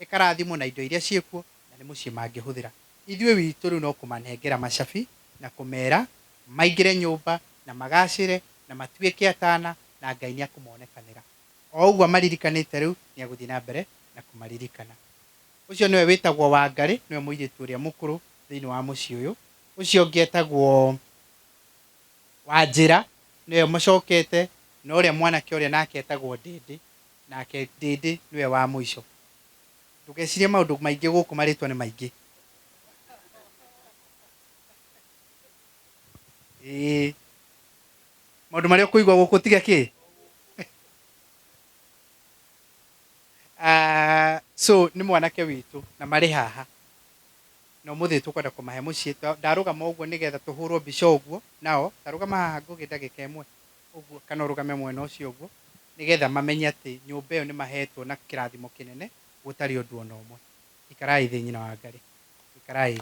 ĩkarathimwo na indo iria ciĩkuo, na nĩ mũciĩ mangĩhũthĩra. Ithuĩ witũ rĩu no kũmanengera macabi na kũmera maingĩre nyũmba na magacĩre na matuĩke atana, na Ngai nĩ akũmonekanĩra. O ũguo amaririkanĩte rĩu nĩ agũthiĩ na mbere na kũmaririkana. Ũcio nĩwe wĩtagwo Wangarĩ, nĩwe mũirĩtu ũrĩa mũkũrũ thĩinĩ wa mũciĩ ũyũ. Ũcio ũngĩ etagwo Wanjĩra, nĩwe mũcokete, na ũrĩa mwanake ũrĩa nake etagwo Ndĩndĩ, nake Ndĩndĩ nĩwe wa mũico. Ndũgecirie maũndũ maingĩ gũkũ, marĩtwa nĩ maingĩ. Ĩĩ, maũndũ marĩa ũkũigua gũkũ tiga kĩ? So nĩ mwanake witũ na marĩ haha, na ũmũthĩ tũkwenda kũmahe mũciĩ. Ndarũgama ũguo nĩgetha tũhũrwo mbica ũguo nao, tarũgama haha Ngũgĩ ndagĩka ĩmwe ũguo, kana ũrũgame mwena ũcio ũguo, nĩgetha mamenye atĩ nyũmba ĩyo nĩ mahetwo na kĩrathimo kĩnene, gũtarĩ ũndũ ona ũmwe. Ikarai thĩ nyina wa Ngarĩ, ikarai.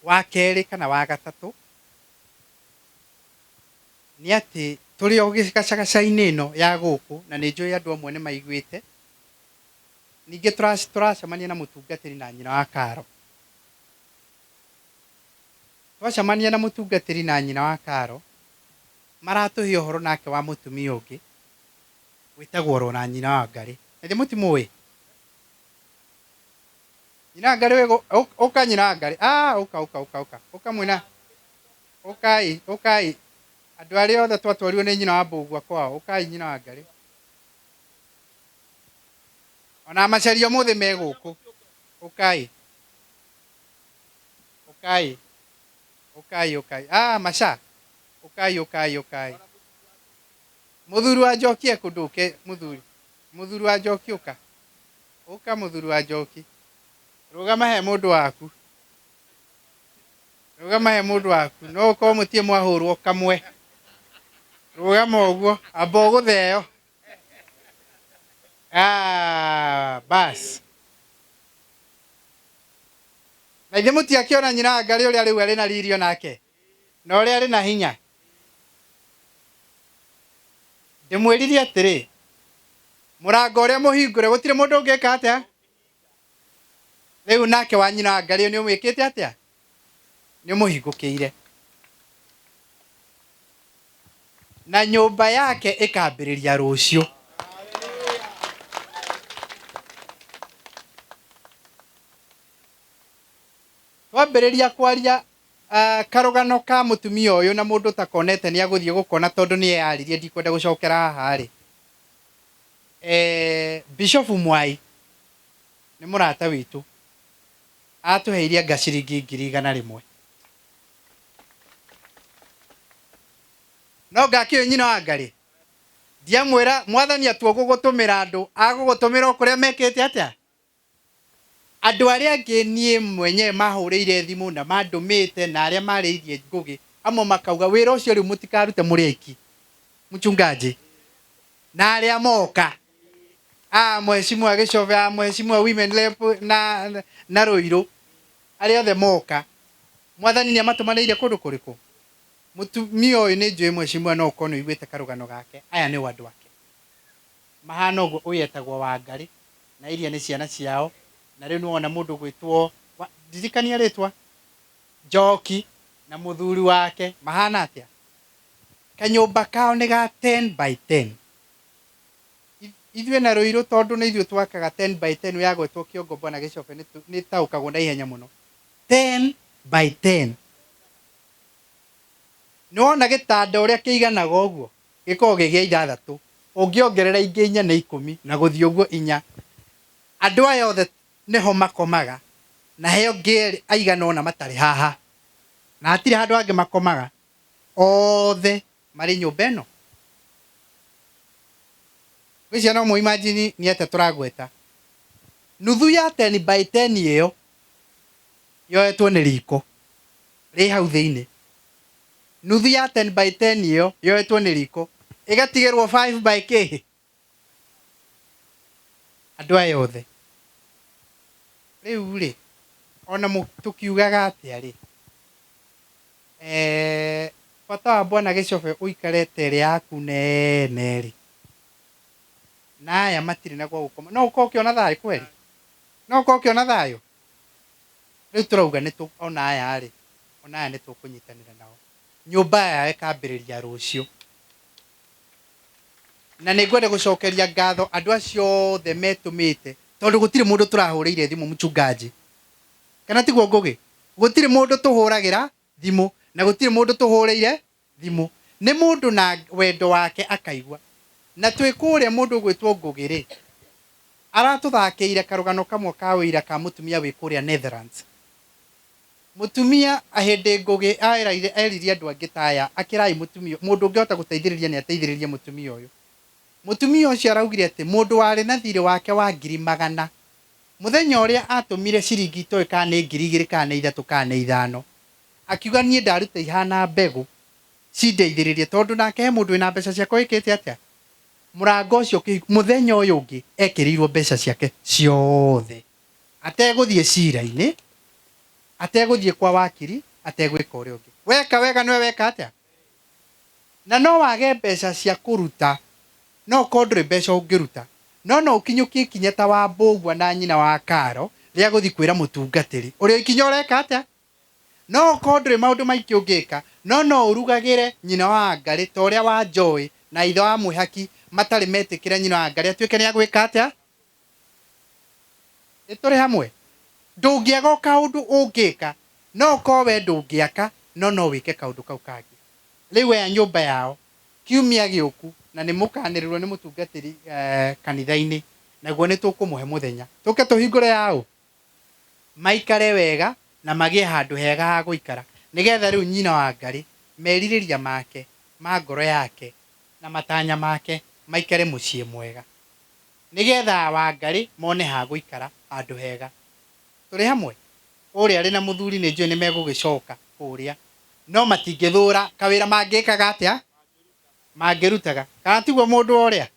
Wa kerĩ kana wa gatatũ nĩ atĩ tũrĩ o gĩcagaca-inĩ ĩno ya gũkũ, na nĩ njũĩ andũ amwe nĩ maiguĩte. Ningĩ tũracemania na mũtungatĩri na nyina wa Karo. Twacemania na mũtungatĩri na nyina wa Karo, maratũhe ũhoro nake wa mũtumia ũngĩ wĩtagwo Rona nyina wa Ngarĩ. Na ithuĩ mũtimũĩ? Nyina wa Ngarĩ wĩ ũka, nyina wa Ngarĩ. Ũka, ũka, ũka, ũka. Ũka mwĩna. Ũkai, ũkai. Andũ arĩa othe twatwarirwo nĩ nyina wa Mbũgua kwao, ũkai nyina wa Ngarĩ. Ona macaria ũmũthĩ me gũkũ. Ũkai. Ũkai. Ũkai, ũkai. Maca. Ũkai, ũkai, ũkai. Mũthuri wa Njoki ekũ ndũke, mũthuri. Mũthuri wa Njoki ũka. Ũka mũthuri wa Njoki. Rũgama he mũndũ waku. Rũgama he mũndũ waku. No ũkorwo mũtirĩ mwahũrwo kamwe. Rũgama ũguo, amba ũgũtheo. Bas. Na ithuĩ mũtiakĩona nyina wa Ngarĩ ũrĩa rĩu arĩ na riri onake, na ũrĩa arĩ na hinya. Ndĩmwĩrire atĩrĩ, mũrango ũrĩa mũhingũre gũtirĩ mũndũ ũngĩka atĩa. Rĩu nake wa nyina wa Ngarĩ nĩ ũmwĩkĩte atĩa? Nĩ ũmũhingũkĩire. Na nyũmba yake ĩkambĩrĩria rũciũ. Twambĩrĩria kwaria karũgano ka mũtumia ũyũ na mũndũ ũtakonete nĩ agũthiĩ gũkona tondũ nĩ eyaririe, ndikwenda gũcokera haha rĩ. Bishop Mwai nĩ mũrata witũ, atũheirie anga ciringi 100,000. No ngakĩũĩ nyina wa Ngarĩ? Ndiamwĩra mwathani atua gũgũtũmĩra andũ, agũgũtũmĩra o kũrĩa mekĩte atĩa? Andũ arĩa angĩ niĩ mwenyewe mahũrĩire thimũ na mandũmĩte na arĩa marĩirie Ngũgĩ, amwe makauga wĩra ũcio rĩu mũtikarute mũrĩ aiki. Mchungaji. Na arĩa moka. Ah, mheshimiwa Gĩcobe, ah, mheshimiwa Women Rep na, na Rũirũ. Arĩa othe moka. Mwathani nĩ amatũmanĩire kũndũ kũrĩkũ? Mũtumia ũyũ nĩ njũĩ mheshimiwa no ũkorwo nĩ ũiguĩte karũgano gake. Aya nĩo andũ ake. Mahana ũguo, ũyũ etagwo Wangarĩ, na iria nĩ ciana ciao, na rĩu nĩwona mũndũ ũgwĩtwo, ndirikania rĩtwa, Njoki na mũthuri wake, mahana atĩa? Kanyũmba kao nĩ ga 10 by 10. Ithuĩ na Rũirũ tondũ nĩ ithuĩ twakaga 10 by 10 yagwetwo kĩongo Bwana Gĩcobe nĩ taũkagwo na ihenya mũno. 10 by 10. Nĩwona gĩtanda ũrĩa kĩiganaga ũguo? Gĩkoragwo gĩ gĩa ithathatũ, ũngĩongerera ingĩ inya nĩ ikũmi, na gũthiĩ ũguo inya. Andũ aya othe nĩho makomaga, na he angĩ erĩ aigana ũna matarĩ haha, na hatirĩ handũ hangĩ makomaga, othe marĩ nyũmba ĩno. Ngwĩciria no mũ imagine nĩ atĩa tũragweta. Nuthu ya ten by ten ĩyo yoetwo nĩ riko rĩ hau thĩinĩ. Nuthu ya ten by ten ĩyo yoetwo nĩ riko ĩgatigĩrwo five by kĩ? Andũ aya othe. Rĩu rĩ, ona tũkiugaga atĩa rĩ, eh, bata wa Bwana Gĩcobe ũikare ta ĩrĩa yaku nene rĩ, na aya matirĩ na gwa gũkoma, no ũkorwo ũkĩona thayũ kweli? No ũkorwo ũkĩona thayũ? Rĩu tũrauga nĩ tũ, ona aya rĩ, ona aya nĩ tũkũnyitanĩra nao. Nyũmba yao ĩkambĩrĩria rũciũ. Na nĩ ngwenda gũcokeria ngatho andũ acio othe metũmĩte, tondũ gũtirĩ mũndũ tũrahũrĩire thimũ mchungaji. Kana tiguo Ngũgĩ? Gũtirĩ mũndũ tũhũragĩra thimũ, na gũtirĩ mũndũ tũhũrĩire thimũ. Nĩ mũndũ na wendo wake akaigua. Na twĩ kũrĩa mũndũ ũgwĩtwo Ngũgĩ rĩ, aratũthakĩire karũgano kamwe ka ũira ka mũtumia wĩ kũrĩa Netherlands. Mũtumia, hĩndĩ Ngũgĩ erire andũ angĩ ta aya, akĩrai mũtumia, mũndũ ũngĩhota gũteithĩrĩria nĩ ateithĩrĩrie mũtumia ũyũ. Mũtumia ũcio araugire atĩ mũndũ warĩ na thirĩ wake wa ngiri magana, mũthenya ũrĩa atũmire ciringi itoĩ kana nĩ 2000 kana nĩ ithatũ kana nĩ ithano, akiuga niĩ ndaruta ihana mbegũ cindeithĩrĩrie tondũ nake he mũndũ wĩna mbeca ciakwa wĩkĩte atĩa? Mũrango ũcio ũkĩhingũka, mũthenya ũyũ ũngĩ ekĩrĩirwo mbeca ciake ciothe ategũthiĩ cira-inĩ, ategũthiĩ kwa wakiri, ategwĩka ũrĩa ũngĩ. Weka wega nĩwe weka atĩa? Na no wage mbeca cia kũruta, no ũkorwo ndũrĩ mbeca ũngĩruta, no no ũkinyũkie ikinya ta wa Mbũgua na nyina wa Karo rĩa gũthiĩ kwĩra mũtungatĩri ũrĩa ikinya ũreka atĩa? No ũkorwo ndũrĩ maũndũ maingĩ ũngĩka, no no ũrugagĩre nyina wa Wangarĩ ta ũrĩa wa Joy na ithe wa Mwĩhaki matarĩ metĩkĩra nyina wa Wangarĩ atuĩke nĩ agwĩka atĩa? Ĩ tũrĩ hamwe? Ndũngĩaga o kaũndũ ũngĩka. No ũkorwo we ndũngĩaka, no no wĩke kaũndũ kau kangĩ. Rĩu aya nyũmba yao, kiumia gĩũku, na nĩ mũkanĩrĩrwo nĩ mũtungatĩri kanitha-inĩ, naguo nĩ tũkũmũhe mũthenya. Tũke tũhingũre yaũ? Maikare wega na magĩe handũ hega ha gũikara, nĩgetha rĩu nyina wa Ngarĩ, merirĩria make ma ngoro yake na matanya make maikare mũciĩ mwega. Nĩgetha Wangarĩ mone ha gũikara handũ hega. Tũrĩ hamwe? Ũrĩa arĩ na mũthuri nĩ njũĩ nĩ megũgĩcoka kũrĩa, no matingĩthũra kawĩra mangĩkaga atĩa? Mangĩrutaga. Kana tiguo mũndũ ũrĩa?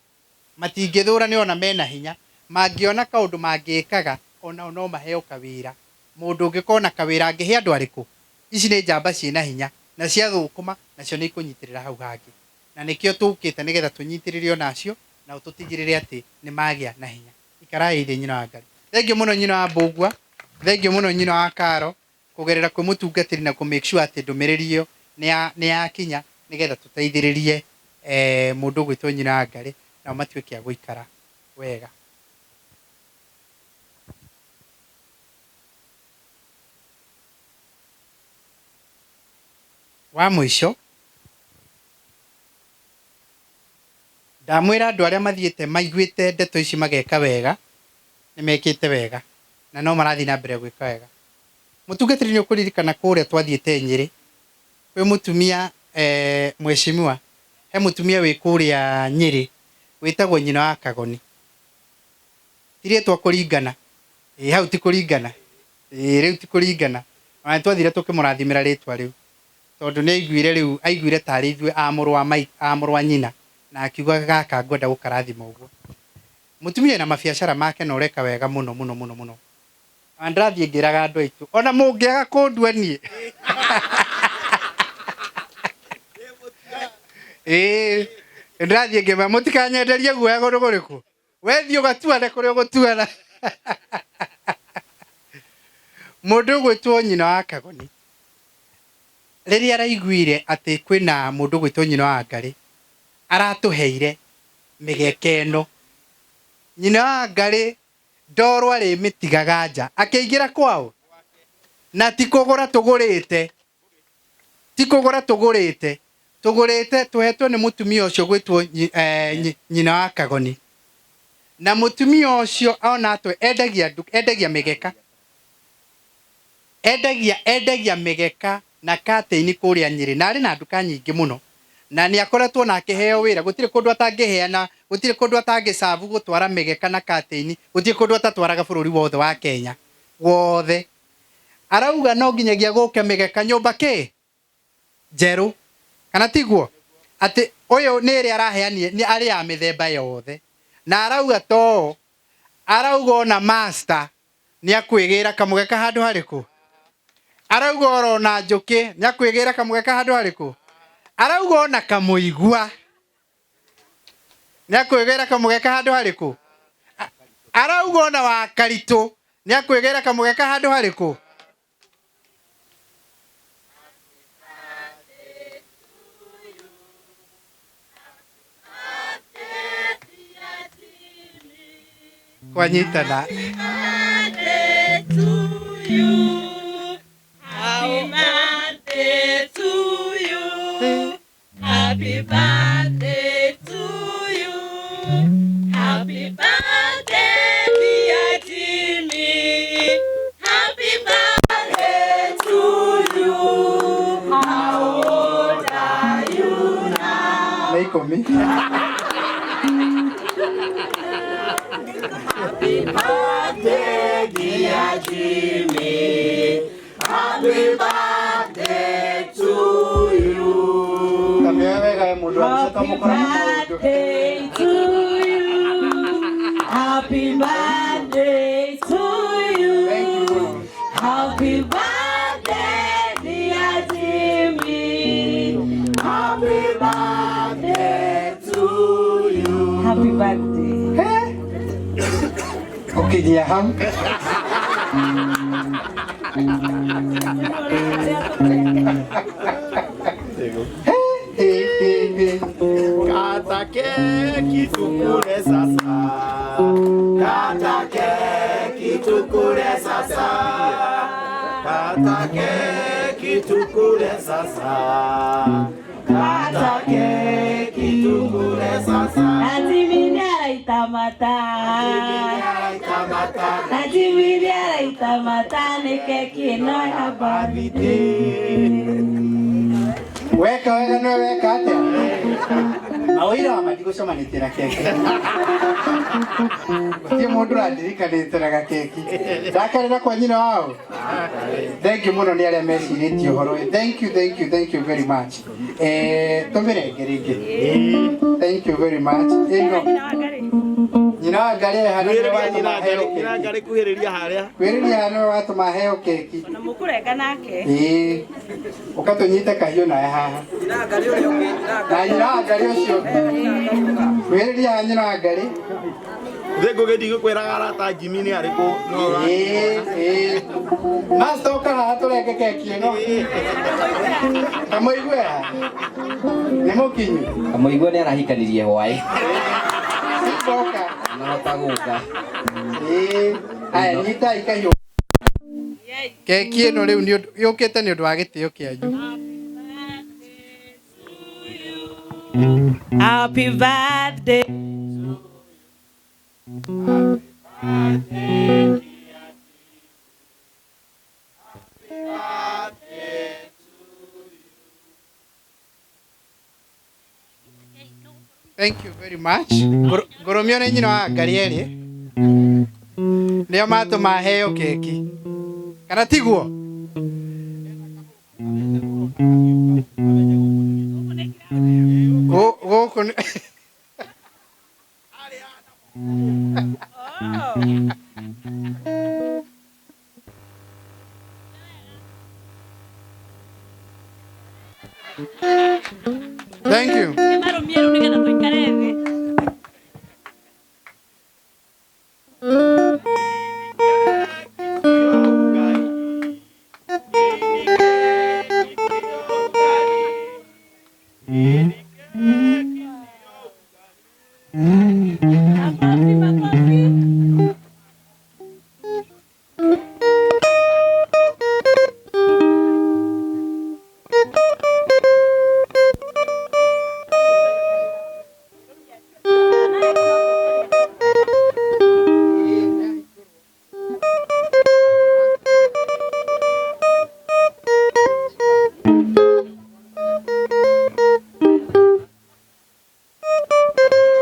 Matingĩthũra nĩ ona mena hinya, mangĩona kaũndũ mangĩkaga onao no maheo kawĩra. Mũndũ ũngĩkorwo na kawĩra angĩhe andũ arĩkũ? Ici nĩ njamba ciĩna hinya na ciathũkũma nacio nĩ ikũnyitĩrĩra hau hangĩ. Na nĩkĩo tũkĩte nĩgetha tũnyitĩrĩre onacio na tũtigĩrĩre atĩ nĩ magĩa na hinya. Ikarai thĩ nyina wa Ngai. Thengiũ mũno nyina wa Mbũgua, thengiũ mũno nyina wa Karo, kũgerera kwĩ mũtungatĩri na kũ make sure atĩ ndũmĩrĩri ĩyo nĩ yakinya nĩgetha tũteithĩrĩrie mũndũ ũgwĩtwo nyina wa Ngarĩ nao matuĩke a gũikara wega. Wa mũico, ndamwĩra andũ arĩa mathiĩte maiguĩte ndeto ici mageka wega, nĩ mekĩte wega na no marathiĩ na mbere gwĩka wega. Mũtungatĩri nĩ ũkũririkana kũrĩa twathiĩte Nyĩrĩ kwĩ mũtumia eh, mheshimiwa, he mũtumia wĩ kũrĩa Nyĩrĩ. Wĩtagwo nyina wa Kagoni. Ti rĩtwa kũringana. Ĩĩ hau ti kũringana. Ĩĩ rĩu ti kũringana. Ona nĩtwathire tũkĩmũrathimĩra rĩtwa rĩu. Tondũ nĩ aiguire rĩu aiguire tarĩ ithuĩ a mũrũ wa mai a mũrũ wa nyina na akiuga gaka ngwenda gũkarathima ũguo. Mũtumia ena mabiacara make na ũreka wega mũno mũno mũno mũno. Ona ndĩrathiĩ ngĩraga andũ aitũ ona mũngĩaga kũndua niĩ ĩĩ ndĩrathiĩ ngĩmera mũtikanyenderie guoya kũndũ kũrĩkũ wethiĩ ũgatuane kũrĩa ũgũtuana. Mũndũ ũgwĩtwo nyina wa Kagoni rĩrĩa araiguire atĩ kwĩna mũndũ ũgwĩtwo nyina wa Ngarĩ aratũheire mĩgeka ĩno. Nyina wa Ngarĩ ndoro arĩmĩtigaga nja akĩingĩra kwao na ti kũgũra tũgũrĩte ti kũgũra tũgũrĩte tũgũrĩte tũhetwo nĩ mũtumia ũcio gwĩtwo nyina wa Kagoni. Na mũtumia ũcio ona atwe endagia endagia mĩgeka endagia mĩgeka na katĩini kũrĩa Nyĩrĩ na arĩ na nduka nyingĩ mũno na nĩ akoretwo na akĩheo wĩra gũtirĩ kũndũ atangĩheana gũtirĩ kũndũ atangĩcabu gũtwara mĩgeka na katĩini gũtirĩ kũndũ atatwaraga bũrũri wothe wa Kenya wothe. Arauga no nginyagia gũke mĩgeka nyũmba kĩ njerũ kana tiguo atĩ ũyũ nĩ ĩrĩa araheanire nĩ arĩ ya mĩthemba yothe na arauga to arauga ona master nĩ akwĩgĩra kamũgeka handũ harĩkũ arauga orona njũkĩ nĩ akwĩgĩra kamũgeka handũ harĩkũ arauga ona kamũigua nĩ akwĩgĩra kamũgeka handũ harĩkũ arauga ona wa karitũ nĩ akwĩgĩra kamũgeka handũ harĩkũ. Kwanyitana. Happy birthday to you. Happy birthday to you. Happy birthday, dear Jimmy. Happy birthday to you. How old are you now? Nĩ ikũmi. Happy birthday, dear Jimmy. Happy birthday to you. Kamĩoe wega we mũndũ wa mbica twamũkora na maũndũ. Birthday to you. Happy birthday to you. Thank you mũno. Happy birthday, dear Jimmy. Happy birthday to you. Happy birthday. Ũkinyia hau. Kata keki tukule sasa. Kata keki tukule sasa. Kata keki tukule sasa. Kata keki tukule sasa. Na Jimmy nĩ araita mata. Na Jimmy nĩ araita mata nĩ keki ĩno ya birthday. Weka wega nĩwe weka atĩa? Mawĩra wa matigũcemanĩtie na keki. Gũtirĩ mũndũ ũrandirikanĩte na gakeki. Ndakarĩra kwa nyina wao. Thank you mũno nĩ arĩa mecirĩtie ũhoro ũyũ. Thank you, thank you, thank you very much. Tũmĩrenge rĩngĩ. Thank you very much. Ĩno nyina wa Ngarĩ e harĩa nĩwe watũma heo keki. Ngarĩ kuhĩrĩria harĩa. Kwĩrĩria harĩa nĩwe watũma heo keki. Na mũkũrenga nake. Ĩĩ. Ũkatũnyite kahiũ nawe haha. Na nyina wa Ngarĩ ũcio. Kwĩrĩria haha nyina wa Ngarĩ. Thĩ ngũgĩ ndigũkwĩraga arata Jimmy nĩ arĩkũ. Ĩĩ, ĩĩ. Master ũka haha tũrenge keki ĩno. Kamũigue haha. Nĩ mũkinyu. Kamũigua nĩ arahikanirie hwaĩ. Simboka. Nahota gũka. Ĩĩ. Aya nyitai kahiũ. Keki ĩno rĩu nĩ ũndũ yũkĩte nĩ ũndũ wa gĩtĩo kĩanyu. Happy birthday. Thank you very much. Ngũrũmio nĩ nyina wa ngari erĩ nĩo matũma heo keki kana tiguo? Gũkũ nĩ Thank you. Nĩmarũmie rĩu nĩgetha tũikare thĩ. Makofi, makofi.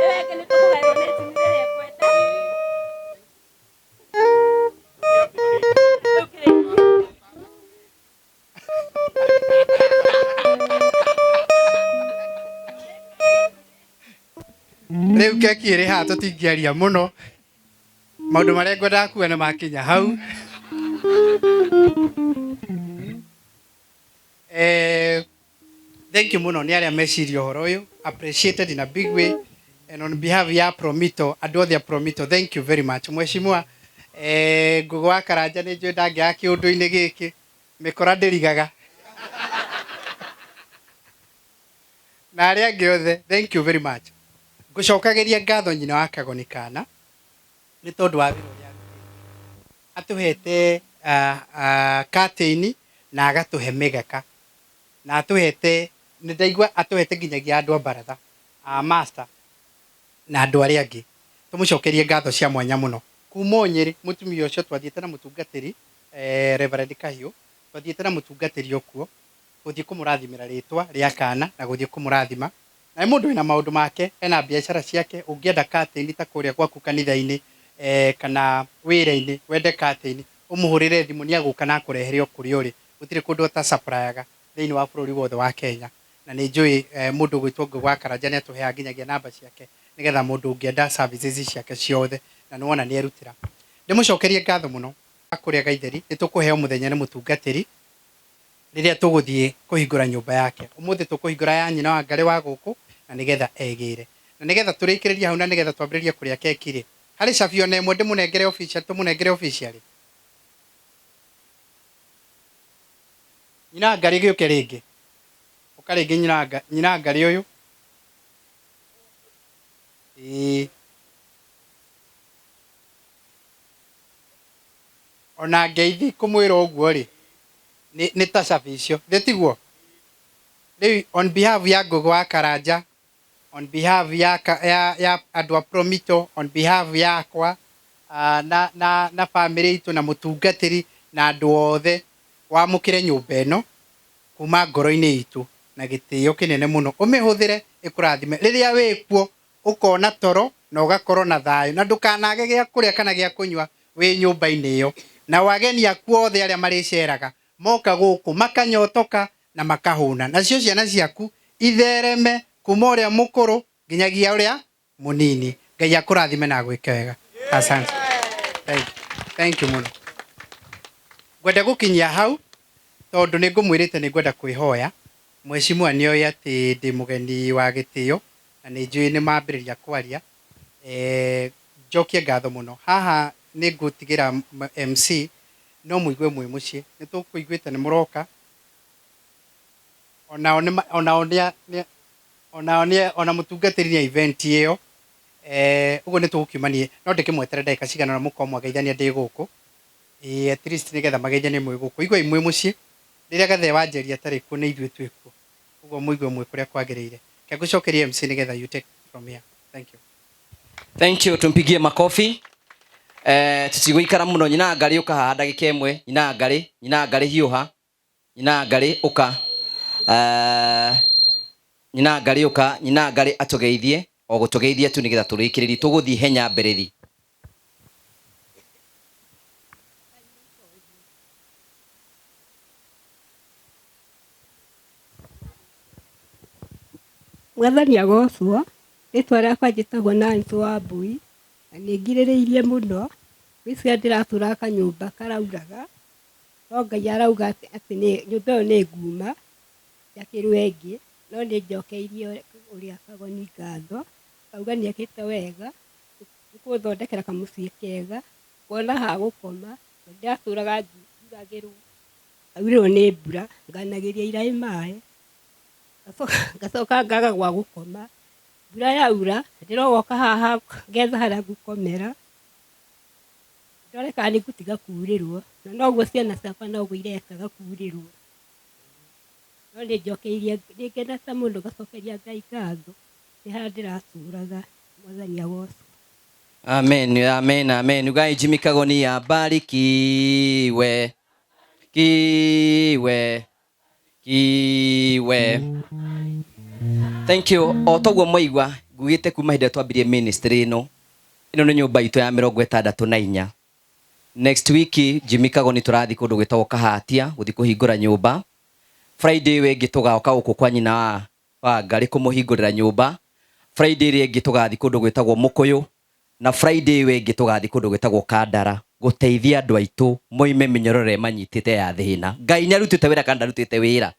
Ĩyo ĩngĩ nĩ tũkũgaĩrwo nĩ njini rĩrĩa ĩkwenda. Rĩu kĩrĩkie. Rĩu keki ĩrĩ haha tũtingĩaria mũno maũndũ marĩa ngwendaga kuga nĩ makinya hau. Thank you mũno nĩ arĩa meciria ũhoro ũyũ, appreciated in a big way, and on behalf ya Promito, andũ othe a Promito, thank you very much. Mheshimiwa Ngũgũ wa Karanja nĩ njũĩ ndangĩaga kĩũndũ-inĩ gĩkĩ, mĩkora ndĩrigaga na arĩa angĩ othe, thank you very much. Ngũcokagĩria ngatho nyina wa Kagoni Kana nĩ tondũ wa wĩra ũrĩa arutĩte. Atũhete curtain na agatũhe mĩgeka na atũhete, nĩ ndaigua atũhete nginyagia andũ a baratha, a master na andũ arĩa angĩ. Tũmũcokerie ngatho cia mwanya mũno. Kuma o Nyĩrĩ mũtumia ũcio twathiĩte na mũtungatĩri Reverend Kahiũ, twathiĩte na mũtungatĩri okuo gũthiĩ kũmũrathimĩra rĩtwa rĩa kana na gũthiĩ kũmũrathima. Na nĩ mũndũ wĩna maũndũ make, ena biacara ciake, ũngĩenda curtain ta kũrĩa gwaku kanitha-inĩ kana wĩra-inĩ wende curtain, ũmũhũrĩre thimũ nĩ agũka na akũrehere o kũrĩa ũrĩ. Gũtirĩ kũndũ atasupplyga thĩinĩ wa bũrũri wothe wa Kenya. Na nĩ njũĩ mũndũ ũgwĩtwo Ngũgũ wa Karanja nĩ atũheaga nginyagia namba ciake nĩgetha mũndũ ũngĩenda services ciake ciothe, na nĩ wona nĩ erutĩra. Ndĩmũcokerie ngatho mũno kũrĩa Gaitheri, nĩ tũkũheo mũthenya nĩ mũtungatĩri rĩrĩa tũgũthiĩ kũhingũra nyũmba yake. Ũmũthĩ tũkũhingũra ya nyina wa Ngarĩ wa gũkũ na nĩgetha egĩre. Na nĩgetha tũrĩkĩrĩrie hau na nĩgetha twambĩrĩrie kũrĩa keki rĩ, harĩ cabi ona ĩmwe ndĩmũnengere official, tũmũnengere officially. Nyina wa Ngarĩ gĩũke rĩngĩ. Ũka rĩngĩ nyina wa Ngarĩ ũyũ. Ĩĩ. Ona ngeithi kũmwĩra ũguo rĩ, nĩ ta cabi icio. Thĩ tiguo? Rĩu on behalf ya Ngũgũ wa Karanja, on behalf ya andũ a Promito, on behalf yakwa na family itũ na mũtungatĩri na andũ othe, wamũkĩre nyũmba ĩno kuma ngoro-inĩ itũ na gĩtĩo kĩnene mũno. Ũmĩhũthĩre ĩkũrathime. Rĩrĩa wĩkuo ũkona toro na ũgakorwo na thayũ na ndũkanage gĩa kũrĩa kana gĩa kũnyua wĩ nyũmba-inĩ ĩyo. Na ageni aku othe arĩa marĩceraga moka gũkũ makanyotoka na makahũna. Nacio ciana ciaku ithereme kuma ũrĩa mũkũrũ nginyagia ũrĩa mũnini. Ngai akũrathime na agwĩke wega. Asante. Thank you. Thank you mũno. Ngwenda gũkinyia hau tondũ nĩ ngũmwĩrĩte nĩ ngwenda kwĩhoya. Mheshimiwa nĩ oĩ atĩ ndĩ mũgeni wa gĩtĩo na nĩ njũĩ nĩ mambĩrĩria kwaria. Njokie ngatho mũno. Haha nĩ ngũtigĩra MC no mũigue mwĩ mũciĩ. Nĩ tũkũiguĩte nĩ mũroka. Onao nĩ onao nĩ nĩ onao nĩ ona mũtungatĩri nĩ event ĩyo. Ũguo nĩ tũgũkiumania no ndĩkĩmwetere ndagĩka cigana ũna mũkorwo mwageithania ndĩ gũkũ. At least nĩgetha mageithanie mwĩ gũkũ. Iguai mwĩ mũciĩ. Rĩrĩa Gathee wa Njeri atarĩ kuo nĩ ithuĩ twĩ kuo. Ũguo mũigue mwĩ kũrĩa kwagĩrĩire. Reke ngũcokerie MC nĩgetha you take from here. Thank you. Thank you, tumpigie makofi. Tutigũikara mũno, nyina Ngarĩ ũka haha ndagĩka ĩmwe. Nyina Ngarĩ, nyina Ngarĩ hiũha. Nyina Ngarĩ ũka. Nyina Ngarĩ ũka, nyina Ngarĩ atũgeithie. O gũtũgeithia tu nĩgetha tũrĩkĩrĩrie tũgũthiĩ henya mberethi. Mwathani agocwo, rĩtwa rĩakwa njĩtagwo Nancy Wambui, na nĩ ngirĩrĩirie mũno, gwĩciria ndĩratũraga kanyũmba karauraga, no Ngai arauga atĩ nyũmba ĩyo nĩ nguma, njakĩrwo ĩngĩ, no nĩ njokeirie ũrĩa Kagoni ngatho, ngauga nĩ ekĩte wega, nĩ kũthondekera kamũciĩ kega, ngona ha gũkoma, ndĩratũraga njuragĩrwo, ngaurĩrwo nĩ mbura, nganagĩria iraĩ maĩ, ngacoka ngaga gwa gũkoma, mbura yaura ndĩrogoka haha ngetha harĩa ngũkomera, ndore kana nĩ ngũtiga kurĩrwo, na noguo ciana ciakwa noguo irekaga kurĩrwo. No nĩ njokeirie, nĩ ngenete mũno ngacokeria Ngai ngatho, nĩ harĩa ndĩratũraga, Mwathani agocwo. Amen, amen, amen. Ugai Jimmy Kagoni abarikiwe. Kiwe. Kiwe. Thank you. O toguo mwaigua ngugite kuma hĩndĩ ĩrĩa twambirie ministry ĩno. Ĩno nĩ nyũmba itũ ya 64. Next week Jimmy Kagoni tũrathiĩ kũndũ gwĩtagwo Kahatia gũthiĩ kũhingũra nyũmba. Friday ĩyo ĩngĩ tũgoka gũkũ kwa nyina wa Ngarĩ kũmũhingũrĩra nyũmba. Friday ĩrĩa ĩngĩ tũgathiĩ kũndũ gwĩtagwo Mũkũyũ, na Friday ĩyo ĩngĩ tũgathiĩ kũndũ gwĩtagwo Kandara gũteithia andũ aitũ moime mĩnyororo ĩrĩa ĩmanyitĩte ya thĩna. Ngai nĩ arutĩte wĩra kana ndarutĩte wĩra?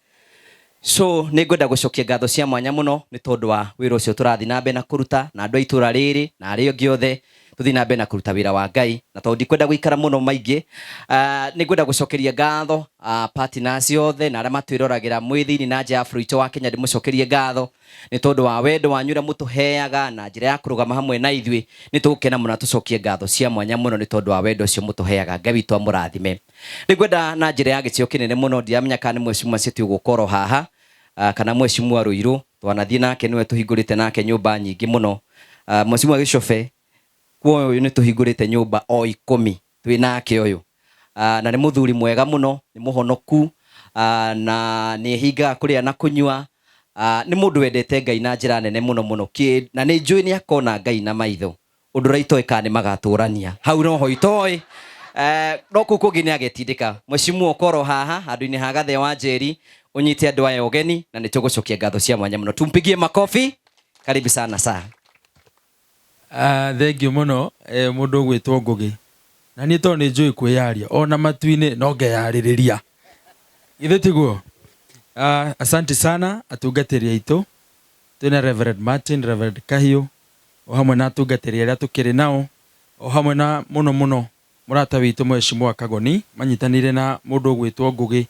So nĩ ngwenda gũcokia ngatho cia mwanya mũno nĩ tondũ wa wĩra ũcio tũrathiĩ na mbere na kũruta na andũ a itũra rĩrĩ na arĩa angĩ othe tũthiĩ na mbere na kũruta wĩra wa Ngai. Na tondũ ndikwenda gũikara mũno maingĩ, nĩ ngwenda gũcokeria ngatho partners othe na arĩa matwĩroragĩra mwĩ thĩinĩ na nja ya bũrũri witũ wa Kenya, ndĩmũcokerie ngatho nĩ tondũ wa wendo wanyu ũrĩa mũtũheaga na njĩra ya kũrũgama hamwe na ithuĩ. Nĩ tũgũkena mũno na tũcokie ngatho cia mwanya mũno nĩ tondũ wa wendo ũcio mũtũheaga. Ngai witũ amũrathime. Nĩ ngwenda na njĩra ya gĩtĩo kĩnene mũno, ndiramenya kana nĩ mheshimiwa City ũgũkorwo haha kana mheshimiwa Rũirũ, twanathiĩ nake nĩwe tũhingũrĩte nake nyũmba nyingĩ mũno. Mheshimiwa Gĩcobe, kwa ũyũ nĩ tũhingũrĩte nyũmba o 10 twĩ nake ũyũ. Na nĩ mũthuri mwega mũno, nĩ mũhonoku, na nĩ ehingaga kũrĩa na kũnyua. Nĩ mũndũ wendete Ngai na njĩra nene mũno mũno, na nĩ njũĩ nĩ akona Ngai na maitho. Ũndũ ũrĩa itoĩ kana nĩ magatũrania hau noho itoĩ, no kũu kũngĩ nĩ agetindĩka. Mheshimiwa ũkorwo haha handũ-inĩ ha Gathee wa Njeri, ũnyite andũ aya ũgeni, na nĩ tũgũcokia ngatho cia mwanya mũno. Tumpigie makofi. Karibu sana saa. Thank you mũno, mũndũ ũgwĩtwo Ngũgĩ. Na niĩ tondũ nĩ njũĩ kwĩyaria ona matu-inĩ no ngeyarĩrĩria, githĩ tiguo? Asante sana atungatĩri aitũ, twĩna Reverend Martin, Reverend Kahiũ, o hamwe na atungatĩri arĩa tũkĩrĩ nao, o hamwe na mũno mũno mũrata witũ Mheshimiwa Kagoni, manyitanĩire na mũndũ ũgwĩtwo Ngũgĩ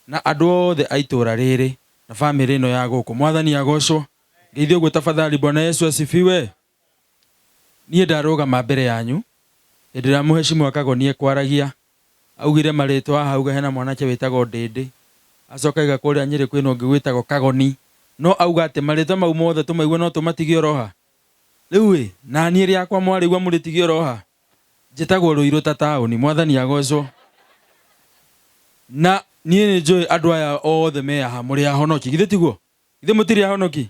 na andũ othe a itũra rĩrĩ na bamĩrĩ ĩno ya gũkũ. Mwathani agocwo. Ngeithio ũguo tafadhali. Bwana Yesu asifiwe. Niĩ ndarũgama mbere yanyu hĩndĩ ĩrĩa Mheshimiwa Kagoni ekwaragia, augire marĩtwa haha, auga hena mwanake wĩtagwo Ndĩndĩ, acoka aiga kũrĩa Nyĩrĩ kwĩna ũngĩ wĩtagwo Kagoni, no auga atĩ marĩtwa mau mothe tũmaigue no tũmatige oroha. Rĩu ĩ na niĩ rĩakwa mwarĩigua mũrĩtige oroha, njĩtagwo Rũirũ ta taũni. Mwathani agocwo. Na niĩ nĩ njũĩ andũ aya othe me haha mũrĩ ahonoki, githĩ tiguo? Githĩ mũtirĩ ahonoki?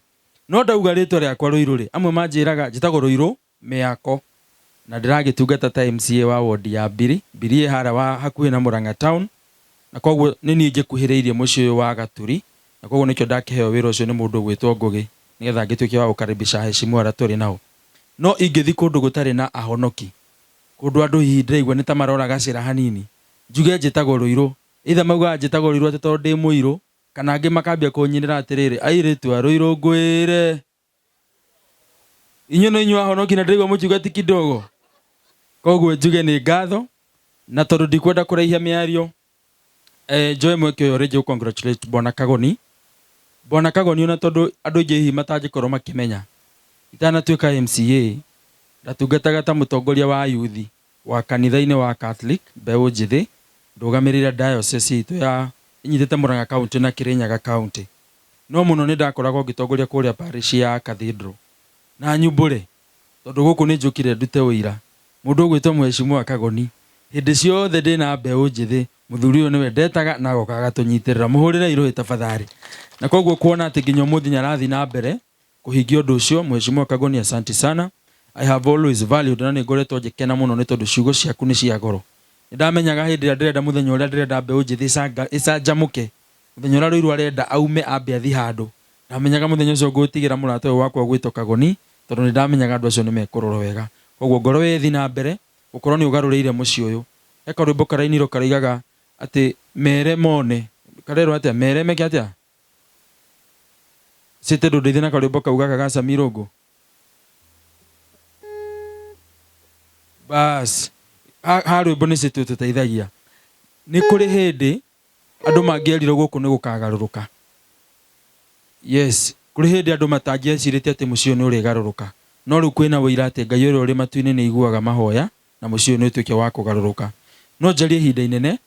No ndauga rĩtwa rĩakwa Rũirũ rĩ, amwe manjĩraga njĩtagwo Rũirũ Mĩako, na ndĩragĩtungata ta MCA wa wodi ya Mbiri. Mbiri ĩ harĩa wa hakuhĩ na Murang'a town, na koguo nĩ niĩ ngĩkuhĩrĩirie mũciĩ ũyũ wa Gaturi, na koguo nĩkĩo ndakĩheo wĩra ũcio nĩ mũndũ ũgwĩtwo Ngũgĩ, nĩgetha ngĩtuĩke wa gũkaribisha aheshimiwa arĩa tũrĩ nao. No ingĩthiĩ kũndũ gũtarĩ na ahonoki, kũndũ andũ hihi ndĩraigua nĩ ta marora gacĩra hanini, njuge njĩtagwo Rũirũ, either maugaga njĩtagwo Rũirũ atĩ tondũ ndĩ mũirũ, kana angĩ makambia kũnyinĩra atĩrĩrĩ, airĩtu a Rũirũ ngwĩre, inyuĩ no inyuĩ ahonoki na ndĩraigua mũkiuga ti kidogo. Koguo njuge nĩ ngatho, na tondũ ndikwenda kũraihia mĩario, njoe mweke ũyũ rĩngĩ gũ-congratulate Bwana Kagoni. Bwana Kagoni ona tondũ andũ aingĩ hihi matangĩkorwo makĩmenya, itanatuĩka MCA, ndatungataga ta mũtongoria wa yuthi wa kanitha-inĩ wa Catholic, mbeũ njĩthĩ, ndũgamĩrĩire diocese itũ ya ĩnyitĩte Murang'a County na Kirinyaga County. No mũno nĩ ndakoragwo ngĩtongoria kũrĩa parish ya Cathedral. Na nyumbũre, tondũ gũkũ nĩ njũkire ndute ũira, mũndũ ũgwĩtwo Mheshimiwa Kagoni, hĩndĩ ciothe ndĩna mbeũ njĩthĩ, mũthuri ũyũ nĩwe ndetaga na agoka agatũnyitĩrĩra. Mũhũrĩre irũhĩ tafadhali. Na koguo kuona atĩ nginya ũmũthĩ nĩ arathiĩ na mbere Kũhingia ũndũ ũcio. Mheshimiwa Kagoni, asante sana. I have always valued na nĩ ngoretwo ngĩkena mũno nĩ tondũ ciugo ciaku nĩ cia goro. Nĩ ndamenyaga hĩndĩ ĩrĩa ndĩrenda mũthenya ũrĩa ndĩrenda mbeũ njĩthĩ ĩcanjamũke, mũthenya ũrĩa Rũirũ arenda aume ambe athiĩ handũ, ndamenyaga mũthenya ũcio ngũtigĩra mũrata ũyũ wakwa ũgwĩtwo Kagoni, tondũ nĩ ndamenyaga andũ acio nĩ mekũrorwo wega. Koguo ngoro ĩyo ĩthiĩ na mbere gũkorwo nĩ ũgarũrĩire mũciĩ ũyũ. He karwĩmbo karainirwo karoigaga atĩ mere mone, karerwo atĩa? Mere meke atĩa? Cĩtĩ ndũndeithie na karwĩmbo kau gaka ga Sammy Irũngũ. Bas, ha rwĩmbo nĩ Cĩtĩ ũtũteithagia. Nĩ kũrĩ hĩndĩ andũ mangĩerirwo gũkũ nĩ gũkagarũrũka. Yes, kũrĩ hĩndĩ andũ matangĩecirĩtie atĩ mũciĩ ũyũ nĩ ũrĩgarũrũka. No rĩu kwĩna ũira atĩ Ngai ũrĩa ũrĩ matu-inĩ nĩ aiguaga mahoya na mũciĩ ũyũ nĩ ũtuĩke wa kũgarũrũka. No njarie ihinda inene,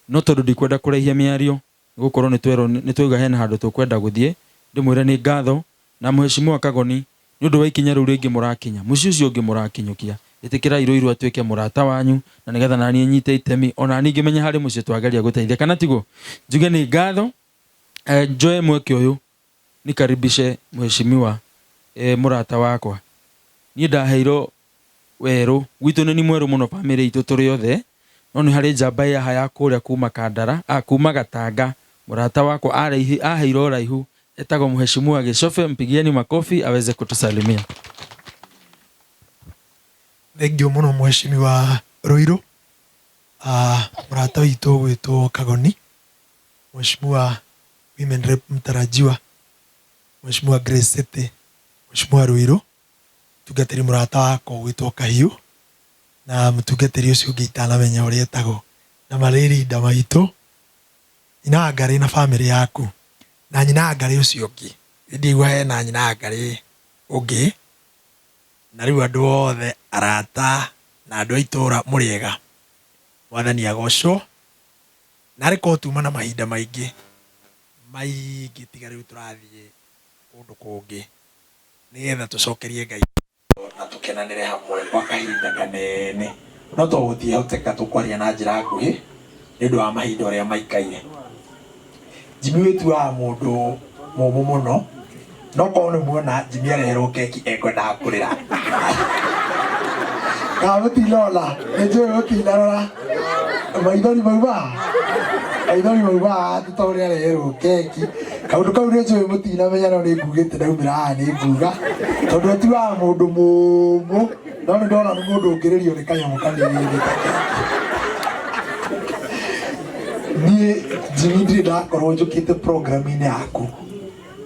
no tondũ ndikwenda kũraihia mĩario, nĩ gũkorwo nĩ twerwo nĩ twauga hena handũ tũkwenda gũthiĩ, ndĩmwĩre nĩ ngatho na Mheshimiwa Kagoni nĩ ũndũ wa ikinya rĩu rĩngĩ mũrakinya, mũciĩ ũcio ũngĩ mũrakinyũkia, ĩtĩkĩrai Rũirũ atuĩke mũrata wanyu na nĩgetha naniĩ nyite itemi onaniĩ ngĩmenye harĩ mũciĩ twageria gũteithia, kana tiguo? Njuge nĩ ngatho, njoe mweke ũyũ nikaribishe Mheshimiwa mũrata wakwa. Niĩ ndaheirwo werũ, gwitũ nĩ ni mwerũ mũno bamĩrĩ itũ tũrĩ othe, no nĩ harĩ njamba ĩ haha ya kũrĩa kuma Kandara, ah, kuma Gatanga, mũrata wakwa aheirwo ũraihu, etagwo Mheshimiwa Gĩcobe, mpigieni makofi aweze kutusalimia. Thengiũ mũno Mheshimiwa Rũirũ, mũrata witũ ũgwĩtwo Kagoni, Mheshimiwa Women Rep mtarajiwa, Mheshimiwa Grace City, Mheshimiwa Rũirũ, mũtungatĩri mũrata wakwa ũgwĩtwo Kahiũ, na mũtungatĩri ũcio ũngĩ itanamenya ũrĩa etagwo, na marĩrinda maitũ, nyina wa Ngarĩ na bamĩrĩ yaku, na nyina wa Ngarĩ ũcio ũngĩ, nĩ ndĩraigua hena nyina wa Ngarĩ ũngĩ, na rĩu andũ othe arata na andũ a itũra mũrĩega, Mwathani agocwo, narĩ korwo tuma na mahinda maingĩ maingĩ tiga rĩu tũrathiĩ kũndũ kũngĩ. Nĩgetha tũcokerie Ngai ngatho na tũkenanĩre hamwe gwa kahinda kanene. No tondũ gũtiĩhoteka tũkwaria na njĩra nguhĩ nĩ ũndũ wa mahinda ũrĩa maikaire. Jimmy wĩtuaga mũndũ mũmũ mũno, no korwo nĩ muona Jimmy areherwo keki ekwendaga kũrĩra. Kana mũtinona? Nĩ njũĩ mũtinarora. Maithori maumaga? Maithori maumaga atĩ tondũ nĩ areherwo keki. Kaũndũ kau nĩ njũĩ mũtinamenya no nĩ ngugĩte ndaumĩra haha nĩ nguga. Tondũ atuaga mũndũ mũmũ, no nĩ ndona nĩ mũndũ ũngĩrĩrio nĩ kanyamũ kanini ta keki. Niĩ Jimmy ndirĩ ndakorwo njũkĩte program-inĩ yaku.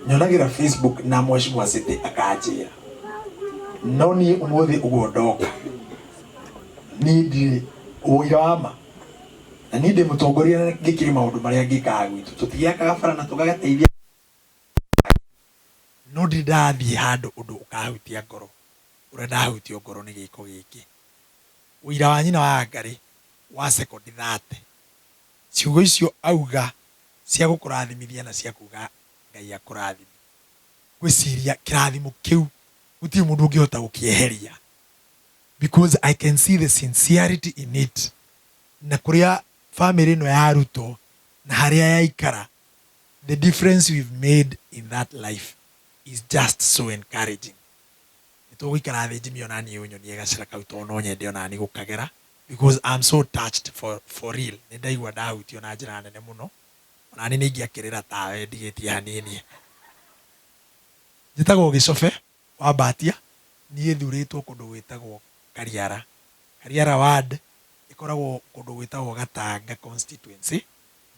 Nyonagĩra Facebook na Mheshimiwa City akanjĩra. No niĩ ũmũthĩ ũguo ndoka. Niĩ ndirĩ ũira wa ma. Na niĩ ndĩ mũtongoria na ngĩkĩrĩ maũndũ marĩa ngĩkaga gwitũ. Tũtigĩakaga bara na tũgagateithia no ndirĩ ndathiĩ handũ ũndũ ũkahutia ngoro ũrĩa ndahutio ngoro nĩ gĩko gĩkĩ. Ũira wa nyina wa Ngarĩ wa sekondi thate. Ciugo icio auga cia gũkũrathimithia na cia kuga Ngai akũrathime. Ngwĩciria kĩrathimo kĩu gũtirĩ mũndũ ũngĩhota gũkĩeheria because I can see the sincerity in it na kũrĩa family ĩno ya Ruto na harĩa yaikara the difference we've made in that life is just so encouraging. Nĩ tũgũikara thĩ Jimmy onaniĩ ũnyonie gacĩra kau tondũ no nyende onaniĩ gũkagera because I'm so touched for, for real. Nĩ ndaigua ndahutio na njĩra nene mũno onaniĩ nĩ ingĩakĩrĩra tawe ndigĩtie hanini. Njĩtagwo Gĩcobe wa Mbatia, niĩ thurĩtwo kũndũ gwĩtagwo Kariara. Kariara ward ĩkoragwo kũndũ gwĩtagwo Gatanga constituency,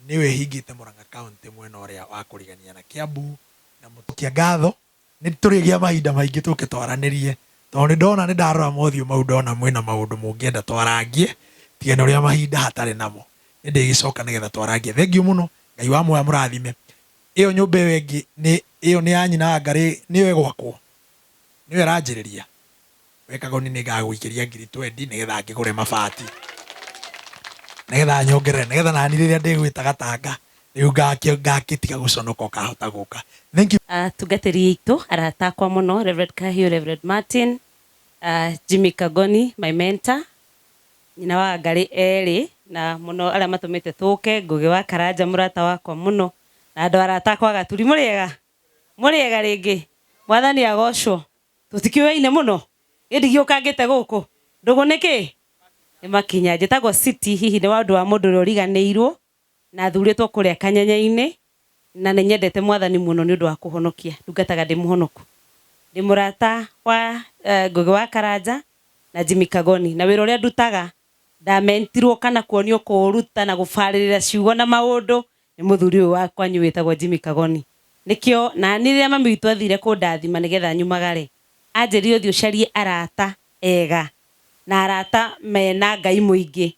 nĩyo ĩhingĩte Murang'a county mwena ũrĩa wa kũrigania na Kiambu na Mũtũkia. Ngatho, nĩ tũrĩgĩa mahinda maingĩ tũke twaranĩrie, tondũ nĩ ndona nĩ ndarora mothiũ mau ndona mwĩna maũndũ mũngĩenda twarangie, tiga nĩ ũrĩa mahinda hatarĩ namo. Nĩ ndĩgĩcoka nĩgetha twarangie. Thengiũ mũno, Ngai wa muoyo amũrathime. Ĩyo nyũmba ĩyo ĩngĩ nĩ ĩyo nĩ ya nyina wa Ngarĩ nĩyo ĩgwakwo? Nĩyo ĩranjĩrĩria? We Kagoni nĩ ngagũikĩria ngiri twendi nĩgetha ngĩgũre mabati. Nĩgetha nyongerere nĩgetha nani rĩrĩa ndĩgwĩta gatanga rĩu ngakĩtiga gũconoka ũkahota gũka. Thank you. Atungatĩri aitũ, arata akwa mũno, Reverend Kahiũ, Reverend Martin, Jimmy Kagoni, my mentor, Nyina wa Ngarĩ erĩ, na mũno arĩa matũmĩte tũke, Ngũgĩ wa Karanja mũrata wakwa mũno, na andũ arata akwa a Gaturi. Mũrĩega? Mũrĩega rĩngĩ? Mwathani agocwo. Tutikiuaine muno indi giukangite guku ndugu niki ni makinya. Njitagwo City, hihi ni wandu wa mundu uria uriganirwo na thuritwo kuria kanyenya-ini, na nĩ nyendete mwathani muno ni undu wa kuhonokia. Ndungataga ndi muhonoku, ndi murata wa Ngugi wa Karanja na Jimmy Kagoni, na wira uria ndutaga ndamentirwo kana kuonio kuruta na gubaririra ciugo na maundu ni muthuri uyu wa kwanyu witagwo Jimmy Kagoni. Nikio na ni riria mami witu athire kundathima nigetha nyumagare, anjĩrire ũthiĩ ũcarie arata ega na arata mena Ngai mũingĩ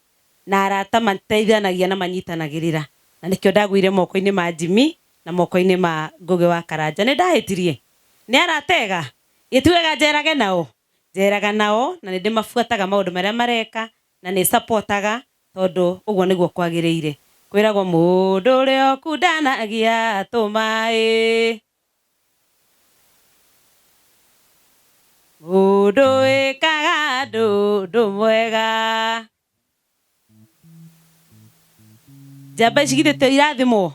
na arata mateithanagia na manyitanagĩrĩra, na nikio ndagwire moko-inĩ ma Jimmy na moko-inĩ ma Ngugi wa Karanja. Nĩ ndahĩtirie nĩ arata ega, gĩti wega njerage nao, njeraga nao na nĩ ndĩmabuataga maũndũ marĩa mareka na nĩ supportaga tondu ũguo nĩguo kwagĩrĩire. Kwĩragwo mũndũ ũrĩa ũkundanagia tũmaĩ, mũndũ wĩkaga andũ ũndũ mwega. Njamba ici githĩ tĩ irathimwo?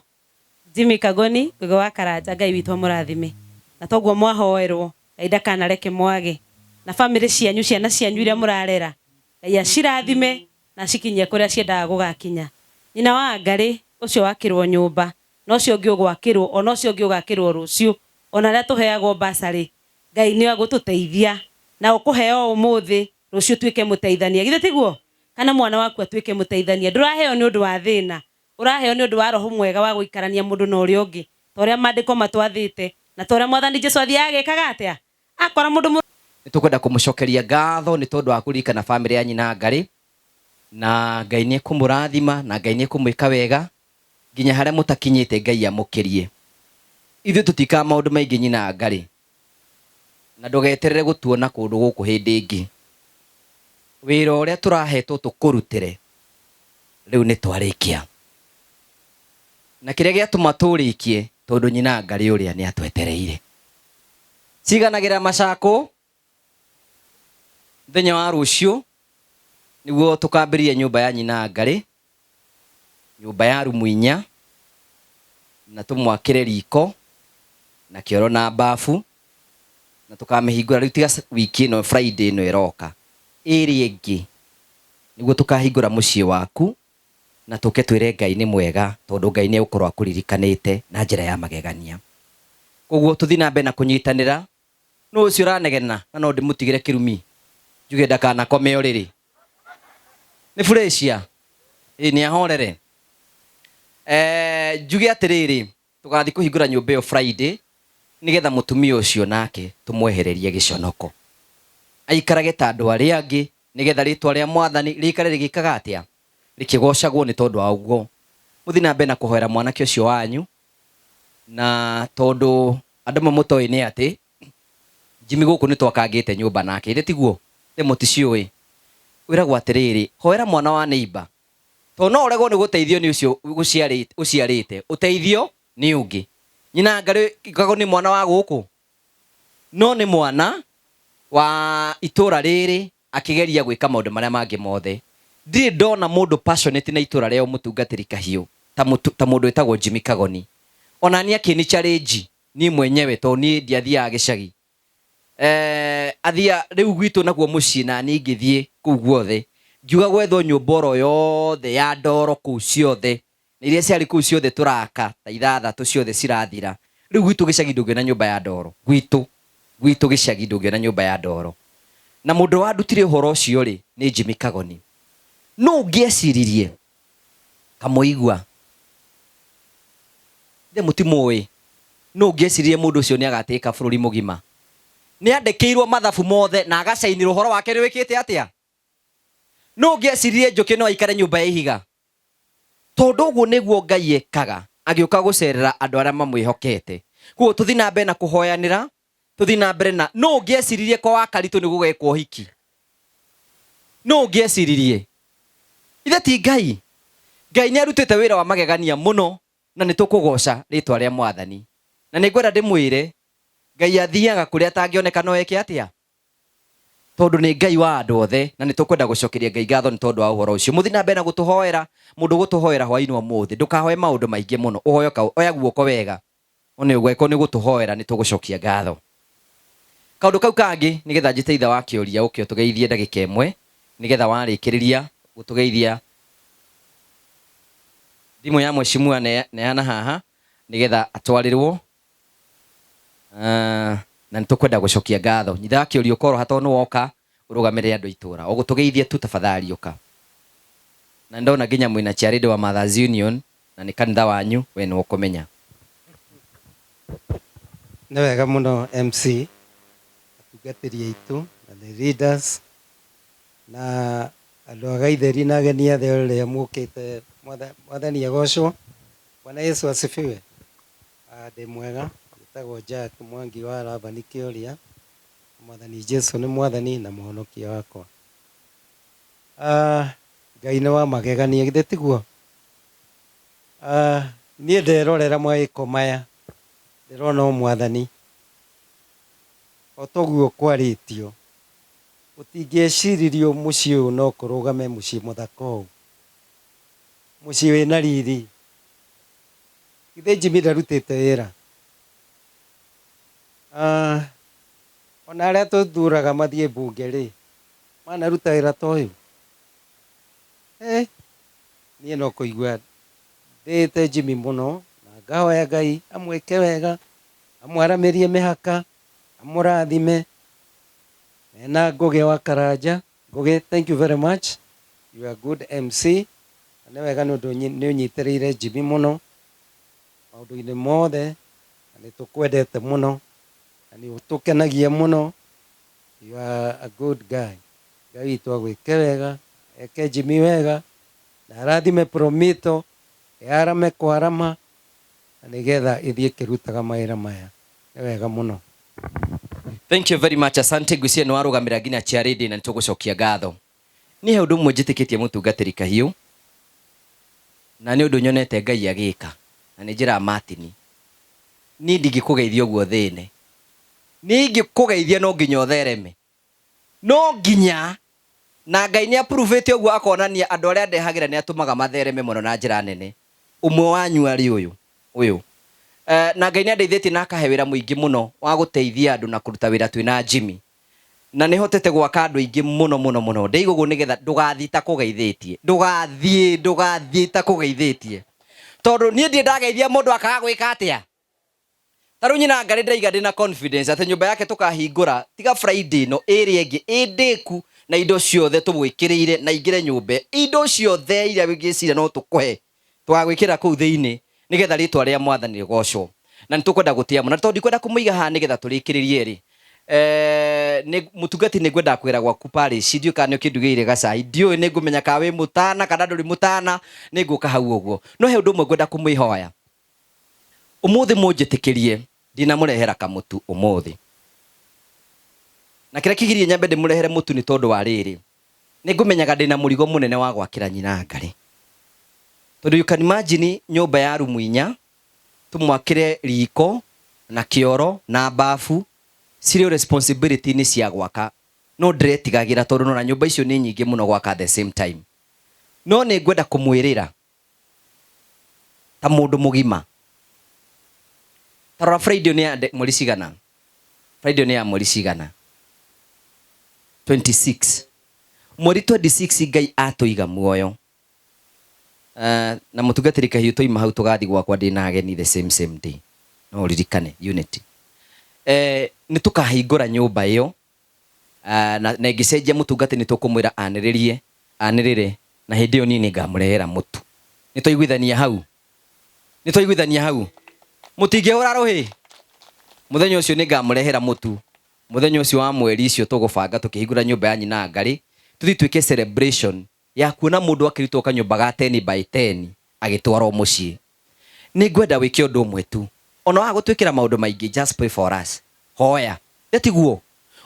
Jimmy Kagoni, Ngugi wa Karanja, Ngai witũ amũrathime. Na toguo mwahoerwo, Ngai ndakanareke mwage. Na bamĩrĩ cianyu, ciana cianyu iria mũrarera, Ngai acirathime na acikinyie kũrĩa ciendaga gũgakinya. Nyina wa Ngarĩ ũcio wakĩrwo nyũmba, na ũcio ũngĩ ũgwakĩrwo, ona ũcio ũngĩ ũgakĩrwo rũciũ, ona arĩa tũheagwo basarĩ, Ngai nĩ agũtũteithia na ũkũheo ũmũthĩ, rũciũ ũtuĩke mũteithania. Githĩ tiguo? Kana mwana waku atuĩke mũteithania. Ndũraheo nĩ ũndũ wa thĩna, ũraheo nĩ ũndũ wa roho mwega wa gũikarania mũndũ na ũrĩa ũngĩ, ta ũrĩa maandĩko matwathĩte na ta ũrĩa mwathani Jesu athiaga agĩkaga atĩa akora mũndũ. Nĩ tũkwenda kũmũcokeria ngatho nĩ tondũ wa kũririkana bamĩrĩ ya nyina Ngarĩ, na Ngai nĩ ekũmũrathima na Ngai nĩ ekũmwĩka wega nginya harĩa mũtakinyĩte Ngai amũkĩrie. Ithuĩ tũtikaga maũndũ maingĩ nyina Ngarĩ, na ndũgeterere gũtuona kũndũ gũkũ hĩndĩ ĩngĩ. Wĩra ũrĩa tũrahetwo tũkũrutĩre rĩu nĩ twarĩkia, na kĩrĩa gĩatũma tũrĩkie tondũ nyina Ngarĩ ũrĩa nĩ atwetereire. Ciganagĩra macako mũthenya wa rũciũ nĩguo tũkambĩrĩria nyũmba ya nyina Ngarĩ, nyũmba ya rumu 4, na tũmwakĩre riko na kĩoro na bafu, na tũkamĩhingũra rĩu tiga wiki ĩno Friday ĩno ĩroka ĩrĩa ĩngĩ, nĩguo tũkahingũra mũciĩ waku na tũke twĩre Ngai nĩ mwega, tondũ Ngai nĩ egũkorwo akũririkanĩte na njĩra ya magegania. Koguo tũthiĩ na mbere na kũnyitanĩra. Nũ ũcio ũranegena na no ndĩmũtigĩre kĩrumi njuge ndakanakome ũrĩrĩ? Nĩ Furacia ĩ nĩ ahorere. Njuge atĩrĩrĩ, tũgathiĩ kũhingũra nyũmba ĩyo Friday nĩgetha mũtumia ũcio nake tũmwehererie gĩconoko, aikarage ta andũ arĩa angĩ, nĩgetha rĩtwa rĩa mwathani rĩikare rĩgĩkaga atĩa, rĩkĩgocagwo. Nĩ tondũ wa ũguo mũthiĩ na mbere na kũhoera mwanake ũcio wanyu, na tondũ andũ amwe mũtoĩ nĩ atĩ Jimmy gũkũ nĩ twakangĩte nyũmba nake, ithĩ tiguo? Ĩ mũticiũĩ? Wĩragwo atĩrĩrĩ, hoera mwana wa neighbor, tondũ no ũregwo nĩ gũteithio nĩ ũcio ũciarĩte, ũteithio nĩ ũngĩ. Nyina Ngarĩ Kagoni nĩ mwana wa gũkũ, no nĩ mwana wa itũra rĩrĩ akĩgeria gwĩka maũndũ marĩa mangĩ mothe. Ndirĩ ndona mũndũ passionate na itũra rĩao mũtungatĩri Kahiũ ta mũndũ wĩtagwo Jimmy Kagoni. Ona niĩ akĩni challenge niĩ mwenyewe, tondũ niĩ ndiathiaga gĩcagi, athia rĩu gwitũ nakuo mũciĩ, na niĩ ngĩthiĩ kũu guothe ngiuga gwethwo nyũmba oro yothe ya ndoro kũu ciothe, na iria ciarĩ kũu ciothe tũraka ta 6 ciothe cirathira. Rĩu gwitũ gĩcagi ndũngĩona nyũmba ya ndoro, gwitũ gĩcagi ndũngĩona nyũmba ya ndoro. Na mũndũ wandutire ũhoro ũcio rĩ nĩ Jimmy Kagoni. No ũngĩeciririe kamũigua ithe mũtimũĩ, no ũngĩeciririe mũndũ ũcio nĩ agatĩka bũrũri mũgima. Nĩ andĩkĩirwo mathabu mothe na agacainĩrwo ũhoro wake nĩ wĩkĩte atĩa. No ũngĩeciririe Njũkĩ no aikare nyũmba ya ihiga, tondũ ũguo nĩguo Ngai ekaga agĩũka gũcerera andũ arĩa mamwĩhokete. Koguo tũthiĩ na mbere na kũhoyanĩra, tũthiĩ na mbere na no ũngĩeciririe kwa Wakaritũ nĩ gũgekwo ũhiki. No ũngĩeciririe ithe ti Ngai. Ngai nĩ arutĩte wĩra wa magegania mũno, na nĩ tũkũgoca rĩtwa rĩa mwathani. Na nĩ ngwenda ndĩmwĩre Ngai athiaga kũrĩa atangĩoneka no eke atĩa, tondũ nĩ Ngai wa andũ othe, na nĩ tũkwenda gũcokeria Ngai ngatho nĩ tondũ wa ũhoro ũcio. Mũthiĩ na mbere na gũtũhoera. Mũndũ ũgũtũhoera hwaĩ-inĩ wa ũmũthĩ, ndũkahoe maũndũ maingĩ mũno, ũhoe oya guoko wega, one ũguo angĩkorwo nĩ gũtũhoera nĩ tũgũcokia ngatho. Kaũndũ kau kangĩ nĩgetha njĩte ithe wa kĩũria ũke ũtũgeithie ndagĩka ĩmwe nĩgetha warĩkĩrĩria gũtũgeithia thimũ ya mheshimiwa neana haha nĩgetha atwarĩrwo. Na nĩ tũkwenda gũcokia ngatho nyitha wa kĩũria ũkorwo ha tondũ nĩ woka ũrũgamĩrĩre andũ a itũra ũgũtũgeithia tu tafadhali ũka. Na ndona nginya mwĩna charity wa Mothers Union na nĩ kanitha wanyu we nĩ ũkũmenya. Nĩ wega mũno MC, atungatĩri aitũ na the leaders na andũ a Gaitheri na ageni othe arĩa mũkĩte. Mwathani agocwo. Bwana Yesu asifiwe. Ndĩ mwega, njĩtagwo Jack Mwangi wa Labani Kĩoria. Mwathani Jesu nĩ mwathani na mũhonokia wakwa. Ngai nĩ wa magegania, githĩ tiguo? Niĩ nderorera mawĩko maya ndĩrona o mwathani o toguo kwarĩtio gũtingĩeciririo mũciĩ ũyũ no kũrũgame mũciĩ mũthaka ũũ, mũciĩ wĩna riri. Githĩ Jimmy ndarutĩte wĩra? Ona arĩa tũthuraga mathiĩ mbunge rĩ, manaruta wĩra ta ũyũ? Niĩ no kũigua ndĩĩte Jimmy mũno na ngahoya Ngai amwĩke wega, amwaramĩrie mĩhaka, amũrathime. Mena Ngũgĩ wa Karanja. Ngũgĩ, thank you very much. You are good MC. Na nĩ wega nĩ ũndũ nĩ ũnyitĩrĩire Jimmy mũno maũndũ-inĩ mothe, na nĩ tũkwendete mũno na nĩ ũtũkenagia mũno. You are a good guy. Ngai witũ agwĩke wega, eke Jimmy wega, na arathime Promito, yarame kwarama, na nĩgetha ĩthiĩ ĩkĩrutaga mawĩra maya. Nĩ wega mũno. Thank you very much. Asante ngwĩciria nĩ warũgamĩra nginya charity na nĩtũgũcokia ngatho. Niĩ he ũndũ ũmwe njĩtĩkĩtie mũtungatĩri Kahiũ na nĩ ũndũ nyonete Ngai agĩka na nĩ njĩraga Martin niĩ ndingĩkũgeithia ũguo thĩne, niĩ ingĩkũgeithia no nginya ũthereme, no nginya na Ngai nĩ approve ũguo akonania andũ arĩa ndehagĩra nĩ atũmaga mathereme mũno na njĩra nene. Ũmwe wanyu arĩ ũyũ ũyũ. Na Ngai nĩ andeithĩtie na akahe wĩra mũingĩ mũno wa gũteithia andũ na kũruta wĩra twĩna Jimmy na nĩ hotete gwaka andũ aingĩ mũno mũno mũno. Ndĩiga ũguo nĩgetha ndũgathiĩ ta kũgeithĩtie, ndũgathiĩ ta kũgeithĩtie, tondũ niĩ ndirĩ ndageithia mũndũ akaga gwĩka atĩa. Ta rĩu nyina Ngarĩ ndĩraiga ndĩna confidence atĩ nyũmba yake tũkahingũra tiga Friday ĩno ĩrĩa ĩngĩ ĩndĩku na indo ciothe tũmwĩkĩrĩire na ingĩre nyũmba, indo ciothe iria ũngĩciria no tũkũhe tũgagwĩkĩra kũu thĩinĩ nĩgetha rĩtwa rĩa mwathani rĩgocwo. Na nĩ tũkwenda gũtĩa mũno, na tondũ ndikwenda kũmũiga haha nĩgetha tũrĩkĩrĩrie rĩ, nĩ mũtungati nĩ ngwenda kwĩra gwaku parish, ndiũĩ kana nĩ ũkĩndugĩire gacai, ndiũĩ nĩ ngũmenya kana wĩ mũtana kana ndũrĩ mũtana, nĩ ngũka hau ũguo. No he ũndũ ũmwe ngwenda kũmwĩhoya ũmũthĩ, mũnjĩtĩkĩrie ndinamũrehera kamũtu ũmũthĩ, na kĩrĩa kĩgirie nyambe ndĩmũrehere mũtu nĩ tondũ wa rĩrĩ, nĩ ngũmenyaga ndĩna mũrigo mũnene wa gwakĩra nyina Ngarĩ, tondũ you can imagine nyũmba ya rumu inya tũmwakĩre riko na kĩoro na bafu cirĩ responsibility nĩ cia gwaka, no ndĩretigagĩra tondũ nona nyũmba icio nĩ nyingĩ mũno gwaka at the same time. No nĩ ngwenda kũmwĩrĩra ta mũndũ mũgima, ta rora Friday nĩ ya mweri cigana? Friday nĩ ya mweri cigana? 26, mweri 26. Ngai atũiga muoyo na mũtungatĩri Kahiũ twaima hau tũgathiĩ gwakwa ndĩna ageni the same same day, no ũririkane unity nĩ tũkahingũra nyũmba ĩyo na ĩngĩcenjia mũtungati nĩ tũkũmwĩra anĩrĩrie anĩrĩre, na hĩndĩ ĩyo niĩ nĩ ngamũrehera mũtu. Nĩ twaiguithania hau? Nĩ twaiguithania hau? Mũtingĩhũra rũhĩ mũthenya ũcio, nĩ ngamũrehera mũtu mũthenya ũcio wa mweri icio tũgũbanga tũkĩhingũra nyũmba ya nyina Ngarĩ, tũthiĩ twĩke celebration ya kuona mũndũ akĩrutwo kanyũmba ga 10 by 10 agĩtwarwo mũciĩ. Nĩ ngwenda wĩke ũndũ ũmwe tu, ona waga gũtwĩkĩra maũndũ maingĩ, just pray for us, hoya tiguo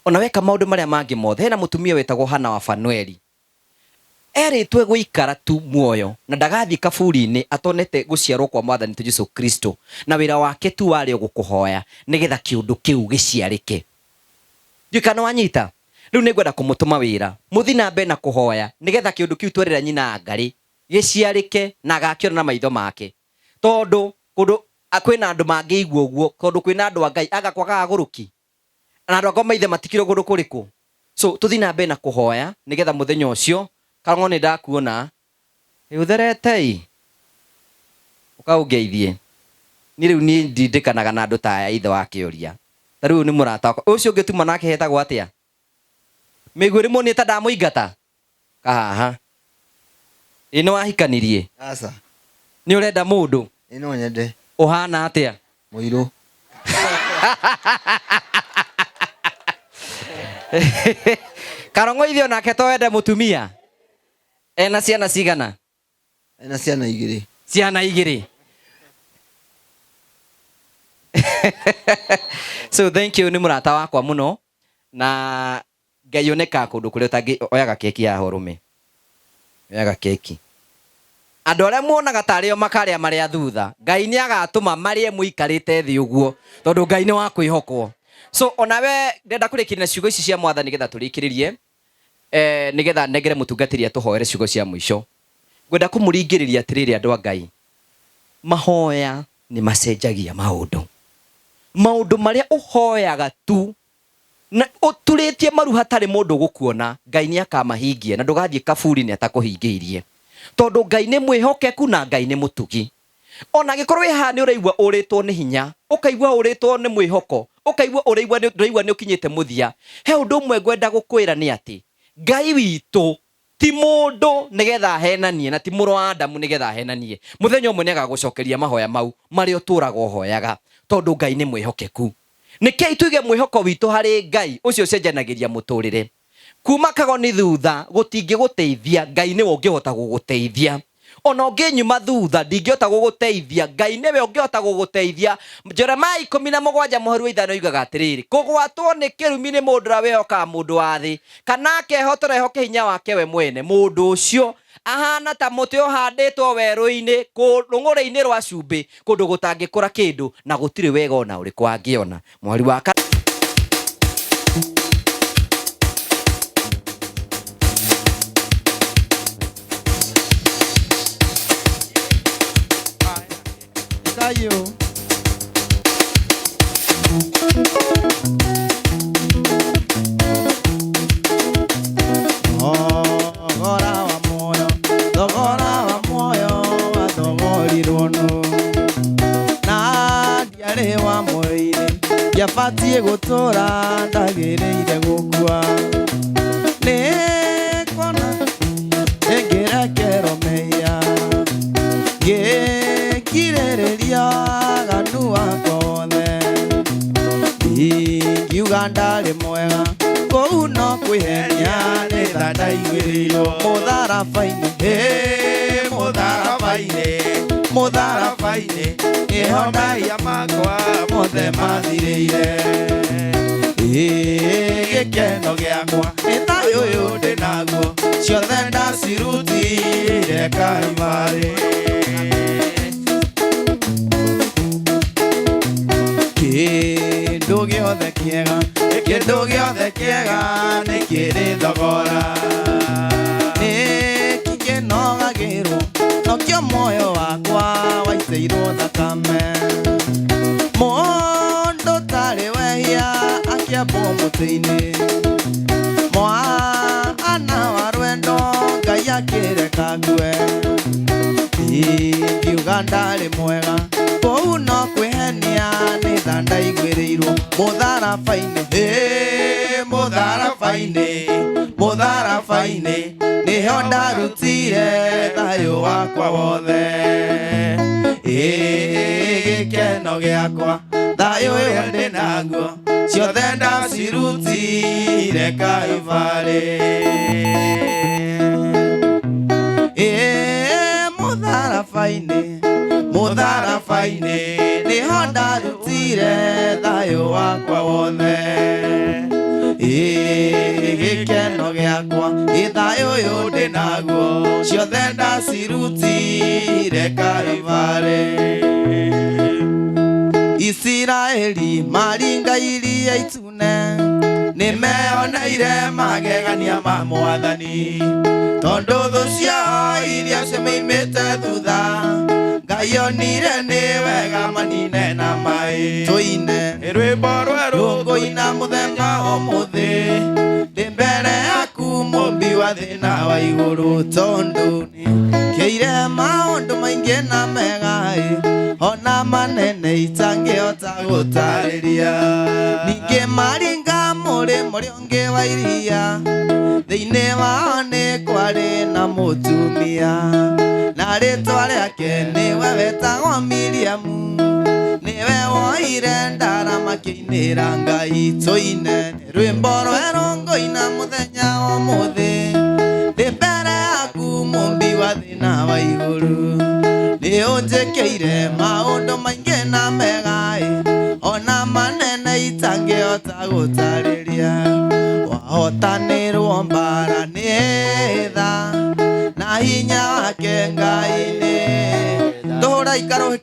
ona weka maũndũ marĩa mangĩ mothe. Hena mũtumia wetagwo Hana wa Fanueli, erĩtwe gũikara tu muoyo na ndagathiĩ kaburi-inĩ atonete gũciarwo kwa mwathani tu Jesu Kristo, na wĩra wake tu warĩ o gũkũhoya nĩgetha kĩũndũ kĩu gĩciarĩke. Ndiũĩ kana wanyita. Rĩu nĩ ngwenda kũmũtũma wĩra mũthi na mbere na kũhoya nĩgetha kĩũndũ kĩu twerĩra nyina Ngarĩ gĩciarĩke na agakĩona na maitho make, tondũ kũndũ kwĩna andũ mangĩigua ũguo, tondũ kwĩna andũ a Ngai anga kwagaga agũrũki. Na andũ akwa maithe matikirwo kũndũ kũrĩkũ. So tũthiĩ na mbere na kũhoya nĩgetha mũthenya ũcio Karong'o nĩ ndakuona ũtherete ũkaũngeithie. Niĩ rĩu niĩ ndindĩkanaga na andũ ta aya ithe wa kĩũria. Ta rĩu nĩ mũrata wakwa. Ũcio ũngĩ tuma nake hetagwo atĩa? Mĩguĩ rĩmwe ta ndamũingata. Kahaha. Ĩ nĩ wahikanirie? Aca. Nĩ ũrenda mũndũ? Ĩ no nyende. Ũhana atĩa? Mũirũ. Karong'o ithe onake to wende mũtumia? Ena ciana cigana? Ena ciana igĩrĩ. Ciana igĩrĩ. So thank you, nĩ mũrata wakwa mũno na Ngai onekaga kũndũ kũrĩa ũtangĩ. Oyaga keki haha ũrũme. Oyaga keki. Andũ arĩa muonaga tarĩ o makarĩa marĩa thutha, Ngai nĩ agatũma marĩe mũikarĩte thĩ ũguo, tondũ Ngai nĩ wa kwĩhokwo. So onawe ndĩrenda kũrĩkĩrĩria na ciugo ici cia Mwathani nĩgetha tũrĩkĩrĩrie, nĩgetha nengere mũtungatĩri atũhoere ciugo cia mũico. Ngwenda kũmũringĩrĩria atĩrĩrĩ andũ a Ngai, mahoya nĩ macenjagia maũndũ. Maũndũ marĩa ũhoyaga tu na ũturĩtie maru hatarĩ mũndũ ũgũkuona, Ngai nĩ akamahingia na ndũgathiĩ kaburi-inĩ atakũhingĩirie. Tondũ Ngai nĩ mwĩhokeku na Ngai nĩ mũtugi. Ona angĩkorwo wĩ haha nĩ ũraigua ũrĩtwo nĩ hinya, ũkaigua ũrĩtwo nĩ mwĩhoko, ũkaigua ũraigua ndũraigua nĩ ũkinyĩte mũthia, he ũndũ ũmwe ngwenda gũkwĩra nĩ atĩ Ngai witũ ti mũndũ nĩgetha ahenanie na ti mũrũ wa Adamu nĩgetha ahenanie. Mũthenya ũmwe nĩ agagũcokeria mahoya mau marĩa ũtũraga ũhoyaga, tondũ Ngai nĩ mwĩhokeku. Nĩkĩi tuige mwĩhoko witũ harĩ Ngai ũcio ũcenjanagĩria mũtũrĩre. Kuma Kagoni thutha gũtingĩgũteithia, Ngai nĩwe ũngĩhota gũgũteithia. Ona ũngĩnyuma thutha ndingĩhota gũgũteithia, Ngai nĩwe ũngĩhota gũgũteithia. Jeremiah 17 mũhari wa 5 yugaga atĩrĩrĩ, kũgwatwo nĩ kĩrumi nĩ mũndũ ũrĩa wĩhokaga mũndũ wa thĩ, kana akehotora ehoke hinya wake we mwene. Mũndũ ũcio ahana ta mũtĩ ũhandĩtwo werũ-inĩ, rũng'ũrĩ-inĩ rwa cumbĩ, kũndũ gũtangĩkũra kĩndũ na gũtirĩ wega ona ũrĩkũ angĩona. Mũhari wa Kayo. Thogora wa muoyo, thogora wa muoyo wathogorirwo nũ? Na ndiarĩ wa mwĩrĩ, ndiabatiĩ gũtũũra, ndagĩrĩire gũkua. Nĩ kuona ĩngĩrekerwo mehia, ngĩkirĩrĩria waganu wakwa wothe. Ingiuga ndarĩ mwega, kũu no kwĩhenia nĩ tha ndaiguĩrĩirwo. Mũtharaba-inĩ, ĩ mũtharaba-inĩ, mũtharaba-inĩ, nĩho mehia makwa mothe mathirĩire. Ĩ gĩkeno gĩakwa nĩ thayũ ũyũ ndĩ naguo, ciothe ndacirutire Kalvarĩ. Kĩndũ gĩothe kĩega, kĩndũ gĩothe kĩega nĩ kĩrĩ thogora. Nĩ kĩnogagĩrwo, nokĩo muoyo wakwa waitĩirwo thakame. Mũndũ ũtarĩ wehia akĩambwo mũtĩ-inĩ, mwana wa rwendo Ngai akĩreka ngue. Ingiuga ndarĩ mwega, kũu no kwĩhenia nĩ tha ndaiguĩrĩirwo. Mũtharaba-inĩ, ĩ mũtharaba-inĩ, mũtharaba-inĩ, nĩho ndarutire thayũ wakwa wothe. Ĩ gĩkeno gĩakwa, thayũ ũyũ ndĩ naguo, ciothe ndacirutire Kalvarĩ. Ĩ mũtharaba-inĩ, mũtharaba-inĩ, nĩho ndarutire thayũ wakwa wothe. Ĩ gĩkeno gĩakwa, ĩ thayũ ũyũ ndĩ naguo, ciothe ndacirutire Kalvarĩ. Isiraeli maringa iria itune, Nĩmeyoneire magegania ma mwathani tondũ thũ ciao iria cimeimĩte thutha Ngai onire nĩ wega manine na maĩ tũine rwĩmbo rwerũ ngũina mũthenya ũmũthĩ ndĩ mbere yaku mũmbi wa thĩ na wa igũrũ tondũ nĩkĩire maũndũ maingĩ na mega ĩ ona manene itangĩhota gũtarĩria ningĩ maringa mũrĩmo ũrĩa ũngĩ wa iria thĩinĩ wao nĩ kwarĩ na mũtumia na rĩtwa rĩake nĩwe wetagwo Miriamu nĩwe woire ndarama makĩinĩra Ngai tũine rwĩmbo rwerũ ngũina mũthenya ũmũthĩ ndĩ mbere yaku mũmbi wa thĩ na wa igũrũ nĩ ũnjĩkĩire maũndũ maingĩ na mega ĩ ona manene itangĩhota gũtarĩria wahotanĩrwo mbara nĩ tha na hinya wake Ngai nĩ tũhũra ikarũhĩ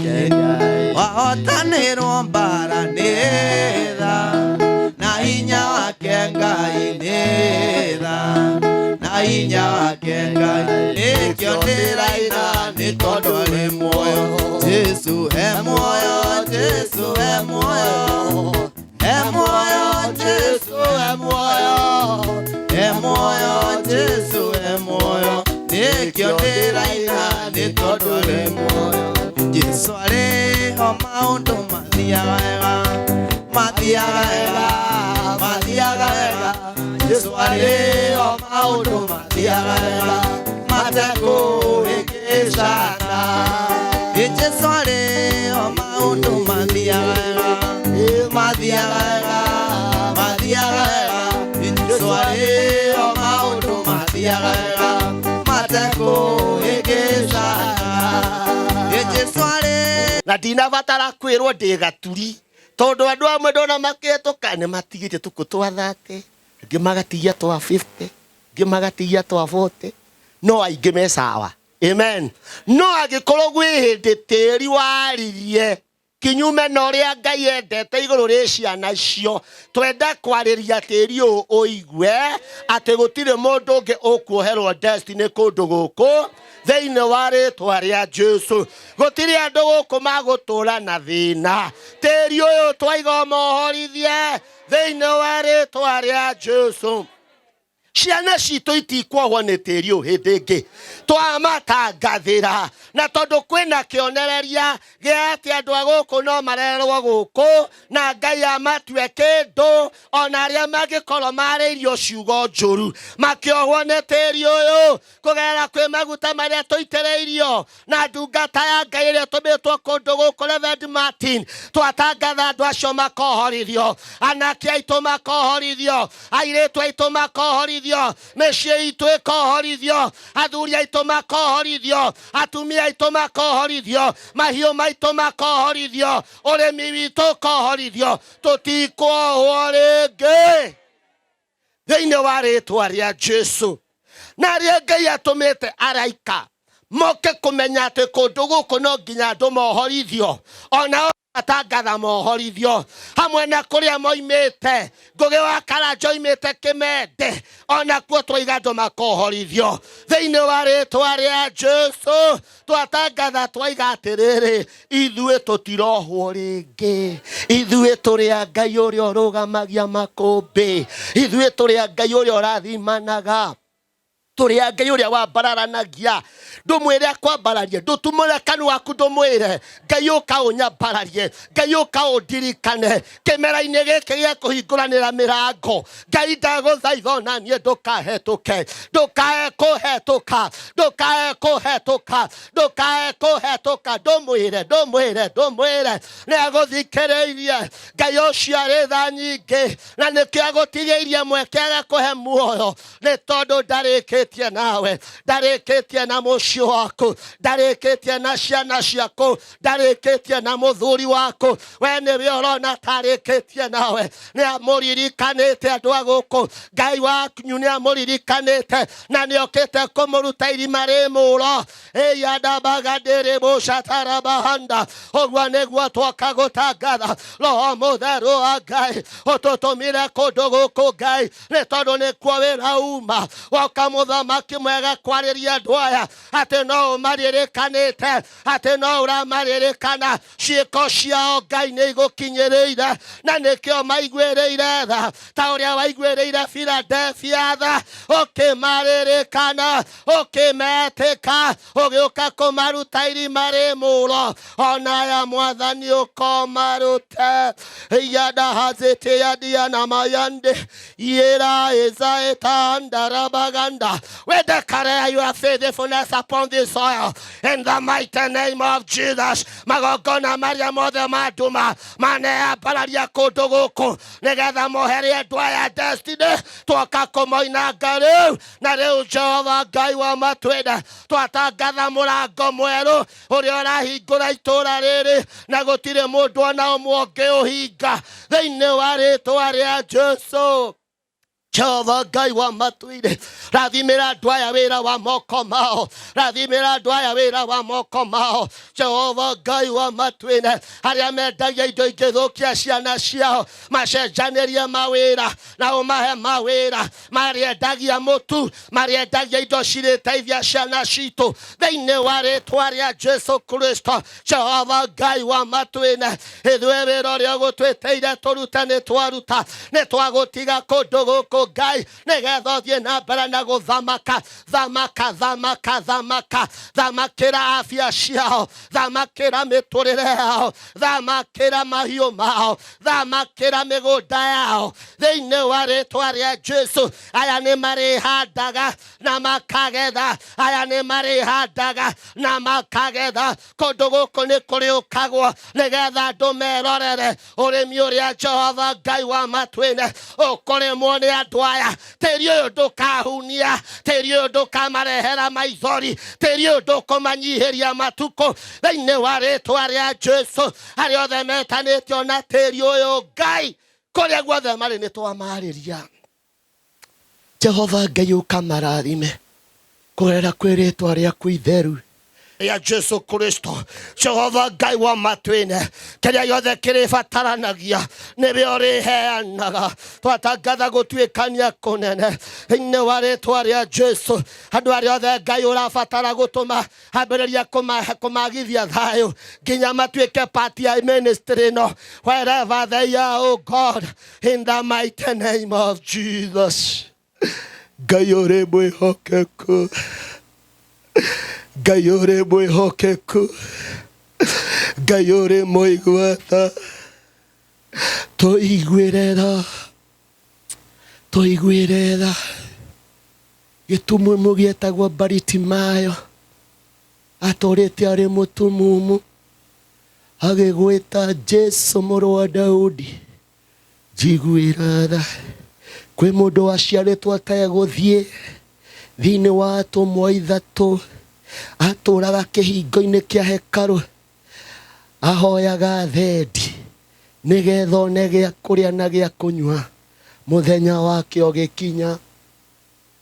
kega wahotanĩrwo mbara nĩ tha na hinya wake Ngai nĩ tha na hinya wake Ngai nĩkĩo ndĩraina nĩ tondũ arĩ muoyo Jesu he muoyo Jesu he muoyo he muoyo Jesu he muoyo he muoyo Jesu he muoyo nĩkĩo ndĩraina nĩ tondũ arĩ muoyo Jesu arĩ ho maũndũ mathiaga wega mathiaga wega mathiaga wega Jesu arĩ ho maũndũ mathiaga wega matekũhĩngĩcana Jesu arĩ ho maũndũ mathiaga wega mathiaga wega mathiaga wega Jesu arĩ ho maũndũ mathiaga wega matekũhĩngĩcana Jesu arĩ na ndinabatara kwĩrwo ndĩ gaturi tondũ andũ amwe ndona makĩhetũka nĩ matigĩtie tũkũ twa 30 angĩ magatigia twa 50 angĩ magatigia twa 40 no aingĩ me sawa amen no angĩkorwo gwĩ hĩndĩ tĩri waririe kinyume na ũrĩa Ngai endete igũrũ rĩ ciana icio twenda kwarĩria tĩri ũyũ ũigue atĩ gũtirĩ mũndũ ũngĩ ũkuoherwo destiny kũndũ gũkũ thĩinĩ wa rĩtwa rĩa Jesu gũtirĩ andũ gũkũ magũtũra na thĩna tĩri ũyũ twaiga ũmohorithie thĩinĩ wa rĩtwa rĩa Jesu ciana citũ itikuohwo nĩ tĩri ũyũ hĩndĩ ĩngĩ twamatangathĩra na tondũ kwĩna kĩonereria gĩa atĩ andũ a gũkũ no marererwo gũkũ na Ngai amatue kĩndũ ona arĩa mangĩkorwo marĩirio ciugo njũru makĩohwo nĩ tĩri ũyũ kũgerera kwĩ maguta marĩa tũitĩrĩirio na ndungata ya Ngai ĩrĩa ĩtũmĩtwo kũndũ gũkũ Reverend Martin twatangatha andũ acio makohorithio anake aitũ makohorithio airĩtu aitũ makohorithio mĩciĩ itũ ĩkohorithio athuri aitũ makohorithio atumia aitũ makohorithio mahiũ maitũ makohorithio ũrĩmi witũ ũkohorithio tũtikuohwo rĩngĩ thĩinĩ wa rĩtwa rĩa Jesu na arĩa Ngai atũmĩte araika moke kũmenya atĩ kũndũ gũkũ no nginya andũ mohorithio onao atangatha mohorithio hamwe na kũrĩa moimĩte Ngũgĩ wa Karanja oimĩte Kĩmende onakuo twaiga andũ makohorithio thĩinĩ wa rĩtwa rĩa Jesu twatangatha twaiga atĩrĩrĩ ithuĩ tũtirohwo rĩngĩ ithuĩ tũrĩ a Ngai ũrĩa ũrũgamagia makũmbĩ ithuĩ tũrĩ a Ngai ũrĩa ũrathimanaga tũrĩ a Ngai ũrĩa wambararanagia ndũmwĩre akwambararie ndũtumũre kanua waku ndũmwĩre Ngai ũka ũnyambararie Ngai ũka ũndirikane kĩmera-inĩ gĩkĩ gĩa kũhingũranĩra mĩrango Ngai ndagũthaitha ona niĩ ndũkahetũke ndũkae kũhetũka ndũkae kũhetũka ndũkae kũhetũka ndũmwĩre ndũmwĩre ndũmwĩre nĩ agũthikĩrĩirie Ngai ũcio arĩ tha nyingĩ na nĩkĩo agũtigĩirie mweke agakũhe muoyo nĩ tondũ ndarĩkĩtie Ndarĩkĩtie nawe, ndarĩkĩtie na mũciĩ waku, ndarĩkĩtie na ciana ciaku, ndarĩkĩtie na mũthuri waku. We nĩwe ũrona tarĩkĩtie nawe. Nĩ amũririkanĩte andũ a gũkũ. Ngai wanyu nĩ amũririkanĩte na nĩ okĩte kũmũruta irima rĩ mũro. Eyadabagadĩrĩbũcatarabahanda. Ũguo nĩguo twoka gũtangatha Roho Mũtheru wa Ngai ũtũtũmire kũndũ gũkũ Ngai, nĩ tondũ nĩkuo wĩra uma. Woka mũthamaki mwega kwarĩria andũ aya atĩ no ũmaririkanĩte, atĩ no ũramaririkana. Ciĩko ciao Ngai nĩ igũkinyĩrĩire, na nĩkĩo maiguĩrĩire tha ta ũrĩa waiguĩrĩire Philadelphia tha, ũkĩmaririkana, ũkĩmetĩka, ũgĩũka kũmaruta irima rĩ mũro. Ona aya Mwathani ũkomarute. Yada hazete yadiana mayande yera eza etanda rabaganda. We declare your faithfulness upon this soil in the mighty name of Jesus. Magongona marĩa mothe manduma maneambararia kũndũ gũkũ nĩgetha moherie andũ aya destiny, twoka kũmoinanga rĩu. Na rĩu Jehova Ngai wa matwĩna, twatangatha mũrango mwerũ ũrĩa ũrahingũra itũũra rĩrĩ, na gũtirĩ mũndũ ona ũmwe ũngĩũhinga thĩinĩ wa rĩtwa rĩa Jesũ. Jehova Ngai wa matuire, rathimĩra andũ aya wĩra wa moko mao, rathimĩra andũ aya wĩra wa moko mao. Jehova Ngai wa matuine, arĩa mendagia indo ingĩthũkia ciana ciao, macenjanĩrie mawĩra na ũmahe mawĩra. Marĩendagia mũtu, marĩendagia indo cirĩteithia ciana citũ thĩinĩ wa rĩtwa rĩa Jesu Kristo. Jehova Ngai wa matuine, ithuĩ wĩra ũrĩa ũgũtwĩtĩire tũrute nĩ twaruta, nĩ twagũtiga kũndũ gũkũ Ngai, nĩgetha ũthiĩ na mbere na gũthamaka. Thamaka, thamaka, thamaka, thamakĩra afya ciao, thamakĩra mĩtũrĩre yao, thamakĩra mahiũ mao, thamakĩra mĩgũnda yao thĩinĩ wa rĩtwa rĩa Jesu. Aya nĩ marĩhandaga na makagetha, aya nĩ marĩhandaga na makagetha. Kũndũ gũkũ nĩ kũrĩũkagwo nĩgetha andũ merorere ũrĩmi ũrĩa Jehova Ngai wa matuine ũkũrĩmwo nĩ andũ aya. Tĩri ũyũ ndũkahunia, tĩri ũyũ ndũkamarehera maithori, tĩri ũyũ ndũkũmanyihĩria matukũ thĩinĩ wa rĩtwa rĩa Jesu. Arĩa othe metanĩtio na tĩri ũyũ Ngai, kũrĩa guothe marĩ nĩ twamarĩria. Jehova Ngai ũkamarathime kũgerera kwĩ rĩtwa rĩaku itheru ya Jesu Kristo. Jehova Ngai wa matuine, kĩrĩa gĩothe kĩrĩbataranagia nĩwe ũrĩheanaga. Twatangatha gũtuĩkania kũnene thĩinĩ wa rĩtwa rĩa Jesu. Andũ arĩa othe Ngai ũrabatara gũtũma ambĩrĩria kũmagithia thayũ nginya matuĩke part ya ministry ĩno, wherever they are, oh God, in the mighty name of Jesus. Ngai ũrĩ mwĩhokeku, Ngai ũrĩ mwĩhokeku, Ngai ũrĩ mũigua tha, tũiguĩre tha, tũiguĩre tha. Gĩtumumu gĩetagwo Baritimayo, atũrĩte arĩ mũtumumu, agĩgwĩta Jesu mũrũ wa Daudi, njiguĩra tha. Kwĩ mũndũ waciarĩtwo ategũthiĩ thĩinĩ wa atũmwo ithatũ, atũraga kĩhingo-inĩ kĩa hekarũ, ahoyaga thendi nĩgetha one gĩa kũrĩa na gĩa kũnyua mũthenya wake ũgĩkinya.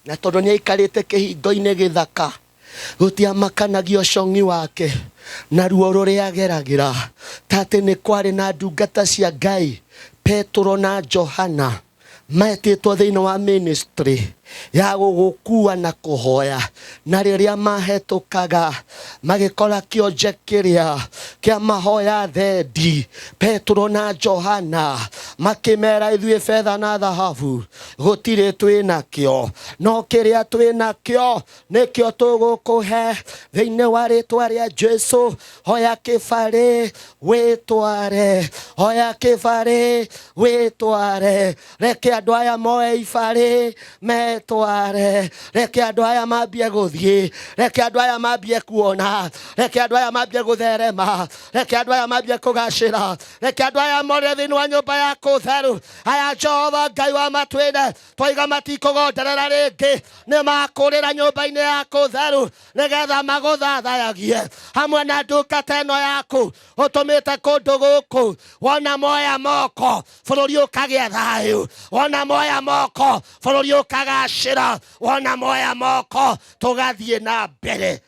Na tondũ nĩ aikarĩte kĩhingo-inĩ gĩthaka, gũtiamakanagia ũcong'i wake na ruo rũrĩa ageragĩra, ta atĩ nĩ kwarĩ na ndungata cia Ngai Petero na Johana metĩtwo thĩinĩ wa ministry ya gũgũkua na kũhoya. Na rĩrĩa mahetũkaga magĩkora kĩonje kĩrĩa kĩa mahoya thendi, Petero na Johana makĩmera, ithuĩ betha na thahabu gũtirĩ twĩ nakĩo, no kĩrĩa twĩ nakĩo nĩkĩo tũgũkũhe thĩinĩ wa rĩtwa rĩa Jesu. Hoya kĩbarĩ wĩtware, hoya kĩbarĩ wĩtware, reke andũ aya moe ibarĩ metware. Tware reke andũ aya mambie gũthiĩ, reke andũ aya mambie kuona, reke andũ aya mambie gũtherema, reke andũ aya mambie kũgacĩra, reke andũ aya more thĩinĩ wa nyũmba yaku theru. Aya Jehova Ngai wa matwĩne, twaiga matikũgonderera rĩngĩ, nĩ makũrĩra nyũmba-inĩ yaku theru nĩgetha magũthathayagie hamwe na ndungata ĩno yaku ũtũmĩte kũndũ gũkũ. Wona moya moko bũrũri ũkagĩa thayũ, wona moya moko bũrũri ũkagacĩra, wona moya moko tũgathiĩ na mbere.